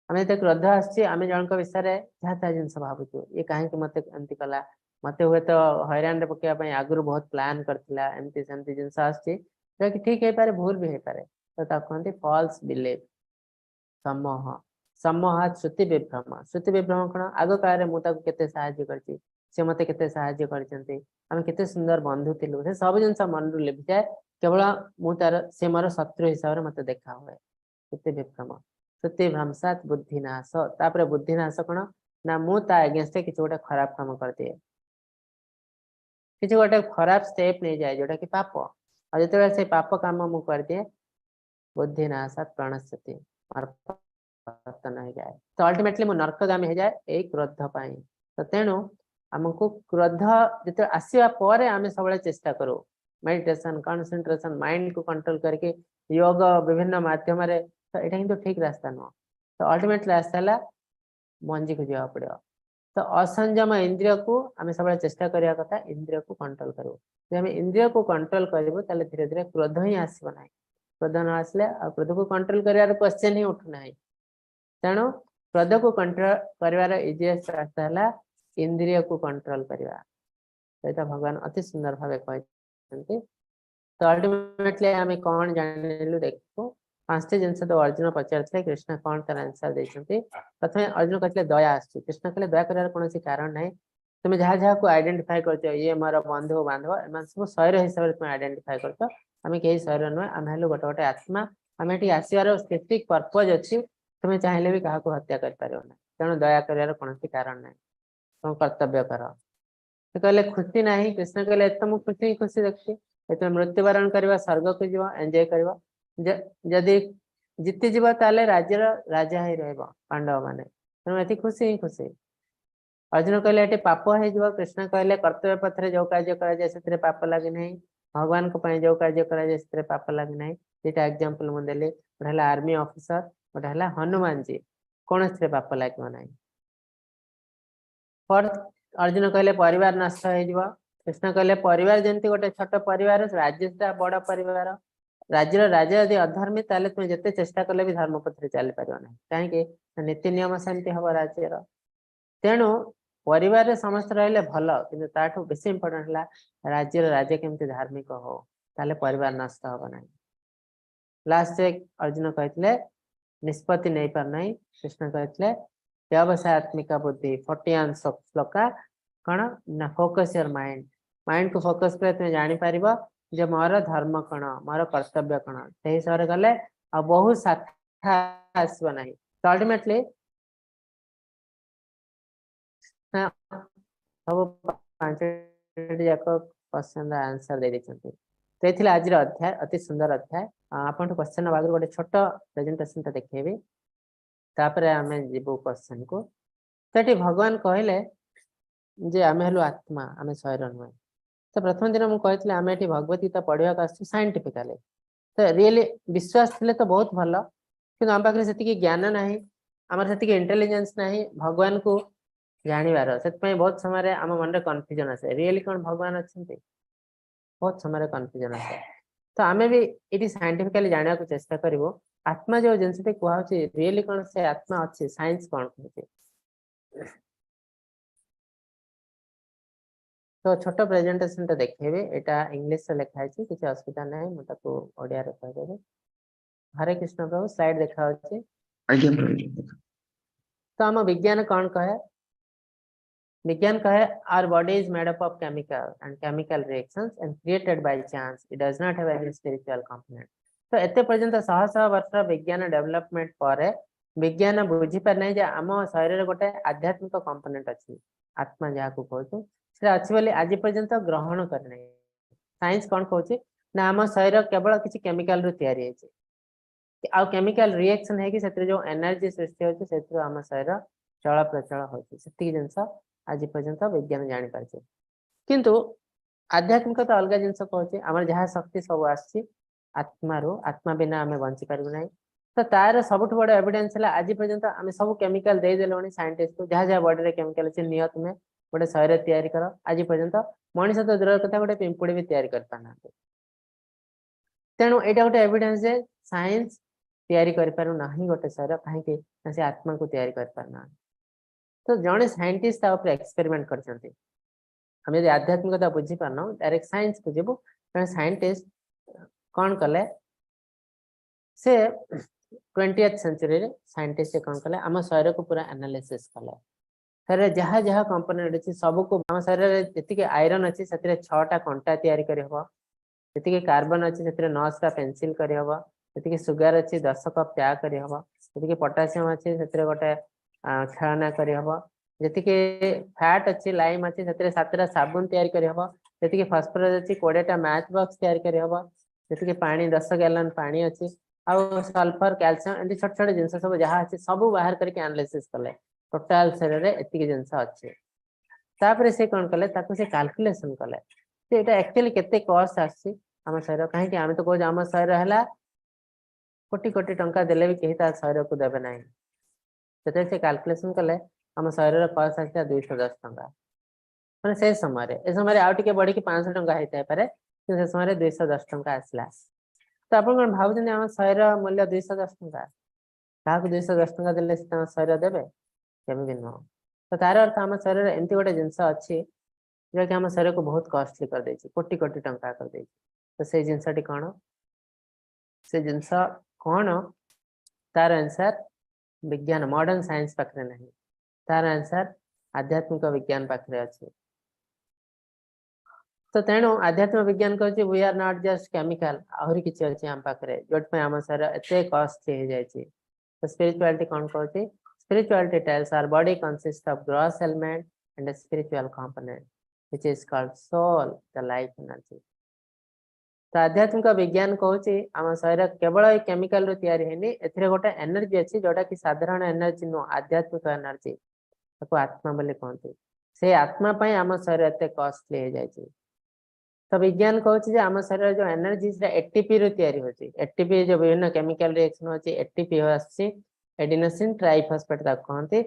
B: ଆମେ ଯେତେ କ୍ରୋଧ ଆସୁଛି ଆମେ ଜଣଙ୍କ ବିଷୟରେ ଯାହା ତାହା ଜିନିଷ ଭାବୁଛୁ, ଇଏ କାହିଁକି ମତେ ଏମିତି କଲା, ମତେ ହୁଏତ ହଇରାଣରେ ପକେଇବା ପାଇଁ ଆଗରୁ ବହୁତ ପ୍ଲାନ୍ କରିଥିଲା, ଏମିତି ସେମିତି ଜିନିଷ ଆସୁଛି, ଯୋଉଟାକି ଠିକ ହେଇପାରେ ଭୁଲ ବି ହେଇପାରେ। ତ ତାକୁ କୁହନ୍ତି ଫଲ୍ସ ବିଲିଫ, ସମ୍ମୋହ। ସମ୍ମୋହାତ୍ ଶ୍ରୁତି ବିଭ୍ରମ। ଶ୍ରୁତି ବିଭ୍ରମ କଣ? ଆଗ କାଳରେ ମୁଁ ତାକୁ କେତେ ସାହାଯ୍ୟ କରିଛି, ସେ ମତେ କେତେ ସାହାଯ୍ୟ କରିଛନ୍ତି, ଆମେ କେତେ ସୁନ୍ଦର ବନ୍ଧୁ ଥିଲୁ, ସେ ସବୁ ଜିନିଷ ମନରୁ ଲିଭିଯାଏ। କେବଳ ମୁଁ ତାର, ସେ ମୋର ଶତ୍ରୁ ହିସାବରେ ମତେ ଦେଖା ହୁଏ। ଶ୍ରୁତି ବିଭ୍ରମ। ଶ୍ରୁତି ଭ୍ରଂଶାତ ବୁଦ୍ଧିନାଶ। ତାପରେ ବୁଦ୍ଧିନାଶ କଣ ନା ମୁଁ ତା ଏଗେନଷ୍ଟରେ କିଛି ଗୋଟେ ଖରାପ କାମ କରିଦିଏ, କିଛି ଗୋଟେ ଖରାପ ଷ୍ଟେପ ନେଇଯାଏ ଯୋଉଟା କି ପାପ। ଆଉ ଯେତେବେଳେ ସେ ପାପ କାମ ମୁଁ କରିଦିଏ, ବୁଦ୍ଧିନାଶାତ ପ୍ରଣଶ୍ୟତି, ମୋର ପତନ ହେଇଯାଏ। ତ ଅଲ୍ଟିମେଟଲି ମୁଁ ନର୍କଗାମୀ ହେଇଯାଏ ଏଇ କ୍ରୋଧ ପାଇଁ। ତ ତେଣୁ ଆମକୁ କ୍ରୋଧ ଯେତେବେଳେ ଆସିବା ପରେ ଆମେ ସବୁବେଳେ ଚେଷ୍ଟା କରୁ ମେଡିଟେସନ, କନସେନ୍ଟ୍ରେସନ, ମାଇଣ୍ଡକୁ କଣ୍ଟ୍ରୋଲ କରିକି ଯୋଗ ବିଭିନ୍ନ ମାଧ୍ୟମରେ। ତ ଏଇଟା କିନ୍ତୁ ଠିକ ରାସ୍ତା ନୁହଁ। ତ ଅଲ୍ଟିମେଟଲି ରାସ୍ତା ହେଲା ମଞ୍ଜିକୁ ଯିବାକୁ ପଡିବ। ତ ଅସଂଯମ ଇନ୍ଦ୍ରିୟକୁ ଆମେ ସବୁବେଳେ ଚେଷ୍ଟା କରିବା କଥା ଇନ୍ଦ୍ରିୟକୁ କଣ୍ଟ୍ରୋଲ କରିବୁ। ଯଦି ଆମେ ଇନ୍ଦ୍ରିୟକୁ କଣ୍ଟ୍ରୋଲ କରିବୁ ତାହେଲେ ଧୀରେ ଧୀରେ କ୍ରୋଧ ହିଁ ଆସିବ ନାହିଁ। କ୍ରୋଧ ନ ଆସିଲେ ଆଉ କ୍ରୋଧକୁ କଣ୍ଟ୍ରୋଲ କରିବାର କ୍ୱେଶ୍ଚନ ହିଁ ଉଠୁନାହିଁ। ତେଣୁ କ୍ରୋଧକୁ କଣ୍ଟ୍ରୋଲ କରିବାର ଇଜିଏଷ୍ଟ ରାସ୍ତା ହେଲା ଇନ୍ଦ୍ରିୟକୁ କଣ୍ଟ୍ରୋଲ କରିବା। ସେଇଟା ଭଗବାନ ଅତି ସୁନ୍ଦର ଭାବେ କହିଛନ୍ତି। ତ ଅଲ୍ଟିମେଟଲି ଆମେ କଣ ଜାଣିଲୁ ଦେଖୁ। 5ଟି ଜିନିଷ ତ ଅର୍ଜୁନ ପଚାରିଥିଲେ, କୃଷ୍ଣ କଣ ତାର ଆନ୍ସର ଦେଇଛନ୍ତି। ପ୍ରଥମେ ଅର୍ଜୁନ କହିଥିଲେ ଦୟା ଆସୁଛି। କୃଷ୍ଣ କହିଲେ ଦୟା କରିବାର କୌଣସି କାରଣ ନାହିଁ। ତୁମେ ଯାହା ଯାହାକୁ ଆଇଡେଣ୍ଟିଫାଏ କରୁଛ, ଇଏ ମୋର ବନ୍ଧୁ ବାନ୍ଧବ, ଏମାନେ ସବୁ ଶରୀର ହିସାବରେ ତୁମେ ଆଇଡେଣ୍ଟିଫାଏ କରୁଛ। ଆମେ କେହି ଶରୀର ନୁହେଁ, ଆମେ ହେଲୁ ଗୋଟେ ଗୋଟେ ଆତ୍ମା। ଆମେ ଏଠି ଆସିବାର ସ୍ପେସିଫିକ ପର୍ପଜ ଅଛି। ତୁମେ ଚାହିଁଲେ ବି କାହାକୁ ହତ୍ୟା କରିପାରିବ ନାହିଁ। ତେଣୁ ଦୟା କରିବାର କୌଣସି କାରଣ ନାହିଁ, ତୁମ କର୍ତ୍ତବ୍ୟ କର। ସେ କହିଲେ ଖୁସି ନାହିଁ। କୃଷ୍ଣ କହିଲେ ଏତେ ମୁଁ ଖୁସି ହିଁ ଖୁସି ଦେଖୁଛି। ତୁମେ ମୃତ୍ୟୁବରଣ କରିବ, ସ୍ୱର୍ଗକୁ ଯିବ, ଏନ୍ଜୟ କରିବ। ଯଦି ଜିତିଯିବ ତାହେଲେ ରାଜ୍ୟର ରାଜା ହେଇ ରହିବ ପାଣ୍ଡବ ମାନେ। ତେଣୁ ଏଠି ଖୁସି ହିଁ ଖୁସି। ଅର୍ଜୁନ କହିଲେ ଏଠି ପାପ ହେଇଯିବ। କୃଷ୍ଣ କହିଲେ କର୍ତ୍ତବ୍ୟ ପଥରେ ଯୋଉ କାର୍ଯ୍ୟ କରାଯାଏ ସେଥିରେ ପାପ ଲାଗେ ନାହିଁ, ଭଗବାନଙ୍କ ପାଇଁ ଯୋଉ କାର୍ଯ୍ୟ କରାଯାଏ ସେଥିରେ ପାପ ଲାଗେ ନାହିଁ। 2ଟା ଏକ୍ଜାମ୍ପଲ ମୁଁ ଦେଲି, ଗୋଟେ ହେଲା ଆର୍ମି ଅଫିସର, ଗୋଟେ ହେଲା ହନୁମାନଜୀ, କୌଣସିରେ ପାପ ଲାଗିବ ନାହିଁ। ଫୋର୍ଥ ଅର୍ଜୁନ କହିଲେ ପରିବାର ନଷ୍ଟ ହେଇଯିବ। କୃଷ୍ଣ କହିଲେ ପରିବାର ଯେମିତି ଗୋଟେ ଛୋଟ ପରିବାର, ରାଜ୍ୟଟା ବଡ ପରିବାର। ରାଜ୍ୟର ରାଜା ଯଦି ଅଧର୍ମୀ ତାହେଲେ ତୁମେ ଯେତେ ଚେଷ୍ଟା କଲେ ବି ଧର୍ମ ପଥରେ ଚାଲିପାରିବ ନାହିଁ। କାହିଁକି ନୀତି ନିୟମ ସେମିତି ହବ ରାଜ୍ୟର। ତେଣୁ ପରିବାରରେ ସମସ୍ତେ ରହିଲେ ଭଲ, କିନ୍ତୁ ତାଠୁ ବେଶୀ ଇମ୍ପୋର୍ଟାଣ୍ଟ ହେଲା ରାଜ୍ୟର ରାଜା କେମିତି ଧାର୍ମିକ ହଉ, ତାହେଲେ ପରିବାର ନଷ୍ଟ ହବ ନାହିଁ। ଲାଷ୍ଟରେ ଅର୍ଜୁନ କହିଥିଲେ ନିଷ୍ପତ୍ତି ନେଇପାରୁନାହିଁ। କୃଷ୍ଣ କହିଥିଲେ ବ୍ୟବସାୟାତ୍ମିକା ବୁଦ୍ଧି, 41 ଶ୍ଲୋକା କଣ ନା ଫୋକସ your mind. ମାଇଣ୍ଡକୁ ଫୋକସ କଲେ ତୁମେ ଜାଣିପାରିବ ଯେ ମୋର ଧର୍ମ କଣ, ମୋର କର୍ତ୍ତବ୍ୟ କଣ। ସେହି ହିସାବରେ ଗଲେ ଆଉ ବହୁ ଶାଖା ଆସିବ ନାହିଁ। ତ ଅଲ୍ଟିମେଟଲି ସବୁ 5ଟି ଯାକ କ୍ୱେଶ୍ଚନର ଆନ୍ସର ଦେଇ ଦେଇଛନ୍ତି। ତ ଏ ଥିଲା ଆଜିର ଅଧ୍ୟାୟ, ଅତି ସୁନ୍ଦର ଅଧ୍ୟାୟ। ଆପଣଠୁ କ୍ୱେଶ୍ଚନ ନବା ଆଗରୁ ଗୋଟେ ଛୋଟ ପ୍ରେଜେଣ୍ଟେସନ ଟା ଦେଖେଇବି, ତାପରେ ଆମେ ଯିବୁ କ୍ୱେଶ୍ଚନ କୁ। ତ ଏଠି ଭଗବାନ କହିଲେ ଯେ ଆମେ ହେଲୁ ଆତ୍ମା, ଆମେ ଶରୀର ନୁହେଁ। ତ ପ୍ରଥମ ଦିନ ମୁଁ କହିଥିଲି ଆମେ ଏଠି ଭଗବତ ଗୀତା ପଢିବାକୁ ଆସିଛୁ ସାଇଣ୍ଟିଫିକାଲି। ତ ରିଏଲି ବିଶ୍ୱାସ ଥିଲେ ତ ବହୁତ ଭଲ, କିନ୍ତୁ ଆମ ପାଖରେ ସେତିକି ଜ୍ଞାନ ନାହିଁ, ଆମର ସେତିକି ଇଣ୍ଟେଲିଜେନ୍ସ ନାହିଁ ଭଗବାନକୁ ଜାଣିବାର। ସେଥିପାଇଁ ବହୁତ ସମୟରେ ଆମ ମନରେ କନଫ୍ୟୁଜନ ଆସେ, ରିଏଲି କଣ ଭଗବାନ ଅଛନ୍ତି? ବହୁତ ସମୟରେ କନଫ୍ୟୁଜନ ଆସେ। ତ ଆମେ ବି ଏଠି ସାଇଣ୍ଟିଫିକାଲି ଜାଣିବାକୁ ଚେଷ୍ଟା କରିବୁ ଆତ୍ମା ଯୋଉ ଜିନିଷଟି କୁହାହଉଛି ରିଏଲି କଣ ସେ ଆତ୍ମା ଅଛି, ସାଇନ୍ସ କଣ କହୁଛି। ତ ଛୋଟ ପ୍ରେଜେଣ୍ଟେସନ ଟା ଦେଖେଇବି, ଏଇଟା ଇଂଲିଶରେ ଲେଖା ହେଇଛି, କିଛି ଅସୁବିଧା ନାହିଁ, ମୁଁ ତାକୁ ଓଡିଆରେ କହିଦେବି। ହରେ କୃଷ୍ଣ ପ୍ରଭୁ, ସ୍ଲାଇଡ ଦେଖାଯାଉଛି?
A: ଆଜ୍ଞା ପ୍ରଭୁ।
B: ତ ଆମ ବିଜ୍ଞାନ କଣ କହେ? ବିଜ୍ଞାନ କହେ our body is made up of chemical and chemical reactions and created by chance. It does not have any spiritual component. ତ ଏତେ ପର୍ଯ୍ୟନ୍ତ ଶହ ଶହ ବର୍ଷର ବିଜ୍ଞାନ ଡେଭଲପମେଣ୍ଟ ପରେ ବିଜ୍ଞାନ ବୁଝିପାରି ନାହିଁ ଯେ ଆମ ଶରୀରରେ ଗୋଟେ ଆଧ୍ୟାତ୍ମିକ କମ୍ପୋନେଣ୍ଟ ଅଛି, ଆତ୍ମା ଯାହାକୁ କହୁଛୁ ସେଟା ଅଛି ବୋଲି ଆଜି ପର୍ଯ୍ୟନ୍ତ ଗ୍ରହଣ କରିନାହିଁ। ସାଇନ୍ସ କଣ କହୁଛି? ନା, ଆମ ଶରୀର କେବଳ କିଛି କେମିକାଲ ରୁ ତିଆରି ହେଇଛି ଆଉ କେମିକାଲ ରିଏକ୍ସନ ହେଇକି ସେଥିରେ ଯୋଉ ଏନର୍ଜି ସୃଷ୍ଟି ହଉଛି, ସେଥିରୁ ଆମ ଶରୀର ଚଳପ୍ରଚଳ ହଉଛି। ସେତିକି ଜିନିଷ ଆଜି ପର୍ଯ୍ୟନ୍ତ ବିଜ୍ଞାନ ଜାଣିପାରିଛି। କିନ୍ତୁ ଆଧ୍ୟାତ୍ମିକତା ଅଲଗା ଜିନିଷ କହୁଛି। ଆମର ଯାହା ଶକ୍ତି ସବୁ ଆସିଛି ଆତ୍ମାରୁ। ଆତ୍ମା ବିନା ଆମେ ବଞ୍ଚି ପାରିବୁ ନାହିଁ। ତ ତାର ସବୁଠୁ ବଡ ଏଭିଡେନ୍ସ ହେଲା, ଆଜି ପର୍ଯ୍ୟନ୍ତ ଆମେ ସବୁ କେମିକାଲ ଦେଇଦେଲୁଣି ସାଇଣ୍ଟିଷ୍ଟକୁ, ଯାହା ଯାହା ବଡିରେ କେମିକାଲ ଅଛି, ନିଅ ତୁମେ ଗୋଟେ ଶରୀର ତିଆରି କର। ଆଜି ପର୍ଯ୍ୟନ୍ତ ମଣିଷ ତ ଦୂରର କଥା, ଗୋଟେ ପିମ୍ପୁଡି ବି ତିଆରି କରିପାରୁନାହାନ୍ତି। ତେଣୁ ଏଇଟା ଗୋଟେ ଏଭିଡେନ୍ସ ଯେ ସାଇନ୍ସ ତିଆରି କରିପାରୁ ନାହିଁ ଗୋଟେ ଶରୀର। କାହିଁକି ନା ସେ ଆତ୍ମାକୁ ତିଆରି କରିପାରୁନାହାନ୍ତି। ତ ଜଣେ ସାଇଣ୍ଟିଷ୍ଟ ତା ଉପରେ ଏକ୍ସପେରିମେଣ୍ଟ କରିଛନ୍ତି। ଆମେ ଯଦି ଆଧ୍ୟାତ୍ମିକତା ବୁଝିପାରୁନାହୁଁ, ଡାଇରେକ୍ଟ ସାଇନ୍ସକୁ ଯିବୁ। ଜଣେ ସାଇଣ୍ଟିଷ୍ଟ କଣ କଲେ? ସେ 20th ସେଞ୍ଚୁରୀରେ ସାଇଣ୍ଟିଷ୍ଟ କଣ କଲେ? ଆମ ଶରୀରକୁ ପୁରା ଆନାଲିସିସ୍ କଲେ। ଶରୀରରେ ଯାହା ଯାହା କମ୍ପୋନେଣ୍ଟ ଅଛି ସବୁକୁ, ଆମ ଶରୀରରେ ଯେତିକି ଆଇରନ୍ ଅଛି, ସେଥିରେ ଛଅଟା କଣ୍ଟା ତିଆରି କରିହବ। ଯେତିକି କାର୍ବନ ଅଛି, ସେଥିରେ 900ଟା ପେନସିଲ କରିହବ। ଯେତିକି ସୁଗାର ଅଛି, 10 କପ୍ ଚା କରିହବ। ଯେତିକି ପଟାସିୟମ ଅଛି, ସେଥିରେ ଗୋଟେ ଖେଳନା କରିହବ। ଯେତିକି ଫ୍ୟାଟ ଅଛି, ଲାଇମ୍ ଅଛି, ସେଥିରେ ସାତଟା ସାବୁନ ତିଆରି କରିହବ। ଯେତିକି ଫସଫରସ୍ ଅଛି, 20ଟା ମ୍ୟାଚ୍ ବକ୍ସ ତିଆରି କରିହବ। ଯେତିକି ପାଣି, 10 ଗ୍ୟାଲନ ପାଣି ଅଛି। ଆଉ ସଲଫର, କ୍ୟାଲସିୟମ, ଏମିତି ଛୋଟ ଛୋଟ ଜିନିଷ ସବୁ ଯାହା ଅଛି, ସବୁ ବାହାର କରିକି ଆନାଲିସିସ୍ କଲେ। ଟୋଟାଲ ଶରୀରରେ ଏତିକି ଜିନିଷ ଅଛି। ତାପରେ ସେ କଣ କଲେ? ତାକୁ ସେ କାଲକୁଲେସନ କଲେ ଯେ ଏଇଟା ଆକ୍ଚୁଆଲି କେତେ କଷ୍ଟ ଆସିଛି ଆମ ଶରୀର। କାହିଁକି ଆମେ ତ କହୁଛେ ଆମ ଶରୀର ହେଲା କୋଟି କୋଟି ଟଙ୍କା ଦେଲେ ବି କେହି ତା ଶରୀରକୁ ଦେବେ ନାହିଁ। ଯେତେବେଳେ ସେ କାଲକୁଲେସନ କଲେ, ଆମ ଶରୀରର କଷ୍ଟ ଆସିଲା 210 ଟଙ୍କା। ମାନେ ସେ ସମୟରେ, ଏ ସମୟରେ ଆଉ ଟିକେ ବଢିକି 500 ଟଙ୍କା ହେଇଥାଇପାରେ, କିନ୍ତୁ ସେ ସମୟରେ 210 ଟଙ୍କା ଆସିଲା। ତ ଆପଣ କଣ ଭାବୁଛନ୍ତି ଆମ ଶରୀର ମୂଲ୍ୟ 210 ଟଙ୍କା? କାହାକୁ 210 ଟଙ୍କା ଦେଲେ ସେ ତାଙ୍କ ଶରୀର ଦେବେ? କେବେ ବି ନୁହଁ। ତ ତାର ଅର୍ଥ ଆମ ଶରୀରରେ ଏମିତି ଗୋଟେ ଜିନିଷ ଅଛି, ଯୋଉଟାକି ଆମ ଶରୀରକୁ ବହୁତ କଷ୍ଟଲି କରିଦେଇଛି, କୋଟି କୋଟି ଟଙ୍କା କରିଦେଇଛି। ତ ସେଇ ଜିନିଷଟି କଣ? ସେ ଜିନିଷ କଣ? ତାର ଆନ୍ସର ବିଜ୍ଞାନ, ମଡର୍ନ ସାଇନ୍ସ ପାଖରେ ନାହିଁ। ତାର ଆନ୍ସର ଆଧ୍ୟାତ୍ମିକ ବିଜ୍ଞାନ ପାଖରେ ଅଛି। ତ ତେଣୁ ଆଧ୍ୟାତ୍ମିକ ବିଜ୍ଞାନ କହୁଛି, we are not just chemical। ଆହୁରି କିଛି ଅଛି ଆମ ପାଖରେ, ଯୋଉଥିପାଇଁ ଆମ ଶରୀର ଏତେ କଷ୍ଟଲି ହେଇଯାଇଛି। ତ ସ୍ପିରିଚୁଆଲିଟି କଣ କହୁଛି? Spirituality tells our body consists of gross element and a spiritual component, which is called soul, the life energy. ତ ଆଧ୍ୟାତ୍ମିକ ବିଜ୍ଞାନ କହୁଛି, ଆମ ଶରୀର କେବଳ ଏଇ କେମିକାଲ ରୁ ତିଆରି ହେଇନି। ଏଥିରେ ଗୋଟେ ଏନର୍ଜି ଅଛି, ଯୋଉଟା କି ସାଧାରଣ ଏନର୍ଜି ନୁହଁ, ଆଧ୍ୟାତ୍ମିକ ଏନର୍ଜି। ତାକୁ ଆତ୍ମା ବୋଲି କହନ୍ତି। ସେଇ ଆତ୍ମା ପାଇଁ ଆମ ଶରୀର ଏତେ କଷ୍ଟଲି ହେଇଯାଇଛି। ତ ବିଜ୍ଞାନ କହୁଛି ଯେ ଆମ ଶରୀରରେ ଯୋଉ ଏନର୍ଜି, ସେଟା ଏଟିପି ରୁ ତିଆରି ହଉଛି। ଏଟିପି ଯୋଉ ବିଭିନ୍ନ କେମିକାଲ ରିଏକ୍ସନ ହଉଛି, ଏଟିପି ଆସୁଛି। ଏଡିନୋସିନ୍ ଟ୍ରାଇଫସଫେଟ ତାକୁ କହନ୍ତି।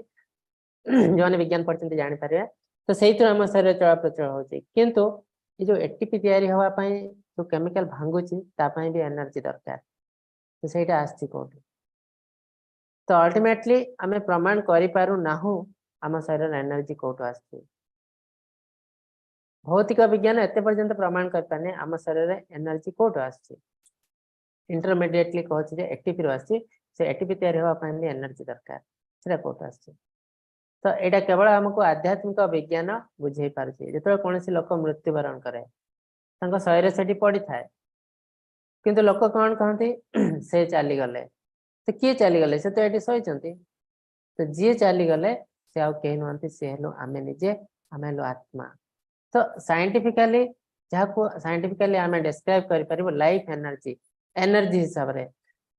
B: ଯୋଉମାନେ ବିଜ୍ଞାନ ପଢିଛନ୍ତି ଜାଣିପାରିବେ। ତ ସେଇଥିରୁ ଆମ ଶରୀର ଚଳପ୍ରଚଳ ହଉଛି। କିନ୍ତୁ ଏ ଯୋଉ ଏଟିପି ତିଆରି ହବା ପାଇଁ ଯୋଉ କେମିକାଲ ଭାଙ୍ଗୁଛି, ତା ପାଇଁ ବି ଏନର୍ଜି ଦରକାର। ତ ସେଇଟା ଆସିଛି କୋଉଠି? ତ ଅଲ୍ଟିମେଟଲି ଆମେ ପ୍ରମାଣ କରିପାରୁ ନାହୁଁ ଆମ ଶରୀରର ଏନର୍ଜି କୋଉଠୁ ଆସିଛି। ଭୌତିକ ବିଜ୍ଞାନ ଏତେ ପର୍ଯ୍ୟନ୍ତ ପ୍ରମାଣ କରିପାରୁନି ଆମ ଶରୀରରେ ଏନର୍ଜି କୋଉଠୁ ଆସିଛି। ଇଣ୍ଟରମିଡିଏଟଲି କହୁଛି ଯେ ଏଟିପି ରୁ ଆସିଛି। ସେ ଏଟିପି ତିଆରି ହେବା ପାଇଁ ବି ଏନର୍ଜି ଦରକାର। ସେଟା କୋଉଠୁ ଆସିଛି? ତ ଏଇଟା କେବଳ ଆମକୁ ଆଧ୍ୟାତ୍ମିକ ବିଜ୍ଞାନ ବୁଝେଇ ପାରୁଛି। ଯେତେବେଳେ କୌଣସି ଲୋକ ମୃତ୍ୟୁବରଣ କରେ, ତାଙ୍କ ଶରୀର ସେଠି ପଡିଥାଏ। କିନ୍ତୁ ଲୋକ କଣ କହନ୍ତି? ସେ ଚାଲିଗଲେ। ତ କିଏ ଚାଲିଗଲେ? ସେ ତ ଏଠି ଶୋଇଛନ୍ତି। ତ ଯିଏ ଚାଲିଗଲେ, ସେ ଆଉ କେହି ନୁହନ୍ତି, ସେ ହେଲୁ ଆମେ ନିଜେ। ଆମେ ହେଲୁ ଆତ୍ମା। ତ ସାଇଣ୍ଟିଫିକାଲି, ଯାହାକୁ ସାଇଣ୍ଟିଫିକାଲି ଆମେ ଡେସ୍କ୍ରାଇବ କରିପାରିବୁ ଲାଇଫ ଏନର୍ଜି, ଏନର୍ଜି ହିସାବରେ।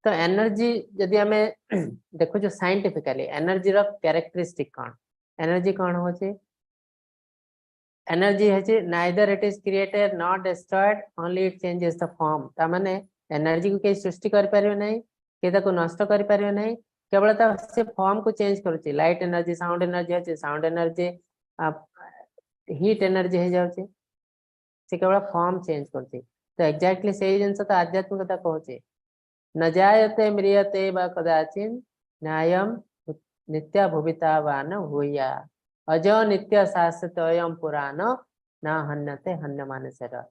B: ତ ଏନର୍ଜି ଯଦି ଆମେ ଦେଖୁଛୁ ସାଇଣ୍ଟିଫିକାଲି, ଏନର୍ଜିର କ୍ୟାରେକ୍ଟରିଷ୍ଟିକ କଣ? ଏନର୍ଜି କଣ ହଉଛି? ଏନର୍ଜି ହଉଛି neither it is created not destroyed, only it changes the form। ତା ମାନେ ଏନର୍ଜି କୁ କେହି ସୃଷ୍ଟି କରିପାରିବେ ନାହିଁ, କେହି ତାକୁ ନଷ୍ଟ କରିପାରିବେ ନାହିଁ। କେବଳ ତା ସେ ଫର୍ମ କୁ ଚେଞ୍ଜ କରୁଛି। ଲାଇଟ ଏନର୍ଜି, ସାଉଣ୍ଡ ଏନର୍ଜି ଅଛି, ସାଉଣ୍ଡ ଏନର୍ଜି ହିଟ୍ ଏନର୍ଜି ହେଇଯାଉଛି। ସେ କେବଳ ଫର୍ମ ଚେଞ୍ଜ କରୁଛି। ତ ଏକ୍ଜାକ୍ଟଲି ସେଇ ଜିନିଷ ତ ଆଧ୍ୟାତ୍ମିକତା କହୁଛି। न जायते म्रियते वा कदाचिन् नायं नित्य भविता वा न भूयः अजो नित्यः शाश्वतोऽयं पुराणो न हन्यते हन्यमाने शरीरे।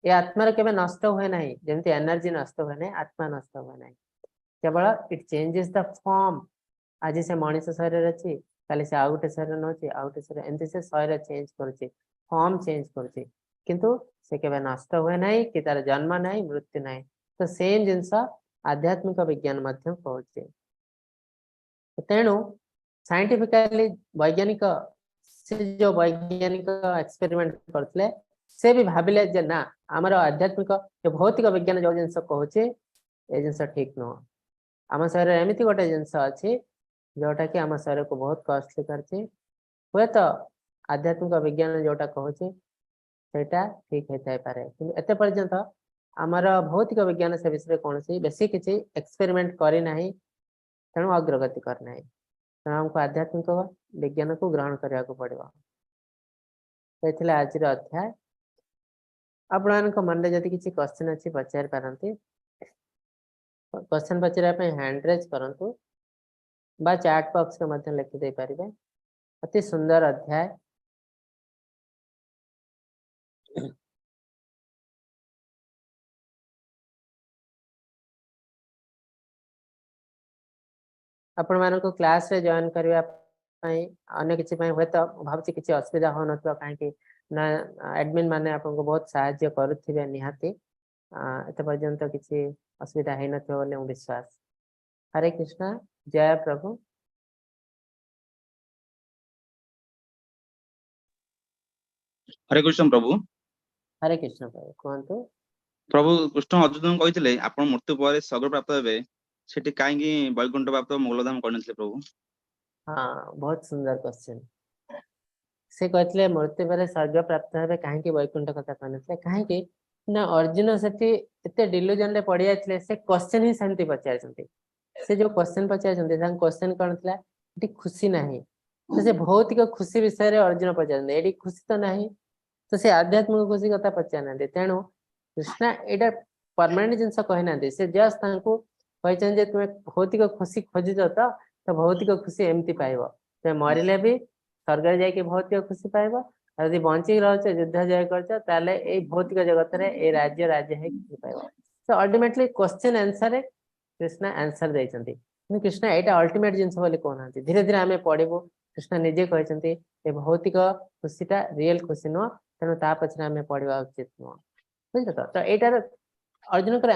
B: ଏ ଆତ୍ମାର କେବେ ନଷ୍ଟ ହୁଏ ନାହିଁ। ଯେମିତି ଏନର୍ଜି ନଷ୍ଟ ହୁଏ ନାହିଁ, ଆତ୍ମା ନଷ୍ଟ ହୁଏ ନାହିଁ। କେବଳ it changes the form। ଆଜି ସେ ମଣିଷ ଶରୀରରେ ଅଛି, କାଲି ସେ ଆଉ ଗୋଟେ ଶରୀର ନଉଛି, ଆଉ ଗୋଟେ ଶରୀର, ଏମିତି ସେ ଶରୀର ଚେଞ୍ଜ କରୁଛି, ଫର୍ମ ଚେଞ୍ଜ କରୁଛି। କିନ୍ତୁ ସେ କେବେ ନଷ୍ଟ ହୁଏ ନାହିଁ କି ତାର ଜନ୍ମ ନାହିଁ, ମୃତ୍ୟୁ ନାହିଁ। ତ ସେମ୍ ଜିନିଷ ଆଧ୍ୟାତ୍ମିକ ବିଜ୍ଞାନ ମଧ୍ୟ କହୁଛି। ତେଣୁ ସାଇଣ୍ଟିଫିକାଲି ବୈଜ୍ଞାନିକ, ସେ ଯୋଉ ବୈଜ୍ଞାନିକ ଏକ୍ସପେରିମେଣ୍ଟ କରିଥିଲେ ସେ ବି ଭାବିଲେ ଯେ ନା, ଆମର ଆଧ୍ୟାତ୍ମିକ ଭୌତିକ ବିଜ୍ଞାନ ଯୋଉ ଜିନିଷ କହୁଛି ଏ ଜିନିଷ ଠିକ ନୁହଁ। ଆମ ଶରୀରରେ ଏମିତି ଗୋଟେ ଜିନିଷ ଅଛି ଯୋଉଟା କି ଆମ ଶରୀରକୁ ବହୁତ କଷ୍ଟଲି କରିଛି। ହୁଏତ ଆଧ୍ୟାତ୍ମିକ ବିଜ୍ଞାନ ଯୋଉଟା କହୁଛି ସେଇଟା ଠିକ ହେଇଥାଇପାରେ, କିନ୍ତୁ ଏତେ ପର୍ଯ୍ୟନ୍ତ ଆମର ଭୌତିକ ବିଜ୍ଞାନ ସେ ବିଷୟରେ କୌଣସି ବେଶୀ କିଛି ଏକ୍ସପେରିମେଣ୍ଟ କରିନାହିଁ, ତେଣୁ ଅଗ୍ରଗତି କରିନାହିଁ। ତେଣୁ ଆମକୁ ଆଧ୍ୟାତ୍ମିକ ବିଜ୍ଞାନକୁ ଗ୍ରହଣ କରିବାକୁ ପଡିବ। ସେ ଥିଲା ଆଜିର ଅଧ୍ୟାୟ। ଆପଣମାନଙ୍କ ମନରେ ଯଦି କିଛି କ୍ୱେଶ୍ଚନ ଅଛି ପଚାରି ପାରନ୍ତି। କ୍ୱେଶ୍ଚନ ପଚାରିବା ପାଇଁ ହ୍ୟାଣ୍ଡ ରେଜ୍ କରନ୍ତୁ ବା ଚାଟ୍ ବକ୍ସରେ ମଧ୍ୟ ଲେଖିଦେଇ ପାରିବେ। ଅତି ସୁନ୍ଦର ଅଧ୍ୟାୟ। ଆପଣମାନଙ୍କୁ କ୍ଲାସରେ ଜଏନ୍ କରିବା ପାଇଁ ଅନ୍ୟ କିଛି ପାଇଁ ହୁଏତ ମୁଁ ଭାବୁଛି କିଛି ଅସୁବିଧା ହଉନଥିବ, କାହିଁକି ନା ଆଡମିନ୍ ମାନେ ଆପଣଙ୍କୁ ବହୁତ ସାହାଯ୍ୟ କରୁଥିବେ ନିହାତି। ଏତେ ପର୍ଯ୍ୟନ୍ତ କିଛି ଅସୁବିଧା ହେଇନଥିବ ବୋଲି ମୁଁ ବିଶ୍ୱାସ। ହରେ କୃଷ୍ଣ, ଜୟ ପ୍ରଭୁ।
C: ହରେ କୃଷ୍ଣ ପ୍ରଭୁ।
B: ହରେ କୃଷ୍ଣ ପ୍ରଭୁ, କୁହନ୍ତୁ।
C: ପ୍ରଭୁ କୃଷ୍ଣ ଅର୍ଜୁନଙ୍କୁ କହିଥିଲେ ଆପଣ ମୃତ୍ୟୁ ପରେ ସ୍ୱର୍ଗ ପ୍ରାପ୍ତ ହେବେ, ସେଠି କାହିଁକି ବୈକୁଣ୍ଠ ପ୍ରାପ୍ତ ମୋଗଲଧାମ କରିନଥିଲେ ପ୍ରଭୁ?
B: ହଁ, ବହୁତ ସୁନ୍ଦର କ୍ୱେଶ୍ଚନ। ସେ କହିଥିଲେ ମୃତ୍ୟୁ ପରେ ସ୍ୱର୍ଗ ପ୍ରାପ୍ତ ହେବେ, କାହିଁକି ବୈକୁଣ୍ଠ କଥା କହିନଥିଲେ? କାହିଁକି ନା ଅର୍ଜୁନ ସେଠି ଏତେ ଡିଲୁଜନ ରେ ପଡିଯାଇଥିଲେ, ସେ କ୍ୱେଶ୍ଚନ ହିଁ ସେମିତି ପଚାରିଛନ୍ତି। ସେ ଯୋଉ କ୍ୱେଶ୍ଚନ ପଚାରିଛନ୍ତି ତାଙ୍କ କ୍ୱେଶ୍ଚନ କଣ ଥିଲା? ଏଠି ଖୁସି ନାହିଁ। ତ ସେ ଭୌତିକ ଖୁସି ବିଷୟରେ ଅର୍ଜୁନ ପଚାରିଛନ୍ତି, ଏଠି ଖୁସି ତ ନାହିଁ, ତ ସେ ଆଧ୍ୟାତ୍ମିକ ଖୁସି କଥା ପଚାରିନାହାନ୍ତି। ତେଣୁ କୃଷ୍ଣ ଏଇଟା ପରମାନେଣ୍ଟ ଜିନିଷ କହିନାହାନ୍ତି, ସେ ଜଷ୍ଟ ତାଙ୍କୁ କହିଛନ୍ତି ଯେ ତୁମେ ଭୌତିକ ଖୁସି ଖୋଜୁଛ ତ ଭୌତିକ ଖୁସି ଏମିତି ପାଇବ, ତୁମେ ମରିଲେ ବି ସ୍ୱର୍ଗରେ ଯାଇକି ଭୌତିକ ଖୁସି ପାଇବ, ଆଉ ଯଦି ବଞ୍ଚିକି ରହୁଛ ଯୁଦ୍ଧ ଜୟ କରୁଛ ତାହେଲେ ଏଇ ଭୌତିକ ଜଗତରେ ଏଇ ରାଜ୍ୟ ରାଜ୍ୟ ହେଇ ଖୁସି ପାଇବ। ତ ଅଲ୍ଟିମେଟଲି କ୍ୱେଶ୍ଚନ ଆନ୍ସରରେ କୃଷ୍ଣ ଆନ୍ସର ଦେଇଛନ୍ତି, କିନ୍ତୁ କୃଷ୍ଣ ଏଇଟା ଅଲ୍ଟିମେଟ ଜିନିଷ ବୋଲି କହୁନାହାନ୍ତି। ଧୀରେ ଧୀରେ ଆମେ ପଢିବୁ, କୃଷ୍ଣ ନିଜେ କହିଛନ୍ତି ଏ ଭୌତିକ ଖୁସିଟା ରିଏଲ ଖୁସି ନୁହଁ, ତେଣୁ ତା ପଛରେ ଆମେ ପଢିବା ଉଚିତ ନୁହଁ। ବୁଝିଲ ତ? ତ ଏଇଟାର ଅର୍ଜୁନଙ୍କର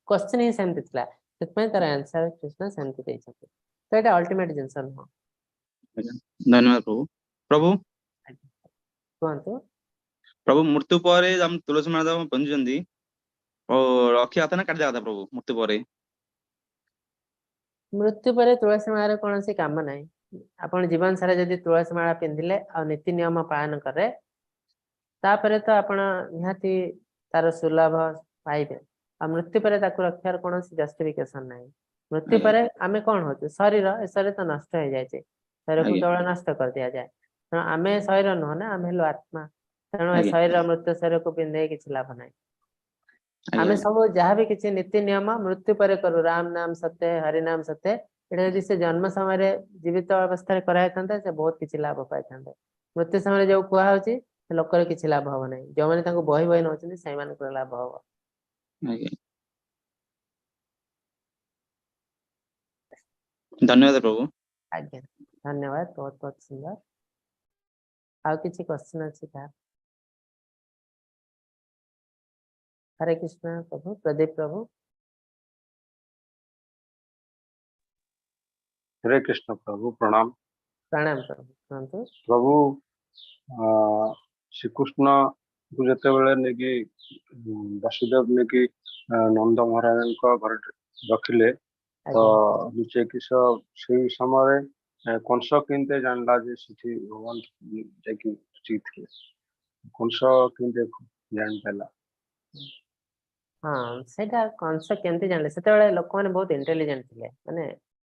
B: କ୍ୱେଶ୍ଚନ ହିଁ ସେମିତି ଥିଲା, ସେଥିପାଇଁ ତାର ଆନ୍ସର କୃଷ୍ଣ ସେମିତି ଦେଇଛନ୍ତି। ତ ଏଇଟା ଅଲ୍ଟିମେଟ ଜିନିଷ ନୁହଁ।
C: ଧନ୍ୟବାଦ ପ୍ରଭୁ। ପ୍ରଭୁ
B: କୁହନ୍ତୁ।
C: ପ୍ରଭୁ ମୃତ୍ୟୁ ପରେ ଆମ ତୁଳସୀ ମାଳ ପିନ୍ଧୁଛନ୍ତି, ରଖିବା କଥା ନା କାଟିଦେବା କଥା ପ୍ରଭୁ? ମୃତ୍ୟୁ ପରେ
B: ମୃତ୍ୟୁ ପରେ ତୁଳସୀ ମାଳାର କୌଣସି କାମ ନାହିଁ। ଆପଣ ଜୀବନ ସାରା ଯଦି ତୁଳସୀ ମାଳା ପିନ୍ଧିଲେ ଆଉ ନୀତି ନିୟମ ପାଳନ କରେ, ତାପରେ ତ ଆପଣ ନିହାତି ତାର ସୁଲଭ ପାଇବେ। ଆଉ ମୃତ୍ୟୁ ପରେ ତାକୁ ରଖିବାର କୌଣସି ଜଷ୍ଟିଫିକେସନ ନାହିଁ। ମୃତ୍ୟୁ ପରେ ଆମେ କଣ ହଉଛୁ? ଶରୀର, ଏ ଶରୀର ତ ନଷ୍ଟ ହେଇଯାଇଛି, ଶରୀରକୁ କେବଳ ନଷ୍ଟ କରିଦିଆଯାଏ। ତେଣୁ ଆମେ ଶରୀର ନୁହଁ ନା, ଆମେ ହେଲୁ ଆତ୍ମା। ତେଣୁ ଏ ଶରୀର ମୃତ୍ୟୁ ଶରୀରକୁ ପିନ୍ଧେଇ କିଛି ଲାଭ ନାହିଁ। ଆମେ ସବୁ ଯାହାବି କିଛି ନୀତି ନିୟମ ମୃତ୍ୟୁ ପରେ କରୁ, ରାମ ନାମ ସତ୍ୟ, ହରି ନାମ ସତ୍ୟ, ଏଇଟା ଯଦି ସେ ଜନ୍ମ ସମୟରେ ଜୀବିତ ଅବସ୍ଥାରେ କରାଯାଇଥାନ୍ତା ସେ ବହୁତ କିଛି ଲାଭ ପାଇଥାନ୍ତେ। ମୃତ୍ୟୁ ସମୟରେ ଯୋଉ କୁହାହଉଛି ସେ ଲୋକର କିଛି ଲାଭ ହବ ନାହିଁ, ଯୋଉମାନେ ତାଙ୍କୁ ବହି ବହି ନଉଛନ୍ତି ସେଇମାନଙ୍କର ଲାଭ ହବ।
C: ଧନ୍ୟବାଦ ପ୍ରଭୁ।
B: ଆଜ୍ଞା ଧନ୍ୟବାଦ, ବହୁତ ବହୁତ ସୁନ୍ଦର। ଆଉ କିଛି କ୍ୱେଶ୍ଚନ ଅଛି କାହାର? ହରେ କୃଷ୍ଣ ପ୍ରଭୁ, ପ୍ରଦୀପ ପ୍ରଭୁ।
A: ହରେ କୃଷ୍ଣ ପ୍ରଭୁ, ପ୍ରଣାମ।
B: ପ୍ରଣାମ ପ୍ରଭୁ, କୁହନ୍ତୁ।
A: ପ୍ରଭୁ, ଶ୍ରୀକୃଷ୍ଣ କୁ ଯେତେବେଳେ ନେଇକି ବାସୁଦେବ ନେଇକି ନନ୍ଦ ମହାରାଜଙ୍କ ଘରେ ରଖିଲେ, ତ ଲୁଚେଇକି ସେଇ ସମୟରେ କଂସ କେମିତି ଜାଣିଲା ଯେ ସେଠି ଭଗବାନ ଯାଇକି ଲୁଚିକି ଥିଲେ? କଂସ କେମିତି ଜାଣିପାରିଲା?
B: ହଁ, ସେଇଟା କଂସ କେମିତି ଜାଣିଲେ? ସେତେବେଳେ ଲୋକମାନେ ବହୁତ ଇଣ୍ଟେଲିଜେଣ୍ଟ ଥିଲେ, ମାନେ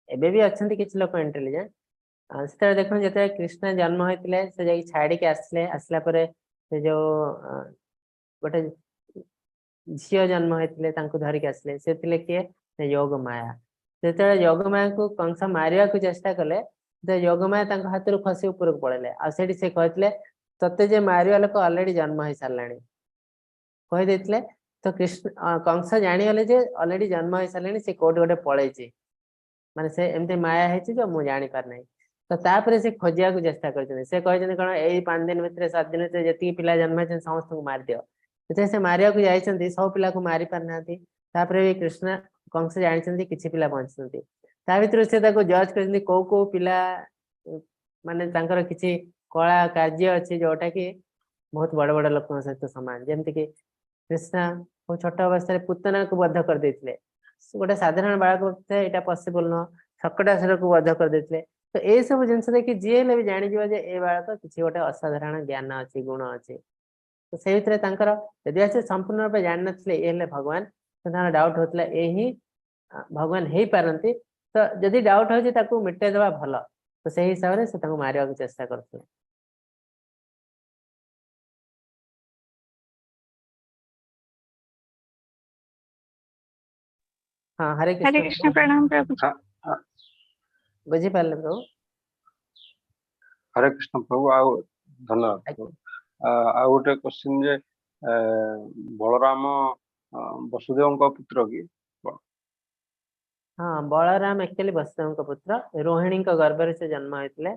B: ଏବେ ବି ଅଛନ୍ତି କିଛି ଲୋକ ଇଣ୍ଟେଲିଜେଣ୍ଟ। ସେତେବେଳେ ଦେଖନ୍ତୁ ଯେତେବେଳେ କୃଷ୍ଣ ଜନ୍ମ ହେଇଥିଲେ ସେ ଯାଇକି ଛାଡିକି ଆସିଲେ, ଆସିଲା ପରେ ସେ ଯୋଉ ଗୋଟେ ଝିଅ ଜନ୍ମ ହେଇଥିଲେ ତାଙ୍କୁ ଧରିକି ଆସିଲେ, ସେ ଥିଲେ କିଏ? ଯୋଗମାୟା। ଯେତେବେଳେ ଯୋଗମାୟାକୁ କଂସ ମାରିବାକୁ ଚେଷ୍ଟା କଲେ, ଯୋଗମାୟା ତାଙ୍କ ହାତରୁ ଖସି ଉପରକୁ ପଳେଇଲେ। ଆଉ ସେଠି ସେ କହିଥିଲେ ତତେ ଯେ ମାରିବା ଲୋକ ଅଲରେଡି ଜନ୍ମ ହେଇସାରିଲାଣି କହିଦେଇଥିଲେ। ତ କୃଷ୍ଣ କଂସ ଜାଣିଗଲେ ଯେ ଅଲରେଡି ଜନ୍ମ ହେଇସାରିଲାଣି, ସେ କୋଉଠି ଗୋଟେ ପଳେଇଛି, ମାନେ ସେ ଏମିତି ମାୟା ହେଇଛି ଯେ ମୁଁ ଜାଣିପାରୁନାହିଁ। ତ ତାପରେ ସେ ଖୋଜିବାକୁ ଚେଷ୍ଟା କରିଛନ୍ତି। ସେ କହିଛନ୍ତି କଣ ଏଇ 5 ଦିନ ଭିତରେ 7 ଦିନ ଭିତରେ ଯେତିକି ପିଲା ଜନ୍ମ ହେଇଛନ୍ତି ସମସ୍ତଙ୍କୁ ମାରିଦିଅ। ଯେତେବେଳେ ସେ ମାରିବାକୁ ଯାଇଛନ୍ତି ସବୁ ପିଲାକୁ ମାରି ପାରିନାହାନ୍ତି। ତାପରେ ବି କୃଷ୍ଣ କଂସ ଜାଣିଛନ୍ତି କିଛି ପିଲା ବଞ୍ଚିଛନ୍ତି, ତା ଭିତରୁ ସେ ତାକୁ ଜଜ୍ କରିଛନ୍ତି କୋଉ କୋଉ ପିଲା ମାନେ ତାଙ୍କର କିଛି କଳା କାର୍ଯ୍ୟ ଅଛି ଯୋଉଟା କି ବହୁତ ବଡ ବଡ ଲୋକଙ୍କ ସହିତ ସମାନ। ଯେମିତିକି କୃଷ୍ଣ ବହୁତ ଛୋଟ ଅବସ୍ଥାରେ ପୁତନାକୁ ବଧ କରିଦେଇଥିଲେ, ଗୋଟେ ସାଧାରଣ ବାଳକ ଏଇଟା ପସିବଲ ନୁହଁ। ଶକଟାସୁରକୁ ବଧ କରିଦେଇଥିଲେ। ତ ଏଇ ସବୁ ଜିନିଷ ଦେଖି ଯିଏ ହେଲେ ବି ଜାଣିଯିବ ଯେ ଏ ବାଳକ କିଛି ଗୋଟେ ଅସାଧାରଣ ଜ୍ଞାନ ଅଛି, ଗୁଣ ଅଛି। ତ ସେଇ ଭିତରେ ତାଙ୍କର ଯଦି ସେ ସମ୍ପୂର୍ଣ୍ଣ ରୂପେ ଜାଣିନଥିଲେ ଏ ହେଲେ ଭଗବାନ, ତାଙ୍କର ଡାଉଟ ହଉଥିଲା ଏ ହିଁ ଭଗବାନ ହେଇପାରନ୍ତି। ତ ଯଦି ଡାଉଟ ହଉଛି ତାକୁ ମିଟେଇ ଦେବା ଭଲ। ତ ସେଇ ହିସାବରେ ସେ ତାଙ୍କୁ ମାରିବାକୁ ଚେଷ୍ଟା କରୁଥିଲେ। ହଁ, ହରେ
D: ହରେ
B: କୃଷ୍ଣ
D: କୃଷ୍ଣ, ପ୍ରଣାମ ପ୍ରଭୁ।
B: ବୁଝିପାରିଲେ ପ୍ରଭୁ?
A: ହରେ କୃଷ୍ଣ ପ୍ରଭୁ, ଆଉ ଧନ୍ୟବାଦ ପ୍ରଭୁ। ଆଉ ଗୋଟେ କ୍ୱେଶ୍ଚିନ୍ ଯେ ବଳରାମ ବସୁଦେବଙ୍କ ପୁତ୍ର କି?
B: ହଁ, ବଳରାମ ଆକ୍ଚୁଆଲି ବସୁଦେବଙ୍କ ପୁତ୍ର। ରୋହିଣୀଙ୍କ ଗର୍ଭରେ ସେ ଜନ୍ମ ହେଇଥିଲେ।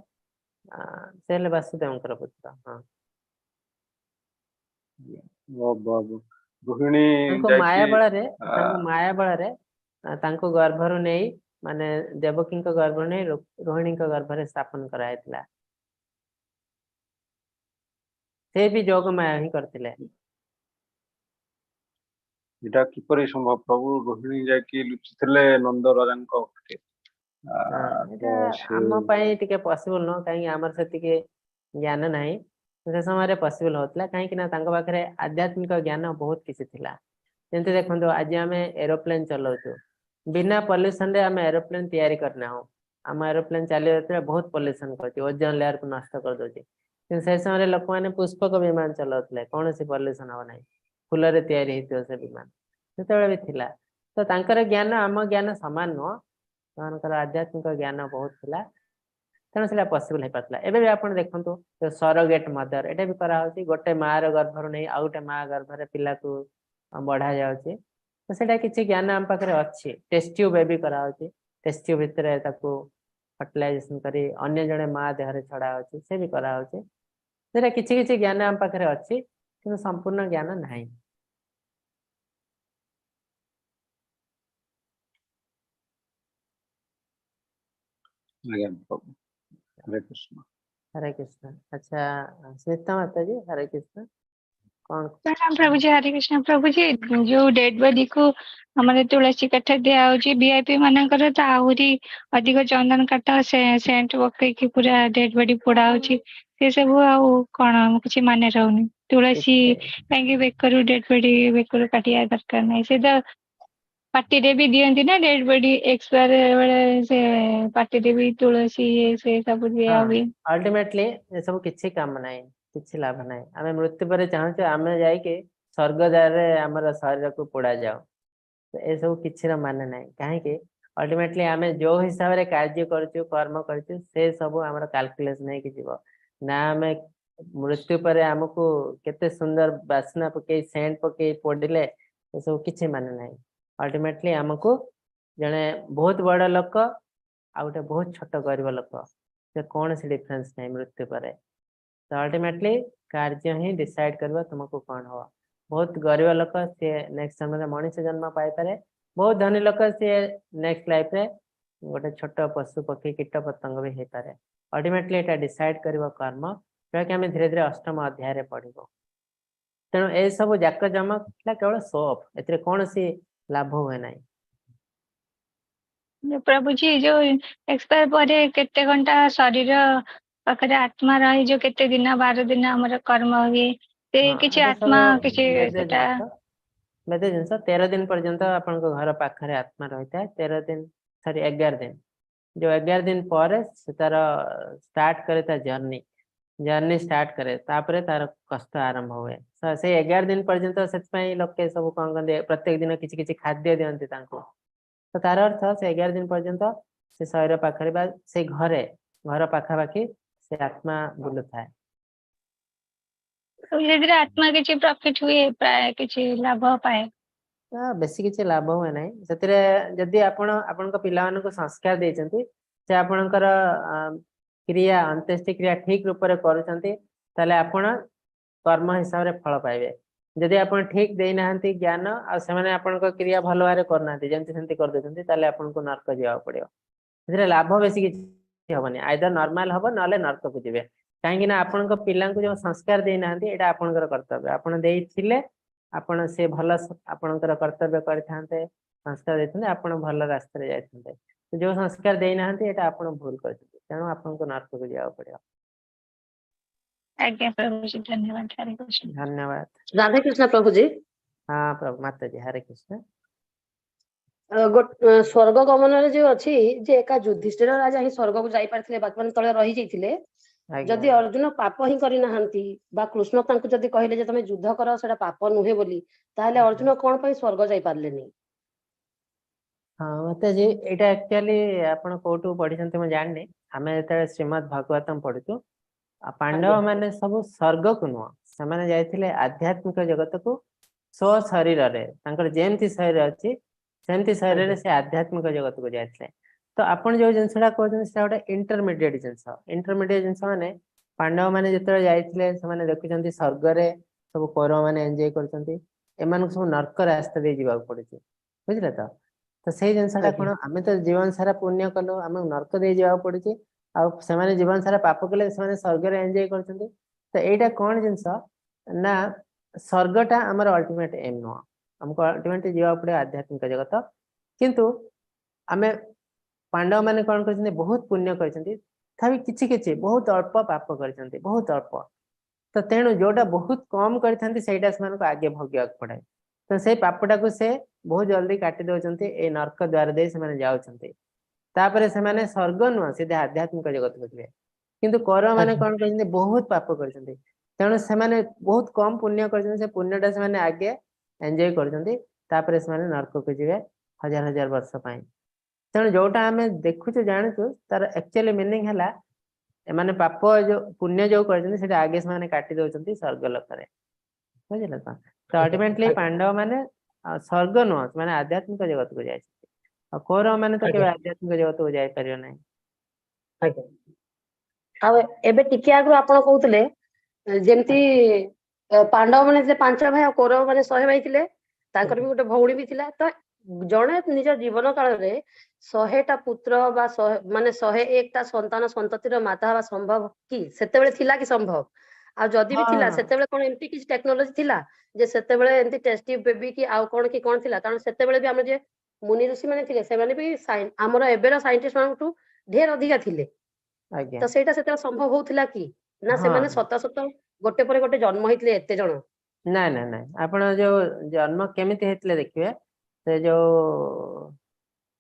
B: ସେ ହେଲେ ବାସୁଦେବଙ୍କର ପୁତ୍ର। ହଁ,
A: ରୋହିଣୀ
B: ତାଙ୍କ ମାୟା ବଳରେ, ତାଙ୍କ ମାୟା ବଳରେ ତାଙ୍କୁ ଗର୍ଭରୁ ନେଇ, ମାନେ ଦେବକୀଙ୍କ ଗର୍ଭରୁ ନେଇ ରୋହିଣୀଙ୍କ ଗର୍ଭରେ ସ୍ଥାପନ କରାଯାଇଥିଲା। ସେ ବି ଯୋଗ ମାୟା ହିଁ କରିଥିଲେ।
A: ଏଇଟା କିପରି ସମ୍ଭବ ପ୍ରଭୁ? ରୋହିଣୀ ଯାଇକି ଲୁଚିଥିଲେ ନନ୍ଦ ରାଜାଙ୍କ।
B: ଏଇଟା ଆମ ପାଇଁ ଟିକେ ପସିବଲ ନୁହଁ, କାହିଁକି ଆମର ସେତିକି ଜ୍ଞାନ ନାହିଁ। ସେ ସମୟରେ ପସିବଲ ହଉଥିଲା, କାହିଁକି ନା ତାଙ୍କ ପାଖରେ ଆଧ୍ୟାତ୍ମିକ ଜ୍ଞାନ ବହୁତ କିଛି ଥିଲା। ଯେମିତି ଦେଖନ୍ତୁ, ଆଜି ଆମେ ଏରୋପ୍ଲେନ ଚଲାଉଛୁ, ବିନା ପଲ୍ୟୁସନରେ ଆମେ ଏରୋପ୍ଲେନ ତିଆରି କରିନାହୁଁ। ଆମ ଏରୋପ୍ଲେନ ଚାଲିବା ଯେତେବେଳେ ବହୁତ ପଲ୍ୟୁସନ କରୁଛି, ଓଜନ ଲେୟାରକୁ ନଷ୍ଟ କରିଦଉଛି। କିନ୍ତୁ ସେ ସମୟରେ ଲୋକମାନେ ପୁଷ୍ପକ ବିମାନ ଚଲାଉଥିଲେ, କୌଣସି ପଲ୍ୟୁସନ ହବ ନାହିଁ, ଫୁଲରେ ତିଆରି ହେଇଥିବ ସେ ବିମାନ ସେତେବେଳେ ବି ଥିଲା। ତ ତାଙ୍କର ଜ୍ଞାନ ଆମ ଜ୍ଞାନ ସମାନ ନୁହଁ, ସେମାନଙ୍କର ଆଧ୍ୟାତ୍ମିକ ଜ୍ଞାନ ବହୁତ ଥିଲା, ତେଣୁ ସେଇଟା ପସିବଲ ହେଇପାରୁଥିଲା। ଏବେ ବି ଆପଣ ଦେଖନ୍ତୁ, ସରୋଗେଟ ମଦର ଏଇଟା ବି କରାହଉଛି, ଗୋଟେ ମା ର ଗର୍ଭରୁ ନେଇ ଆଉ ଗୋଟେ ମା ଗର୍ଭରେ ପିଲାକୁ ବଢା ଯାଉଛି। ତ ସେଇଟା କିଛି ଜ୍ଞାନ ଆମ ପାଖରେ ଅଛି। ଟେଷ୍ଟ ଟ୍ୟୁବ ବେବି କରାହଉଛି, ଟେଷ୍ଟ ଟ୍ୟୁବ ଭିତରେ ତାକୁ ଫର୍ଟିଲାଇଜେସନ କରି ଅନ୍ୟ ଜଣେ ମା ଦେହରେ ଛଡା ହଉଛି, ସେ ବି କରାହଉଛି। ସେଇଟା କିଛି କିଛି ଜ୍ଞାନ ଆମ ପାଖରେ ଅଛି, କିନ୍ତୁ ସମ୍ପୂର୍ଣ୍ଣ ଜ୍ଞାନ ନାହିଁ।
A: ଆଜ୍ଞା ପ୍ରଭୁ, ହରେ କୃଷ୍ଣ।
B: ହରେ କୃଷ୍ଣ। ଆଚ୍ଛା ସ୍ମିତା ମାତାଜୀ, ହରେ କୃଷ୍ଣ। କଣ?
D: ପ୍ରଣାମ ପ୍ରଭୁଜୀ, ହରେ କୃଷ୍ଣ। ପ୍ରଭୁଜୀ, ଯୋଉ ଡେଡ ବଡି କୁ ଆମର ତୁଳସୀ କାଠ ଦିଆ ହଉଛି, ଭିଆଇପି ମାନଙ୍କର ତ ଆହୁରି ଅଧିକ ଚନ୍ଦନ କାଠ ସେଣ୍ଟ ପକେଇକି ପୁରା ଡେଡ ବଡି ପୋଡା ହଉଛି। ସେ ସବୁ ଆଉ କଣ କିଛି ମାନେ ରହୁନି। ତୁଳସୀ କାହିଁକି ବେକରୁ ଡେଡ ବଡି ବେକରୁ କାଟିବା ଦରକାର ନାହିଁ। ସେ ତ ପାଟିରେ ବି ଦିଅନ୍ତି ନା, ଡେଡ ବଡି ଏକ୍ସପାୟାର ବେଳେ ସେ ପାଟିରେ ବି ତୁଳସୀ ସେ ସବୁ ଦିଆ ହୁଏ।
B: ଅଲ୍ଟିମେଟଲି ଏସବୁ କିଛି କାମ ନାହିଁ, କିଛି ଲାଭ ନାହିଁ। ଆମେ ମୃତ୍ୟୁ ପରେ ଚାହୁଁଛୁ ଆମେ ଯାଇକି ସ୍ୱର୍ଗଦ୍ୱାରରେ ଆମର ଶରୀରକୁ ପୋଡା ଯାଉ। ଏସବୁ କିଛିର ମାନେ ନାହିଁ। କାହିଁକି ଅଲ୍ଟିମେଟଲି ଆମେ ଯୋଉ ହିସାବରେ କାର୍ଯ୍ୟ କରୁଛୁ, କର୍ମ କରୁଛୁ, ସେ ସବୁ ଆମର କାଲକୁଲେସନ ହେଇକି ଯିବ ନା। ଆମେ ମୃତ୍ୟୁ ପରେ ଆମକୁ କେତେ ସୁନ୍ଦର ବାସ୍ନା ପକେଇ, ସେଣ୍ଟ ପକେଇ ପୋଡିଲେ, ଏସବୁ କିଛି ମାନେ ନାହିଁ। ଅଲ୍ଟିମେଟଲି ଆମକୁ ଜଣେ ବହୁତ ବଡ ଲୋକ ଆଉ ଗୋଟେ ବହୁତ ଛୋଟ ଗରିବ ଲୋକ, ସେ କୌଣସି ଡିଫରେନ୍ସ ନାହିଁ ମୃତ୍ୟୁ ପରେ। ତ ଅଲ୍ଟିମେଟଲି କାର୍ଯ୍ୟ ହିଁ ଡିସାଇଡ କରିବ ତୁମକୁ କଣ ହବ। ବହୁତ ଗରିବ ଲୋକ ସିଏ ନେକ୍ସଟ ଜନ୍ମରେ ମଣିଷ ଜନ୍ମ ପାଇପାରେ, ବହୁତ ଧନୀ ଲୋକ ସିଏ ନେକ୍ସଟ ଲାଇଫରେ ଗୋଟେ ଛୋଟ ପଶୁ ପକ୍ଷୀ କୀଟ ପତଙ୍ଗ ବି ହେଇପାରେ। ଅଲ୍ଟିମେଟଲି ଏଇଟା ଡିସାଇଡ କରିବ କର୍ମ, ଯୋଉଟାକି ଆମେ ଧୀରେ ଧୀରେ ଅଷ୍ଟମ ଅଧ୍ୟାୟରେ ପଢିବୁ। ତେଣୁ ଏସବୁ ଯାକ ଜମକ କେବଳ ଶୋ ଅଫ୍, ଏଥିରେ କୌଣସି ଲାଭ ହୁଏ ନାହିଁ।
D: ପ୍ରଭୁଜୀ, ଯୋଉ ଏକ୍ସପାୟାର ପରେ କେତେ ଘଣ୍ଟା ଶରୀର ପାଖରେ ଆତ୍ମା ରହି, ଯୋଉ କେତେ ଦିନ 12 ଦିନ ଆମର କର୍ମ ହୁଏ, ସେ କିଛି ଆତ୍ମା କିଛି ସେଟା
B: ବେଦ ଜିନିଷ। 13 ଦିନ ପର୍ଯ୍ୟନ୍ତ ଆପଣଙ୍କ ଘର ପାଖରେ ଆତ୍ମା ରହିଥାଏ। 13 ଦିନ, ସରି 11 ଦିନ। ଯୋଉ 11 ଦିନ ପରେ ସେ ତାର ଷ୍ଟାର୍ଟ କରେ ତା ଜର୍ଣ୍ଣି, ଜର୍ଣ୍ଣି ଷ୍ଟାର୍ଟ କରେ, ତାପରେ ତାର କଷ୍ଟ ଆରମ୍ଭ ହୁଏ ସେଇ 11 ଦିନ ପର୍ଯ୍ୟନ୍ତ। ସେଥିପାଇଁ ଲୋକେ ସବୁ କଣ କରନ୍ତି, ପ୍ରତ୍ୟେକ ଦିନ କିଛି କିଛି ଖାଦ୍ୟ ଦିଅନ୍ତି ତାଙ୍କୁ। ତ ତାର ଅର୍ଥ ସେ 11 ଦିନ ପର୍ଯ୍ୟନ୍ତ ସେ ଶରୀର ପାଖରେ ବା ସେ ଘରେ, ଘର ପାଖାପାଖି ସେ ଆତ୍ମା ବୁଲୁଥାଏ।
D: ସେଥିରେ ଆତ୍ମା କିଛି ପ୍ରଫିଟ ହୁଏ, ପ୍ରାୟ କିଛି ଲାଭ ପାଏ?
B: ବେଶୀ କିଛି ଲାଭ ହୁଏ ନାହିଁ ସେଥିରେ। ଯଦି ଆପଣ ଆପଣଙ୍କ ପିଲାମାନଙ୍କୁ ସଂସ୍କାର ଦେଇଛନ୍ତି, ସେ ଆପଣଙ୍କର କ୍ରିୟା, ଅନ୍ତ୍ୟେଷ୍ଟି କ୍ରିୟା ଠିକ ରୂପରେ କରୁଛନ୍ତି, ତାହେଲେ ଆପଣ କର୍ମ ହିସାବରେ ଫଳ ପାଇବେ। ଯଦି ଆପଣ ଠିକ ଦେଇନାହାନ୍ତି ଜ୍ଞାନ ଆଉ ସେମାନେ ଆପଣଙ୍କ କ୍ରିୟା ଭଲ ଭାବରେ କରୁନାହାନ୍ତି, ଯେମିତି ସେମିତି କରିଦଉଛନ୍ତି, ତାହେଲେ ଆପଣଙ୍କୁ ନର୍କ ଯିବାକୁ ପଡିବ। ସେଥିରେ ଲାଭ ବେଶୀ କିଛି ହବନି, ଆଇଦର ନର୍ମାଲ ହବ ନହେଲେ ନର୍କକୁ ଯିବେ। କାହିଁକି ନା ଆପଣଙ୍କ ପିଲାଙ୍କୁ ଯୋଉ ସଂସ୍କାର ଦେଇନାହାନ୍ତି, ଏଇଟା ଆପଣଙ୍କର କର୍ତ୍ତବ୍ୟ। ଆପଣ ଦେଇଥିଲେ ଆପଣ ସେ ଭଲ ଆପଣଙ୍କର କର୍ତ୍ତବ୍ୟ କରିଥାନ୍ତେ, ସଂସ୍କାର ଦେଇଥାନ୍ତେ, ଆପଣ ଭଲ ରାସ୍ତାରେ ଯାଇଥାନ୍ତେ। ଯୋଉ ସଂସ୍କାର ଦେଇନାହାନ୍ତି, ଏଇଟା ଆପଣ ଭୁଲ କରିଛନ୍ତି, ତେଣୁ ଆପଣଙ୍କୁ ନର୍କକୁ ଯିବାକୁ ପଡିବ।
D: ଆଜ୍ଞା ପ୍ରଭୁଜୀ, ଧନ୍ୟବାଦ। ହରେ କୃଷ୍ଣ।
B: ଧନ୍ୟବାଦ।
E: ରାଧେ କୃଷ୍ଣ ପ୍ରଭୁଜୀ।
B: ହଁ ପ୍ରଭୁ, ମାତାଜୀ, ହରେ କୃଷ୍ଣ।
E: ସ୍ୱର୍ଗ ଗମନରେ ଯୋଉ ଅଛି ଯେ ଏକା ଯୁଧିଷ୍ଠିର ରାଜା ହିଁ ସ୍ୱର୍ଗକୁ ଯାଇପାରିଥିଲେ, ବାକି ମାନେ ତଳେ ରହିଯାଇଥିଲେ। ଯଦି ଅର୍ଜୁନ ପାପ ହିଁ କରିନାହାନ୍ତି ବା କୃଷ୍ଣ ତାଙ୍କୁ ଯଦି କହିଲେ ଯେ ତମେ ଯୁଦ୍ଧ କର, ସେଟା ପାପ ନୁହେଁ ବୋଲି, ତାହେଲେ ଅର୍ଜୁନ କଣ ପାଇଁ ସ୍ୱର୍ଗ ଯାଇପାରିଲେନି?
B: ହଁ ମାତାଜୀ, ଏଇଟା ଆକ୍ଚୁଆଲି ଆପଣ କୋଉଠୁ ପଢିଛନ୍ତି ମୁଁ ଜାଣିନି। ଆମେ ଯେତେବେଳେ ଶ୍ରୀମଦ୍ ଭାଗବତମ ପଢୁଛୁ ଆଉ ପାଣ୍ଡବ ମାନେ ସବୁ ସ୍ୱର୍ଗକୁ ନୁହଁ, ସେମାନେ ଯାଇଥିଲେ ଆଧ୍ୟାତ୍ମିକ ଜଗତକୁ ସ୍ୱ ଶରୀରରେ। ତାଙ୍କର ଯେମିତି ଶରୀର ଅଛି, ସେମିତି ଶରୀରରେ ସେ ଆଧ୍ୟାତ୍ମିକ ଜଗତକୁ ଯାଇଥିଲେ। ତ ଆପଣ ଯୋଉ ଜିନିଷଟା କହୁଛନ୍ତି, ସେଟା ଗୋଟେ ଇଣ୍ଟରମିଡିଏଟ ଜିନିଷ। ଇଣ୍ଟରମିଡିଏଟ ଜିନିଷ ମାନେ ପାଣ୍ଡବ ମାନେ ଯେତେବେଳେ ଯାଇଥିଲେ, ସେମାନେ ଦେଖୁଛନ୍ତି ସ୍ୱର୍ଗରେ ସବୁ କୌରବ ମାନେ ଏନ୍ଜୟ କରୁଛନ୍ତି, ଏମାନଙ୍କୁ ସବୁ ନର୍କ ରାସ୍ତା ଦେଇ ଯିବାକୁ ପଡୁଛି, ବୁଝିଲେ ତ? ତ ସେଇ ଜିନିଷଟା କଣ, ଆମେ ତ ଜୀବନ ସାରା ପୁଣ୍ୟ କଲୁ, ଆମକୁ ନର୍କ ଦେଇ ଯିବାକୁ ପଡୁଛି, ଆଉ ସେମାନେ ଜୀବନ ସାରା ପାପ କଲେ, ସେମାନେ ସ୍ୱର୍ଗରେ ଏନ୍ଜୟ କରୁଛନ୍ତି। ତ ଏଇଟା କଣ ଜିନିଷ ନା ସ୍ୱର୍ଗଟା ଆମର ଅଲ୍ଟିମେଟ ଏମ୍ ନୁହଁ। ଆମକୁ ଅଲ୍ଟିମେଟ ଯିବାକୁ ପଡିବ ଆଧ୍ୟାତ୍ମିକ ଜଗତ। କିନ୍ତୁ ଆମେ ପାଣ୍ଡବ ମାନେ କଣ କରିଛନ୍ତି? ବହୁତ ପୁଣ୍ୟ କରିଛନ୍ତି, ତଥାପି କିଛି କିଛି ବହୁତ ଅଳ୍ପ ପାପ କରିଛନ୍ତି, ବହୁତ ଅଳ୍ପ। ତ ତେଣୁ ଯୋଉଟା ବହୁତ କମ କରିଥାନ୍ତି, ସେଇଟା ସେମାନଙ୍କୁ ଆଗେ ଭୋଗିବାକୁ ପଡେ। ତ ସେଇ ପାପଟାକୁ ସେ ବହୁତ ଜଲଦି କାଟି ଦଉଛନ୍ତି, ଏଇ ନର୍କ ଦ୍ୱାର ଦେଇ ସେମାନେ ଯାଉଛନ୍ତି। ତାପରେ ସେମାନେ ସ୍ୱର୍ଗ ନୁହଁ, ସିଧା ଆଧ୍ୟାତ୍ମିକ ଜଗତକୁ ଯିବେ। କିନ୍ତୁ କୌରବ ମାନେ କଣ କରିଛନ୍ତି? ବହୁତ ପାପ କରିଛନ୍ତି, ତେଣୁ ସେମାନେ ବହୁତ କମ ପୁଣ୍ୟ କରିଛନ୍ତି, ସେ ପୁଣ୍ୟଟା ସେମାନେ ଆଗେ ଏନ୍ଜୟ କରୁଛନ୍ତି, ତାପରେ ସେମାନେ ନର୍କକୁ ଯିବେ ହଜାର ହଜାର ବର୍ଷ ପାଇଁ। ତେଣୁ ଯୋଉଟା ଆମେ ଦେଖୁଛୁ, ଜାଣୁଛୁ, ତାର ଆକ୍ଚୁଆଲି ମିନିଂ ହେଲା ଏମାନେ ପାପ ଯୋଉ ପୁଣ୍ୟ ଯୋଉ କରିଛନ୍ତି, ସେଟା ଆଗେ ସେମାନେ କାଟି ଦଉଛନ୍ତି ସ୍ୱର୍ଗ ଲୋକରେ, ବୁଝିଲେ ତ? ତ ଅଲ୍ଟିମେଟଲି ପାଣ୍ଡବ ମାନେ ସ୍ୱର୍ଗ ନୁହଁ, ସେମାନେ ଆଧ୍ୟାତ୍ମିକ ଜଗତକୁ ଯାଇଛନ୍ତି। ଆଉ କୌରବ ମାନେ ତ କେବେ ଆଧ୍ୟାତ୍ମିକ ଜଗତକୁ ଯାଇପାରିବେ ନାହିଁ।
E: ଆଜ୍ଞା, ଆଉ ଏବେ ଟିକେ ଆଗରୁ ଆପଣ କହୁଥିଲେ ଯେମିତି ପାଣ୍ଡବ ମାନେ ଥିଲେ ପାଞ୍ଚ ଭାଇ ଆଉ କୌରବ ମାନେ 100 ଭାଇ ଥିଲେ, ତାଙ୍କର ବି ଗୋଟେ ଭଉଣୀ ବି ଥିଲା। ତ ଜଣେ ନିଜ ଜୀବନ କାଳରେ 100ଟା ପୁତ୍ର ବା 100 ମାନେ 101ଟା ସନ୍ତାନ ସନ୍ତତିର ମାତା ହବା ସମ୍ଭବ କି? ସେତେବେଳେ ଥିଲା କି ସମ୍ଭବ? ଆଉ ଯଦି ବି ଥିଲା, ସେତେବେଳେ କଣ ଏମିତି କିଛି ଟେକ୍ନୋଲୋଜି ଥିଲା ଯେ ସେତେବେଳେ ଏମିତି ଟେଷ୍ଟ ଟ୍ୟୁବ ବେବି କି ଆଉ କଣ କି କଣ ଥିଲା? କାରଣ ସେତେବେଳେ ବି ଆମର ଯେ ମୁନି ଋଷି ମାନେ ଥିଲେ, ସେମାନେ ବି ଆମର ଏବେର ସାଇଣ୍ଟିଷ୍ଟ ମାନଙ୍କଠୁ ଢେର ଅଧିକା ଥିଲେ। ତ ସେଇଟା ସେତେବେଳେ ସମ୍ଭବ ହଉଥିଲା କି ନା ସେମାନେ ସତ ସତ ଗୋଟେ ପରେ ଗୋଟେ ଜନ୍ମ ହେଇଥିଲେ ଏତେ ଜଣ?
B: ନାଇଁ ନାଇଁ ନାଇଁ, ଆପଣ ଯୋଉ ଜନ୍ମ କେମିତି ହେଇଥିଲେ ଦେଖିବେ, ସେ ଯୋଉ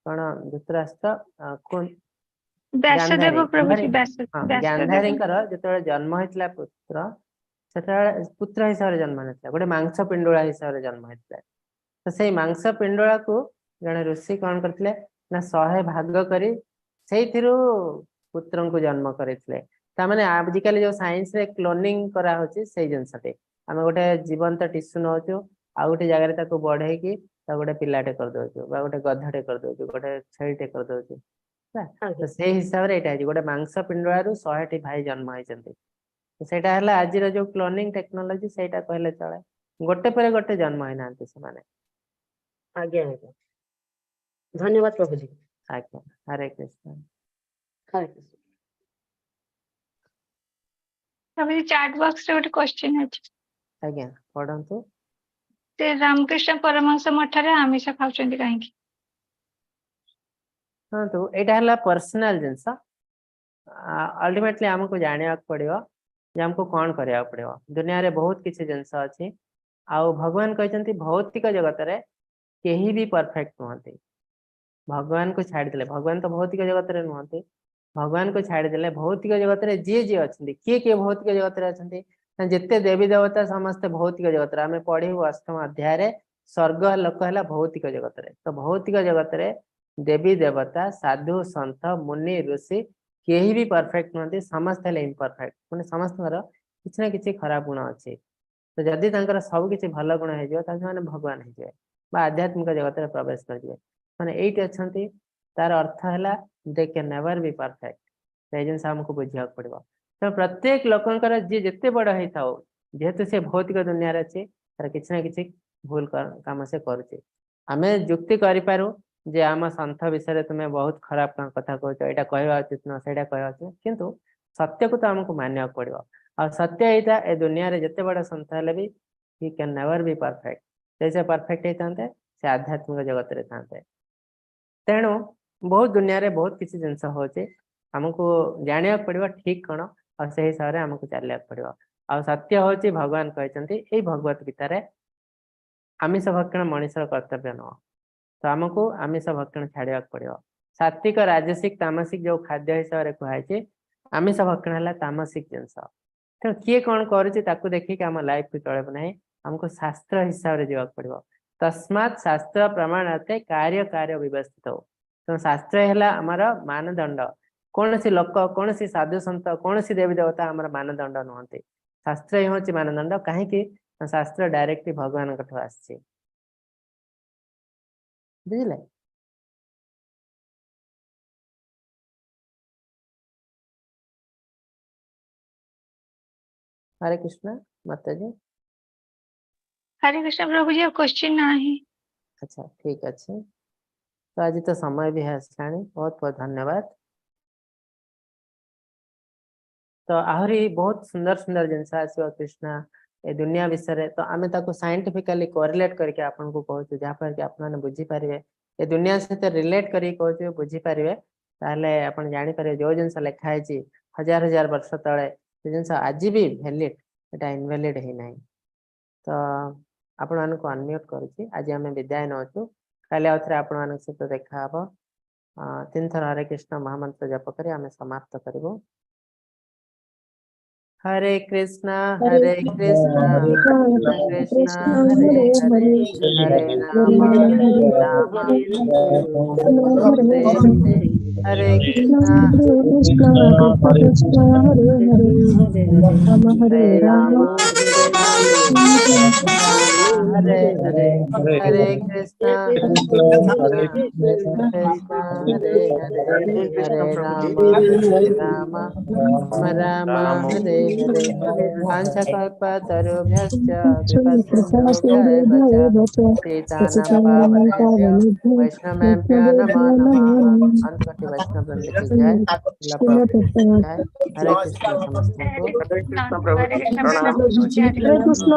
B: କଣ ଧୃତରାଷ୍ଟ୍ର ଗାନ୍ଧାରୀ
D: ବ୍ୟାସଦେବ ପ୍ରଭୁଜୀ,
B: ଗାନ୍ଧାରୀ
D: ବ୍ୟାସ
B: ହଁ
D: ବ୍ୟାସଦେବ।
B: ଗାନ୍ଧାରୀଙ୍କର ଯେତେବେଳେ ଜନ୍ମ ହେଇଥିଲା ପୁତ୍ର, ସେତେବେଳେ ପୁତ୍ର ହିସାବରେ ଜନ୍ମ ହେଇଥିଲା, ଗୋଟେ ମାଂସ ପିଣ୍ଡୁଳା ହିସାବରେ ଜନ୍ମ ହେଇଥିଲା। ତ ସେଇ ମାଂସ ପିଣ୍ଡୁଳାକୁ ଜଣେ ଋଷି କଣ କରିଥିଲେ ନା 100 ଭାଗ କରି ସେଇଥିରୁ ପୁତ୍ରଙ୍କୁ ଜନ୍ମ କରିଥିଲେ। ତାମାନେ ଆଜିକାଲି ଯୋଉ ସାଇନ୍ସରେ କ୍ଲୋନିଂ କରାହଉଛି, ସେଇ ଜିନିଷଟି ଆମେ ଗୋଟେ ଜୀବନ୍ତ ଟିସୁ ନଉଛୁ, ଆଉ ଗୋଟେ ଜାଗାରେ ତାକୁ ବଢେଇକି ତାକୁ ଗୋଟେ ପିଲାଟେ କରିଦଉଛୁ ବା ଗୋଟେ ଗଧଟେ କରିଦଉଛୁ, ଗୋଟେ ଛେଳିଟେ କରିଦଉଛୁ, ହେଲା? ତ ସେଇ ହିସାବରେ ଏଇଟା ହେଇଛି, ଗୋଟେ ମାଂସ ପିଣ୍ଡୁଳାରୁ 100ଟି ଭାଇ ଜନ୍ମ ହେଇଛନ୍ତି। ତ ସେଇଟା ହେଲା ଆଜିର ଯୋଉ କ୍ଲୋନିଂ ଟେକ୍ନୋଲୋଜି, ସେଇଟା କହିଲେ ଚଳେ। ଗୋଟେ ପରେ ଗୋଟେ ଜନ୍ମ ହେଇନାହାନ୍ତି ସେମାନେ।
E: ଆଜ୍ଞା ଆଜ୍ଞା, ଧନ୍ୟବାଦ ପ୍ରଭୁଜୀ।
B: ଆଜ୍ଞା, ହରେ କୃଷ୍ଣ।
E: ହରେ କୃଷ୍ଣ।
D: ପ୍ରଭୁଜୀ, ଚାଟ ବକ୍ସ ରେ ଗୋଟେ କ୍ୱେଶ୍ଚିନ୍ ଅଛି।
B: ଆଜ୍ଞା, ପଢନ୍ତୁ।
D: ସେ ରାମକୃଷ୍ଣ ପରମହଂସ ମଠରେ ଆମିଷ ଖାଉଛନ୍ତି କାହିଁକି?
B: ଶୁଣନ୍ତୁ, ଏଇଟା ହେଲା ପର୍ସନାଲ ଜିନିଷ। ଅଲ୍ଟିମେଟଲି ଆମକୁ ଜାଣିବାକୁ ପଡିବ ଯେ ଆମକୁ କଣ କରିବାକୁ ପଡିବ। ଦୁନିଆରେ ବହୁତ କିଛି ଜିନିଷ ଅଛି ଆଉ ଭଗବାନ କହିଛନ୍ତି, ଭୌତିକ ଜଗତରେ କେହି ବି ପରଫେକ୍ଟ ନୁହନ୍ତି। ଭଗବାନଙ୍କୁ ଛାଡ଼ିଦେଲେ, ଭଗବାନ ତ ଭୌତିକ ଜଗତରେ ନୁହନ୍ତି, ଭଗବାନଙ୍କୁ ଛାଡ଼ିଦେଲେ ଭୌତିକ ଜଗତରେ ଯିଏ ଯିଏ ଅଛନ୍ତି, କିଏ କିଏ ଭୌତିକ ଜଗତରେ ଅଛନ୍ତି ନା ଯେତେ ଦେବୀ ଦେବତା ସମସ୍ତେ ଭୌତିକ ଜଗତରେ। ଆମେ ପଢିବୁ ଅଷ୍ଟମ ଅଧ୍ୟାୟରେ, ସ୍ୱର୍ଗ ଲୋକ ହେଲା ଭୌତିକ ଜଗତରେ। ତ ଭୌତିକ ଜଗତରେ ଦେବୀ ଦେବତା, ସାଧୁ ସନ୍ଥ, ମୁନି ଋଷି କେହି ବି ପରଫେକ୍ଟ ନୁହନ୍ତି। ସମସ୍ତେ ହେଲେ ଇମ୍ପରଫେକ୍ଟ, ମାନେ ସମସ୍ତଙ୍କର କିଛି ନା କିଛି ଖରାପ ଗୁଣ ଅଛି। ତ ଯଦି ତାଙ୍କର ସବୁ କିଛି ଭଲ ଗୁଣ ହେଇଯିବ, ତାହେଲେ ସେମାନେ ଭଗବାନ ହେଇଯିବେ ବା ଆଧ୍ୟାତ୍ମିକ ଜଗତରେ ପ୍ରବେଶ କରିଯିବେ। ମାନେ ଏଇଠି ଅଛନ୍ତି, ତାର ଅର୍ଥ ହେଲା they can never be perfect. ସେଇ ଜିନିଷ ଆମକୁ ବୁଝିବାକୁ ପଡିବ। ତ ପ୍ରତ୍ୟେକ ଲୋକଙ୍କର, ଯିଏ ଯେତେ ବଡ ହେଇଥାଉ, ଯେହେତୁ ସେ ଭୌତିକ ଦୁନିଆରେ ଅଛି, ତାର କିଛି ନା କିଛି ଭୁଲ କାମ ସେ କରୁଛି। ଆମେ ଯୁକ୍ତି କରିପାରୁ ଯେ ଆମ ସନ୍ଥ ବିଷୟରେ ତୁମେ ବହୁତ ଖରାପ କଥା କହୁଛ, ଏଇଟା କହିବା ଉଚିତ ନୁହଁ, ସେଇଟା କହିବା ଉଚିତ, କିନ୍ତୁ ସତ୍ୟକୁ ତ ଆମକୁ ମାନିବାକୁ ପଡିବ। ଆଉ ସତ୍ୟ ଏଇଟା, ଏ ଦୁନିଆରେ ଯେତେ ବଡ ସନ୍ଥ ହେଲେ ବି he can never be perfect। ଯଦି ସେ ପରଫେକ୍ଟ ହେଇଥାନ୍ତେ, ସେ ଆଧ୍ୟାତ୍ମିକ ଜଗତରେ ଥାନ୍ତେ। ତେଣୁ ବହୁତ ଦୁନିଆରେ ବହୁତ କିଛି ଜିନିଷ ହଉଛି, ଆମକୁ ଜାଣିବାକୁ ପଡିବ ଠିକ କଣ, ଆଉ ସେଇ ହିସାବରେ ଆମକୁ ଚାଲିବାକୁ ପଡିବ। ଆଉ ସତ୍ୟ ହଉଛି, ଭଗବାନ କହିଛନ୍ତି ଏଇ ଭଗବତ ଗୀତାରେ, ଆମିଷ ଭକ୍ଷଣ ମଣିଷର କର୍ତ୍ତବ୍ୟ ନୁହଁ। ତ ଆମକୁ ଆମିଷ ଭକ୍ଷଣ ଛାଡିବାକୁ ପଡିବ। ସାତ୍ବିକ, ରାଜସିକ, ତାମସିକ ଯୋଉ ଖାଦ୍ୟ ହିସାବରେ କୁହାଯାଇଛି, ଆମିଷ ଭକ୍ଷଣ ହେଲା ତାମସିକ ଜିନିଷ। ତେଣୁ କିଏ କଣ କରୁଛି ତାକୁ ଦେଖିକି ଆମ ଲାଇଫକୁ ଚଳିବ ନାହିଁ, ଆମକୁ ଶାସ୍ତ୍ର ହିସାବରେ ଯିବାକୁ ପଡିବ। ତସ୍ମାତ୍ ଶାସ୍ତ୍ର ପ୍ରମାଣତେ କାର୍ଯ୍ୟ କାର୍ଯ୍ୟ ବ୍ୟବସ୍ଥିତ। ତେଣୁ ଶାସ୍ତ୍ର ହେଲା ଆମର ମାନଦଣ୍ଡ। କୌଣସି ଲୋକ, କୌଣସି ସାଧୁ ସନ୍ଥ, କୌଣସି ଦେବୀ ଦେବତା ଆମର ମାନଦଣ୍ଡ ନୁହନ୍ତି। ଶାସ୍ତ୍ର ହିଁ ହଉଛି ମାନଦଣ୍ଡ। କାହିଁକି ନା ଶାସ୍ତ୍ର ଡାଇରେକ୍ଟଲି ଭଗବାନଙ୍କ ଠୁ ଆସିଛି। ବୁଝିଲେ? ହରେ କୃଷ୍ଣ ମାତାଜୀ।
D: ହରେ କୃଷ୍ଣ ପ୍ରଭୁଜୀ, ଆଉ କ୍ୱେଶ୍ଚିନ୍ ନାହିଁ।
B: ଆଚ୍ଛା, ଠିକ ଅଛି। ତ ଆଜି ତ ସମୟ ବି ଆସିଲାଣି। ବହୁତ ବହୁତ ଧନ୍ୟବାଦ। ତ ଆହୁରି ବହୁତ ସୁନ୍ଦର ସୁନ୍ଦର ଜିନିଷ ଆସିବ କୃଷ୍ଣ ଏ ଦୁନିଆ ବିଷୟରେ। ତ ଆମେ ତାକୁ ସାଇଣ୍ଟିଫିକାଲି କୋରିଲେଟ କରିକି ଆପଣଙ୍କୁ କହୁଛୁ, ଯାହାଫଳରେ କି ଆପଣମାନେ ବୁଝିପାରିବେ। ଏ ଦୁନିଆ ସହିତ ରିଲେଟ କରିକି କହୁଛୁ, ବୁଝିପାରିବେ। ତାହେଲେ ଆପଣ ଜାଣିପାରିବେ ଯୋଉ ଜିନିଷ ଲେଖା ହେଇଛି ହଜାର ହଜାର ବର୍ଷ ତଳେ, ସେ ଜିନିଷ ଆଜି ବି ଭ୍ୟାଲିଡ, ଏଟା ଇନଭ୍ୟାଲିଡ ହେଇନାହିଁ। ତ ଆପଣମାନଙ୍କୁ ଅନମ୍ୟୁଟ କରୁଛି। ଆଜି ଆମେ ବିଦାୟ ନଉଛୁ। କାଲି ଆଉ ଥରେ ଆପଣମାନଙ୍କ ସହିତ ଦେଖା ହବ। ତିନିଥର ହରେ କୃଷ୍ଣ ମହାମନ୍ତ୍ର ଜପ କରି ଆମେ ସମାପ୍ତ କରିବୁ। ହରେ କୃଷ୍ଣ ହରେ କୃଷ୍ଣ କୃଷ୍ଣ କୃଷ୍ଣ ହରେ ହରେ, ହରେ ରାମ ହରେ ରାମ ହରେ ହରେ, ହରେ କୃଷ୍ଣ ହରେ ରାମ ହରେ ରାମ ହରେ ହରେ, ହରେ କୃଷ୍ଣ କୃଷ୍ଣ କୃଷ୍ଣ ହରେ ହରେ, ହରେ ରାମ ହରେ ରାମ ରାମ ରାମ ହରେ ହରେ। वाञ्छाकल्पतरुभ्यश्च कृपासिन्धुभ्य एव च पतितानां पावनेभ्यो वैष्णवेभ्यो नमो नमः। अंत वैष्णव वृंद की जय, श्रील प्रभुपाद की जय। हरे कृष्ण समस्त को।
D: ହରେ କୃଷ୍ଣ, ହରେ କୃଷ୍ଣ ପ୍ରଭୁଜୀ, ହରେ
E: ହରେ କୃଷ୍ଣ।